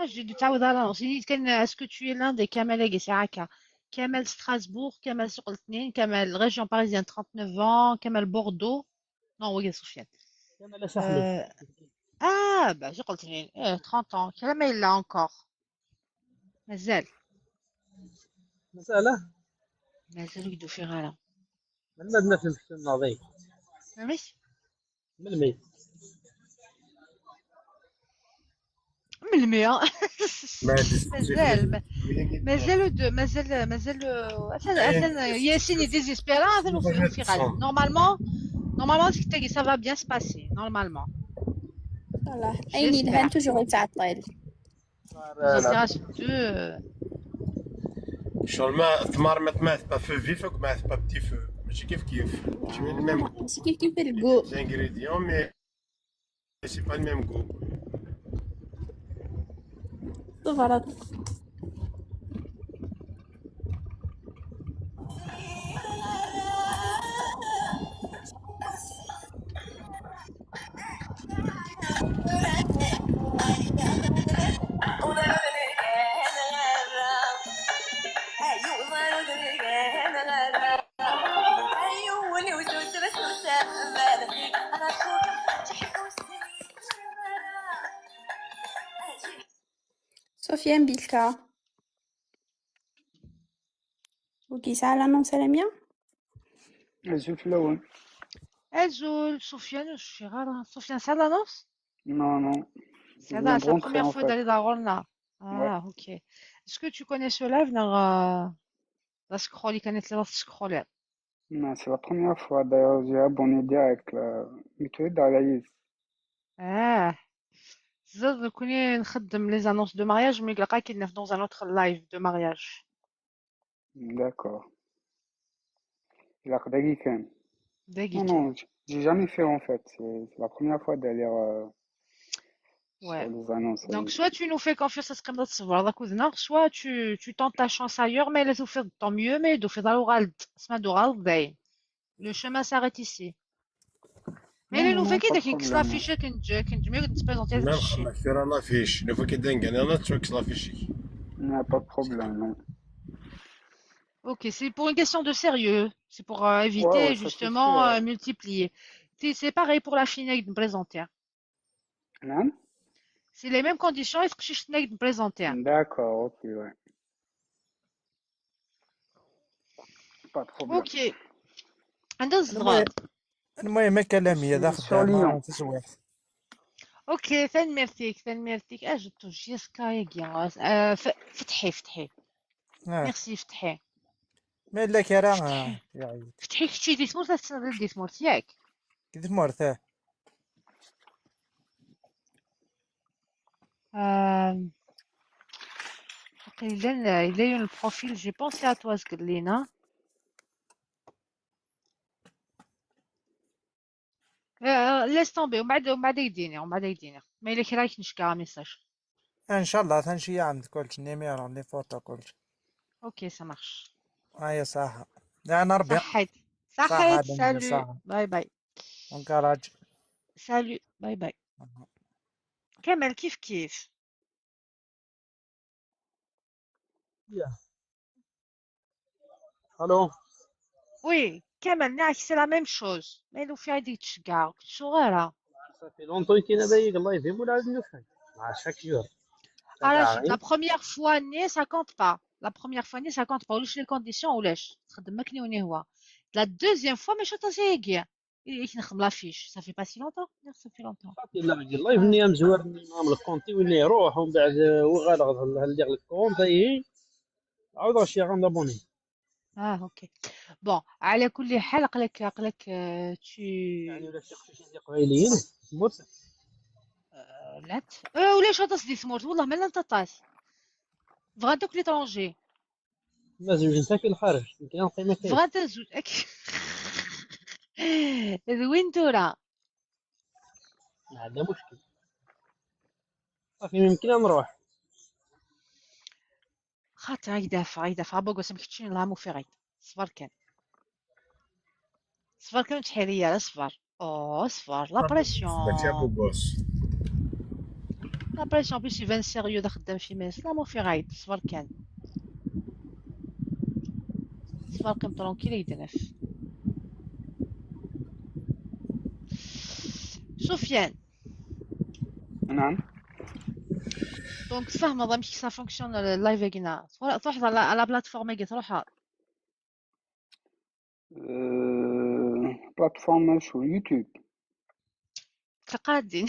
j'ai dû تعاود على نص كان est-ce que tu es l'un des كمال كي هكا كمال ستراسبورغ كمال سوق الاثنين كمال région parisienne 39 ans كمال بوردو non وي سفيان كمال سحلي اه bah j'ai قلت لي 30 ans كلام il encore مازال مازال مازال يدو في غالا من مدنا في المحسن الناضي مش من المي من المية مازال مازال مازال مازال اصلا ياسين désespéré في غالا normalement normalement ça va bien se passer normalement. الله عيني الهان toujours يتعطل. شغل ما ثمار ما تماث pas feu vif ما pas petit feu ماشي كيف كيف ماشي le même goût ماشي كيف كيف ال goût les ingrédients mais c'est pas le même goût. غلط. Sofiane Bilka. Ok, ça l'annonce à la mienne? Azul Flaouen. Azul, Sofiane, je suis rare. Sofiane, ça l'annonce? Non, non. C'est la première fois d'aller dans Rolna. Ah, ouais. Ok. Est-ce que tu connais ce live dans la scroll, il la scroll. Non, c'est la première fois. D'ailleurs, j'ai abonné direct. Mais tu es dans la liste. Ah. زاد كوني نخدم les annonces de mariage mais لقا كي dans un autre live de mariage. D'accord. Il a داكي كان. داكي Non, كان. non, j'ai jamais fait en fait. C'est la première fois d'aller sur Ouais. les annonces. Donc, soit tu nous fais confiance à ce qu'on a soit tu tentes ta chance ailleurs, mais là, fait tant mieux, mais de faire l'oral, le chemin s'arrête ici. Mais Non, là, non, nous fait non, qui pas de dès qu'il problème. l'affiche, كنت mieux de se présenter ما هذا الشيء. نخدم كثير l'affiche نوفا كي دنقل انا تشوكس l'affiche. Non, pas de problème, non. Ok, c'est pour une question de sérieux. C'est pour Ouais, éviter ouais, ça c'est justement sûr. multiplier. C'est pareil pour la fille de présenter. Non? C'est les mêmes conditions, est-ce que je suis de présenter? D'accord, ok, ouais. Pas de problème. Ok. عندها المهم الصغار. المهم كلامي هذا Sur خدامة Lyon. تسويح. Ok, ثاني ثاني اجبتو جيسكا يا فتحي فتحي. اه ميرسي فتحي. ما لا كرا فتحي يا عيد فتحي كنتي دي تموت تسنى دي تموت ياك. كيف مرته. Il a eu le profil, j'ai pensé à toi, Skelina. Laisse tomber, ومن بعد يديني ومن بعد يديني ما إلا كي رايك نشكا message. ان شاء الله ثنشي عندك كلش numéro les photos كلش. Ok, ça marche. هيا صح يعني ربي. صحيت صح صحيت. بني Salut, صح. Bye bye. Bon courage. Salut, bye bye. كمل كيف كيف. الو. Oui, كمل نعك c'est la même chose. ما لو في عندك تشكا صغيرة. Ça fait longtemps كاين هذا الله يفهم ولا عاد نفهم مع chaque jour. علاش la première fois ني ça compte pas. La première fois ني ça compte pas. ولاش les conditions ولاش تخدم ماكني وني هو. La deuxième fois ماشي تاسيكي. إيه نخدم l'affiche. Ça fait pas si longtemps. Ça fait longtemps. لا الله يفني مزوار نعمل ال compte وين يروح ومن بعد وغالغ اللي ال compte اي عاود شي غنابوني. اه ok. Bon, على كل حال قالك tu يعني ولا شي قشيش ديال قبايليين موت. لات ولاش هذا سدي ثمورت والله ما لا تطاس بغا دوك l'étranger. ما زوج انت في الخارج يمكن القيمه كاين. بغا تزوج وين تورا. ما عندنا مشكل صافي يمكن نروح. خاطر يدافع يدافع بوغوس ما كنتش نلعبو في غيط صبر كان صبر كان تحيريه لا صبر او صبر la pression. ماشي بوغوس. La pression plus يبان sérieux دا خدام في ماس لا مو في غايد صبر كان صبر كان tranquille يدنف. سفيان. نعم. Donc تفهم هذا مش ça fonctionne ال live كينا تروح على plateforme كي تروح Plateforme sur YouTube. تلقى دين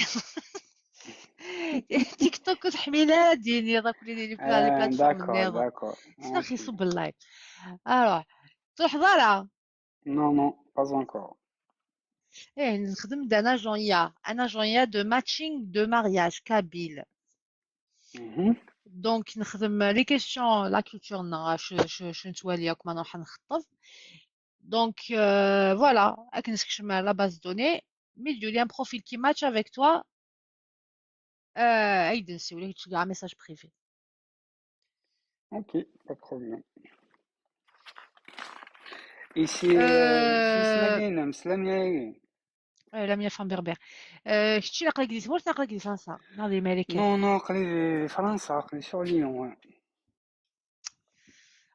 تيك توك تحميلها ديني هذاك les plateformes. D'accord, d'accord. شنو يصب ال live اروح تروح دارا. Non, non, pas encore. ايه نخدم d'un agent IA, un agent IA de matching de mariage kabyle. Donc نخدم les questions, la culture نا شو نتوالي كما نروح نخطب. Donc voilà, نسكشم la base de données mais il y a un profil qui match avec toi ايدن سي ولا تلقى message privé. Ok, pas de problème. Ici, سلام la mienne femme berbère. شتي نقلك دي تمورت نقلك دي فرنسا ناضي مالك. Non, non, قلي فرنسا قلي sur Lyon.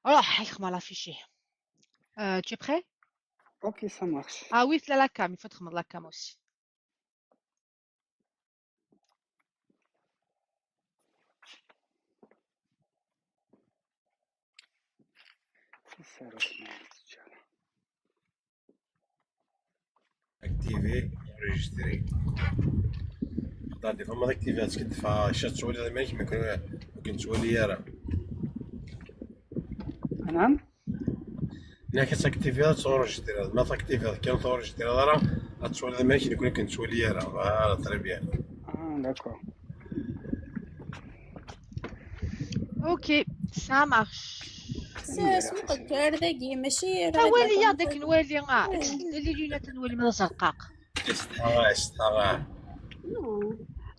روح يخمر l'affiche. Tu es prêt? Ok, ça marche. Ah oui, là la cam, il faut te remettre la cam aussi. C'est ça, Activer, enregistrer. غادي فما activer كدفع شات تولي مالك ما كنت تولي راه. نعم. نا كتاكتيفي تورجستري ما تاكتيفي كان تورجستري راه تولي مالك يكون كنت تولي راه voilà très bien. اه d'accord. Ok, ça marche. سمقت ذاكي ماشي نوالي داك نوالي les lunettes نوالي من زرقاق. استحى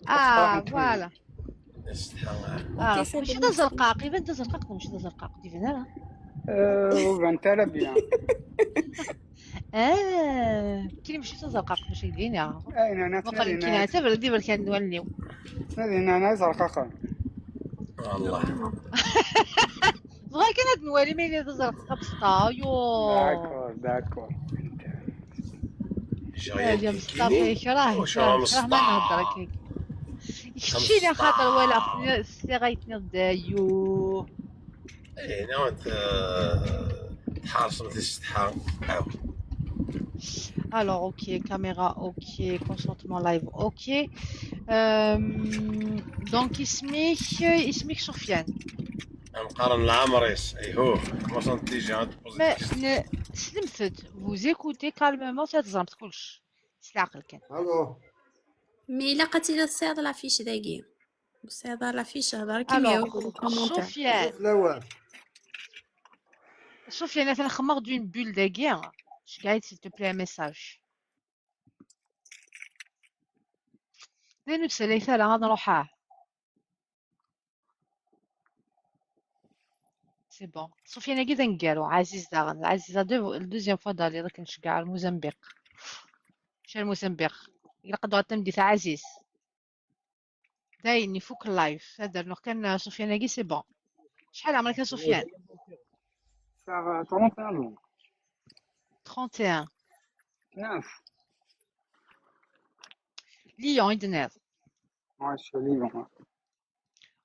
اه voilà. استحى. ماشي دا زرقاق، يبان دا زرقاق، ماشي دا زرقاق ديفين راه. وبان ترى bien. كاين ماشي دا زرقاق ماشي دينا. اين انا وقال كاين عتبر ديما كان نوليو. تنادي انا زرقاقه. والله. بغا كان هاد نوالي ما إلا زرقاق بسطا يو. d'accord d'accord. يا مصطفى كراه كراه ما نهضر هكاك. شتي لي خاطر ولا سي غيتنض يو. ايه نعاود تحارس مثل الستحا. Alors, ok, caméra, ok, consentement live, ok. Donc, اسمك سفيان. نقارن العمريس ايهو comment intelligent. Mais سلمت vous écoutez calmement تزرمت كلش سلاقل كان. الو. mais الا قتي تصير la fiche ذاكي صير la fiche هضر كيما Alors, سفيان. سفيان مثلا خمر d'une bulle داكي. Je s'il te plaît un message. لأنه تسالي ثلا غادي نروحها. c'est bon. سفيان كي تنقالو عزيز داغن عزيز deuxième fois دالي داك نشكع الموزمبيق. مشى الموزمبيق. إلا قدروا تمدي تاع عزيز. داين يفوك ال live. هذا نور كان سفيان كي c'est bon. شحال عمرك يا سفيان؟ 31. 31. 9. ليون يدنير. Ouais, je suis à Lyon.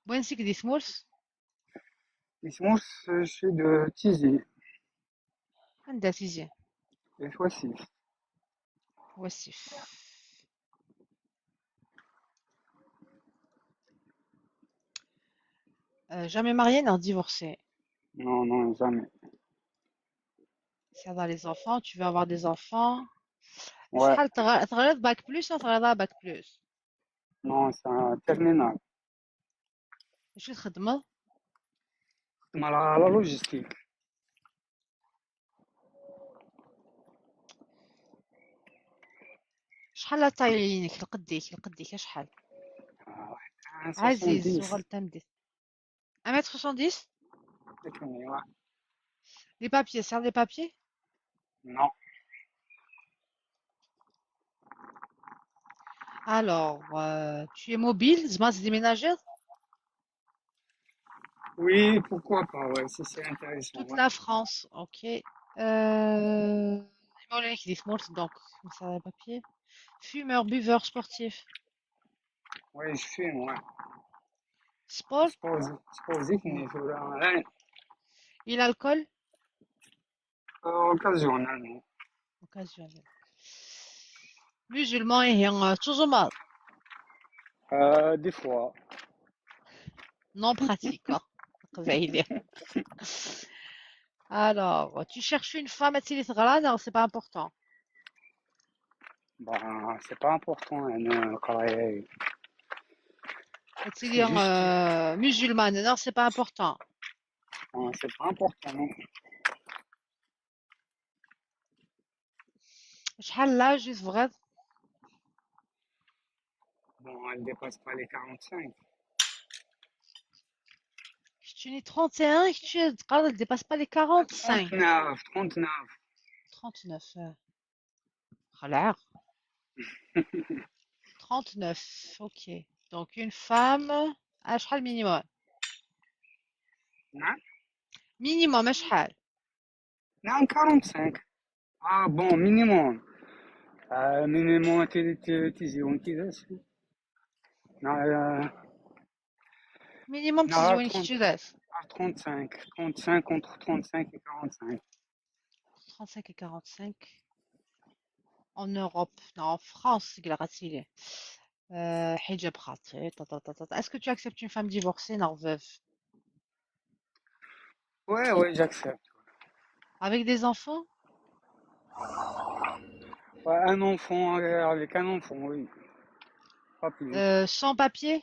وين سيك دي ثمورس؟ Ismous, je suis de Tizi. عندها تيزي. Et Soissif. وسيف. Jamais marié, non divorcé. Non, non, jamais. Ça va les enfants, tu veux avoir des enfants. Ouais. شحال تغرد bac plus تغرد bac plus. Non, c'est un terminal. شو تخدم؟ مع la logistique. شحال la taille ينك القديك القديك شحال؟ عزيز وغل تمدي 1m70. Les papiers, c'est des papiers? Non. Alors, tu es mobile, زعما déménager? Oui, pourquoi pas, ouais, si c'est intéressant. Toute ouais. la France, ok. Donc, ça va papier. Fumeur, buveur, sportif. Oui, je fume, ouais. Sport? Sport, Et l'alcool? Occasionnellement. Occasionnel. Musulman et toujours mal. Des fois. Non pratiquant. Alors, tu cherches une femme à non, c'est pas important. Ben, c'est pas important, C'est-à-dire musulmane, non, c'est pas important. Non, c'est pas important, non. شحال l'âge juste vrai? Bon, elle dépasse pas les 45. Tu es 31, tu ne dépasses pas les 45. 39, 39. 39. خلاص. 39, ok. Donc une femme, شحال minimum؟ نعم. Minimum شحال؟ نعم 45. Ah bon, minimum. Minimum تيزيون كيفاش؟ Minimum تيزيون كيفاش؟ 35, 35 entre 35 et 45. 35 et 45 en Europe, non, en France, c'est حجاب خاطئ. Est-ce que tu acceptes une femme divorcée, non, veuve? Ouais, ouais, j'accepte. Avec des enfants? Ouais, un enfant, avec un enfant, oui. Pas plus. Sans papier?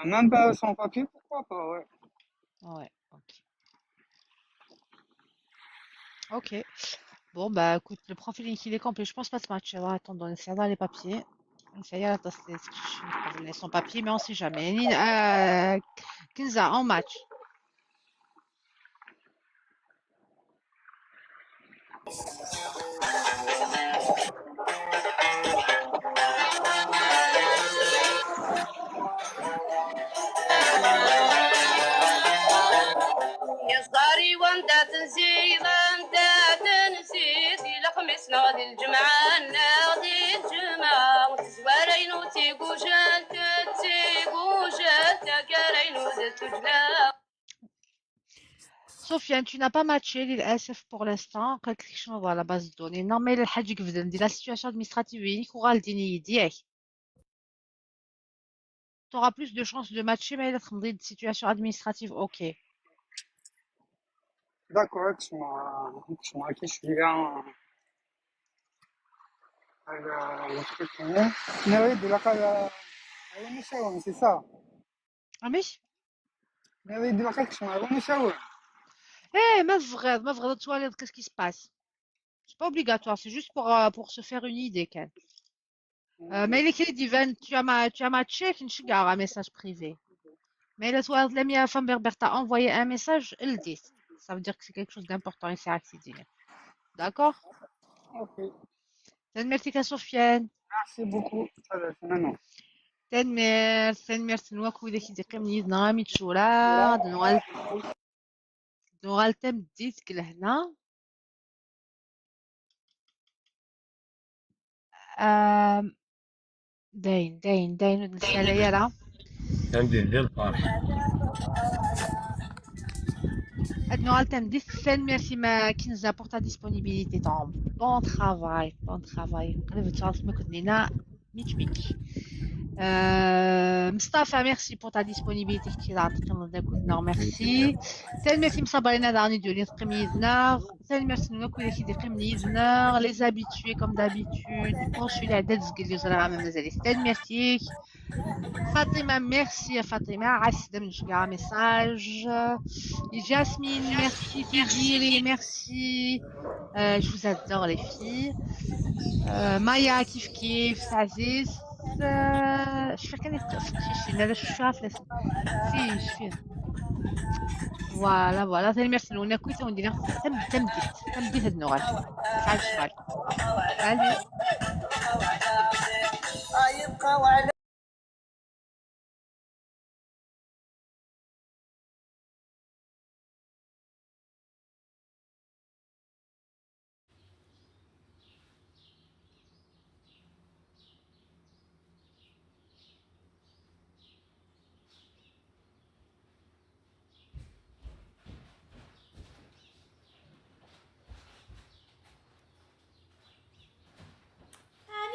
Même pas sans papier, pourquoi pas, ouais. Ouais, ok. Ok. Bon, bah écoute, le profil il est complet. Je pense pas ce match. On va attendre, ça va les papiers. Ça y est, les sans papier, mais on sait jamais. Kenza, en match. يا صغاري وانت تنسي وانت تنسي الخميس ناضي الجمعة ناضي الجمعة وتزوارين وتيقوجات تيقوجات تكارين وتجلا. Sofiane, tu n'as pas matché للأسف pour l'instant. قالت لك شنو la base de données. Non, mais الحاج يقفز دي la situation administrative ينك ديني ديالك. Tu auras plus de chances de matcher, mais il une situation administrative, ok. D'accord, tu m'as qui je suis là. Le truc, mais oui, de la c'est ça. Ah, mais? Mais oui, de la tu m'as Eh, ma vraie, toilette, qu'est-ce qui se passe? C'est pas obligatoire, c'est juste pour se faire une idée, Ken. Mais les Divan, tu as matché, un message privé. Mais la toilette, la mienne femme berbère t'a envoyé un message, elle dit. Ça veut dire que c'est quelque chose d'important et c'est accédé. D'accord? Ok. Merci Sofiane. Merci beaucoup. تنمير نواك وإذا كي دقيم يدنا ميتشورا نوغال تم ديتك لهنا. داين داين داين ونسالة يا عندي ديال الفرح. نوغال تم ديت. Merci ma Kenza pour ta disponibilité. Ton bon travail, bon travail. نقلب تشارلز ما كنت ميتش ميك. Mustafa, merci pour ta disponibilité. Merci. Merci les habitués comme d'habitude. Merci. Fatima, merci à Fatima. Un message. Jasmine, merci. Tiziri, merci. Je vous adore les filles. Maya, kif kif, Aziz. شفت كان يتقف هذا شو عارف في شفي فوالا فوالا ثاني ميرسي نونا كويتا وندير تم تم ديت هاد النوغال شحال شحال. Salut.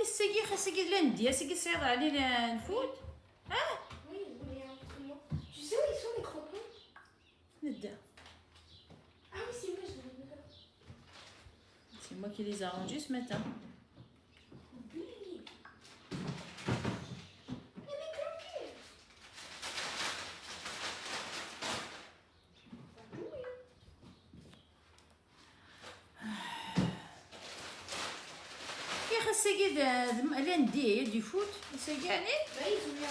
السيكي خاصك لاندي سيكي صعيب علينا نفوت. اه Oui, oui, absolument. Tu sais où ils sont les crampons? ندا. Ah oui, c'est vrai, je l'avais pas. C'est moi qui les ai arrangés ce matin. Oui. Il y a des crampons. يا خاصك lundi du foot, c'est gagné. Bah, ils ont mis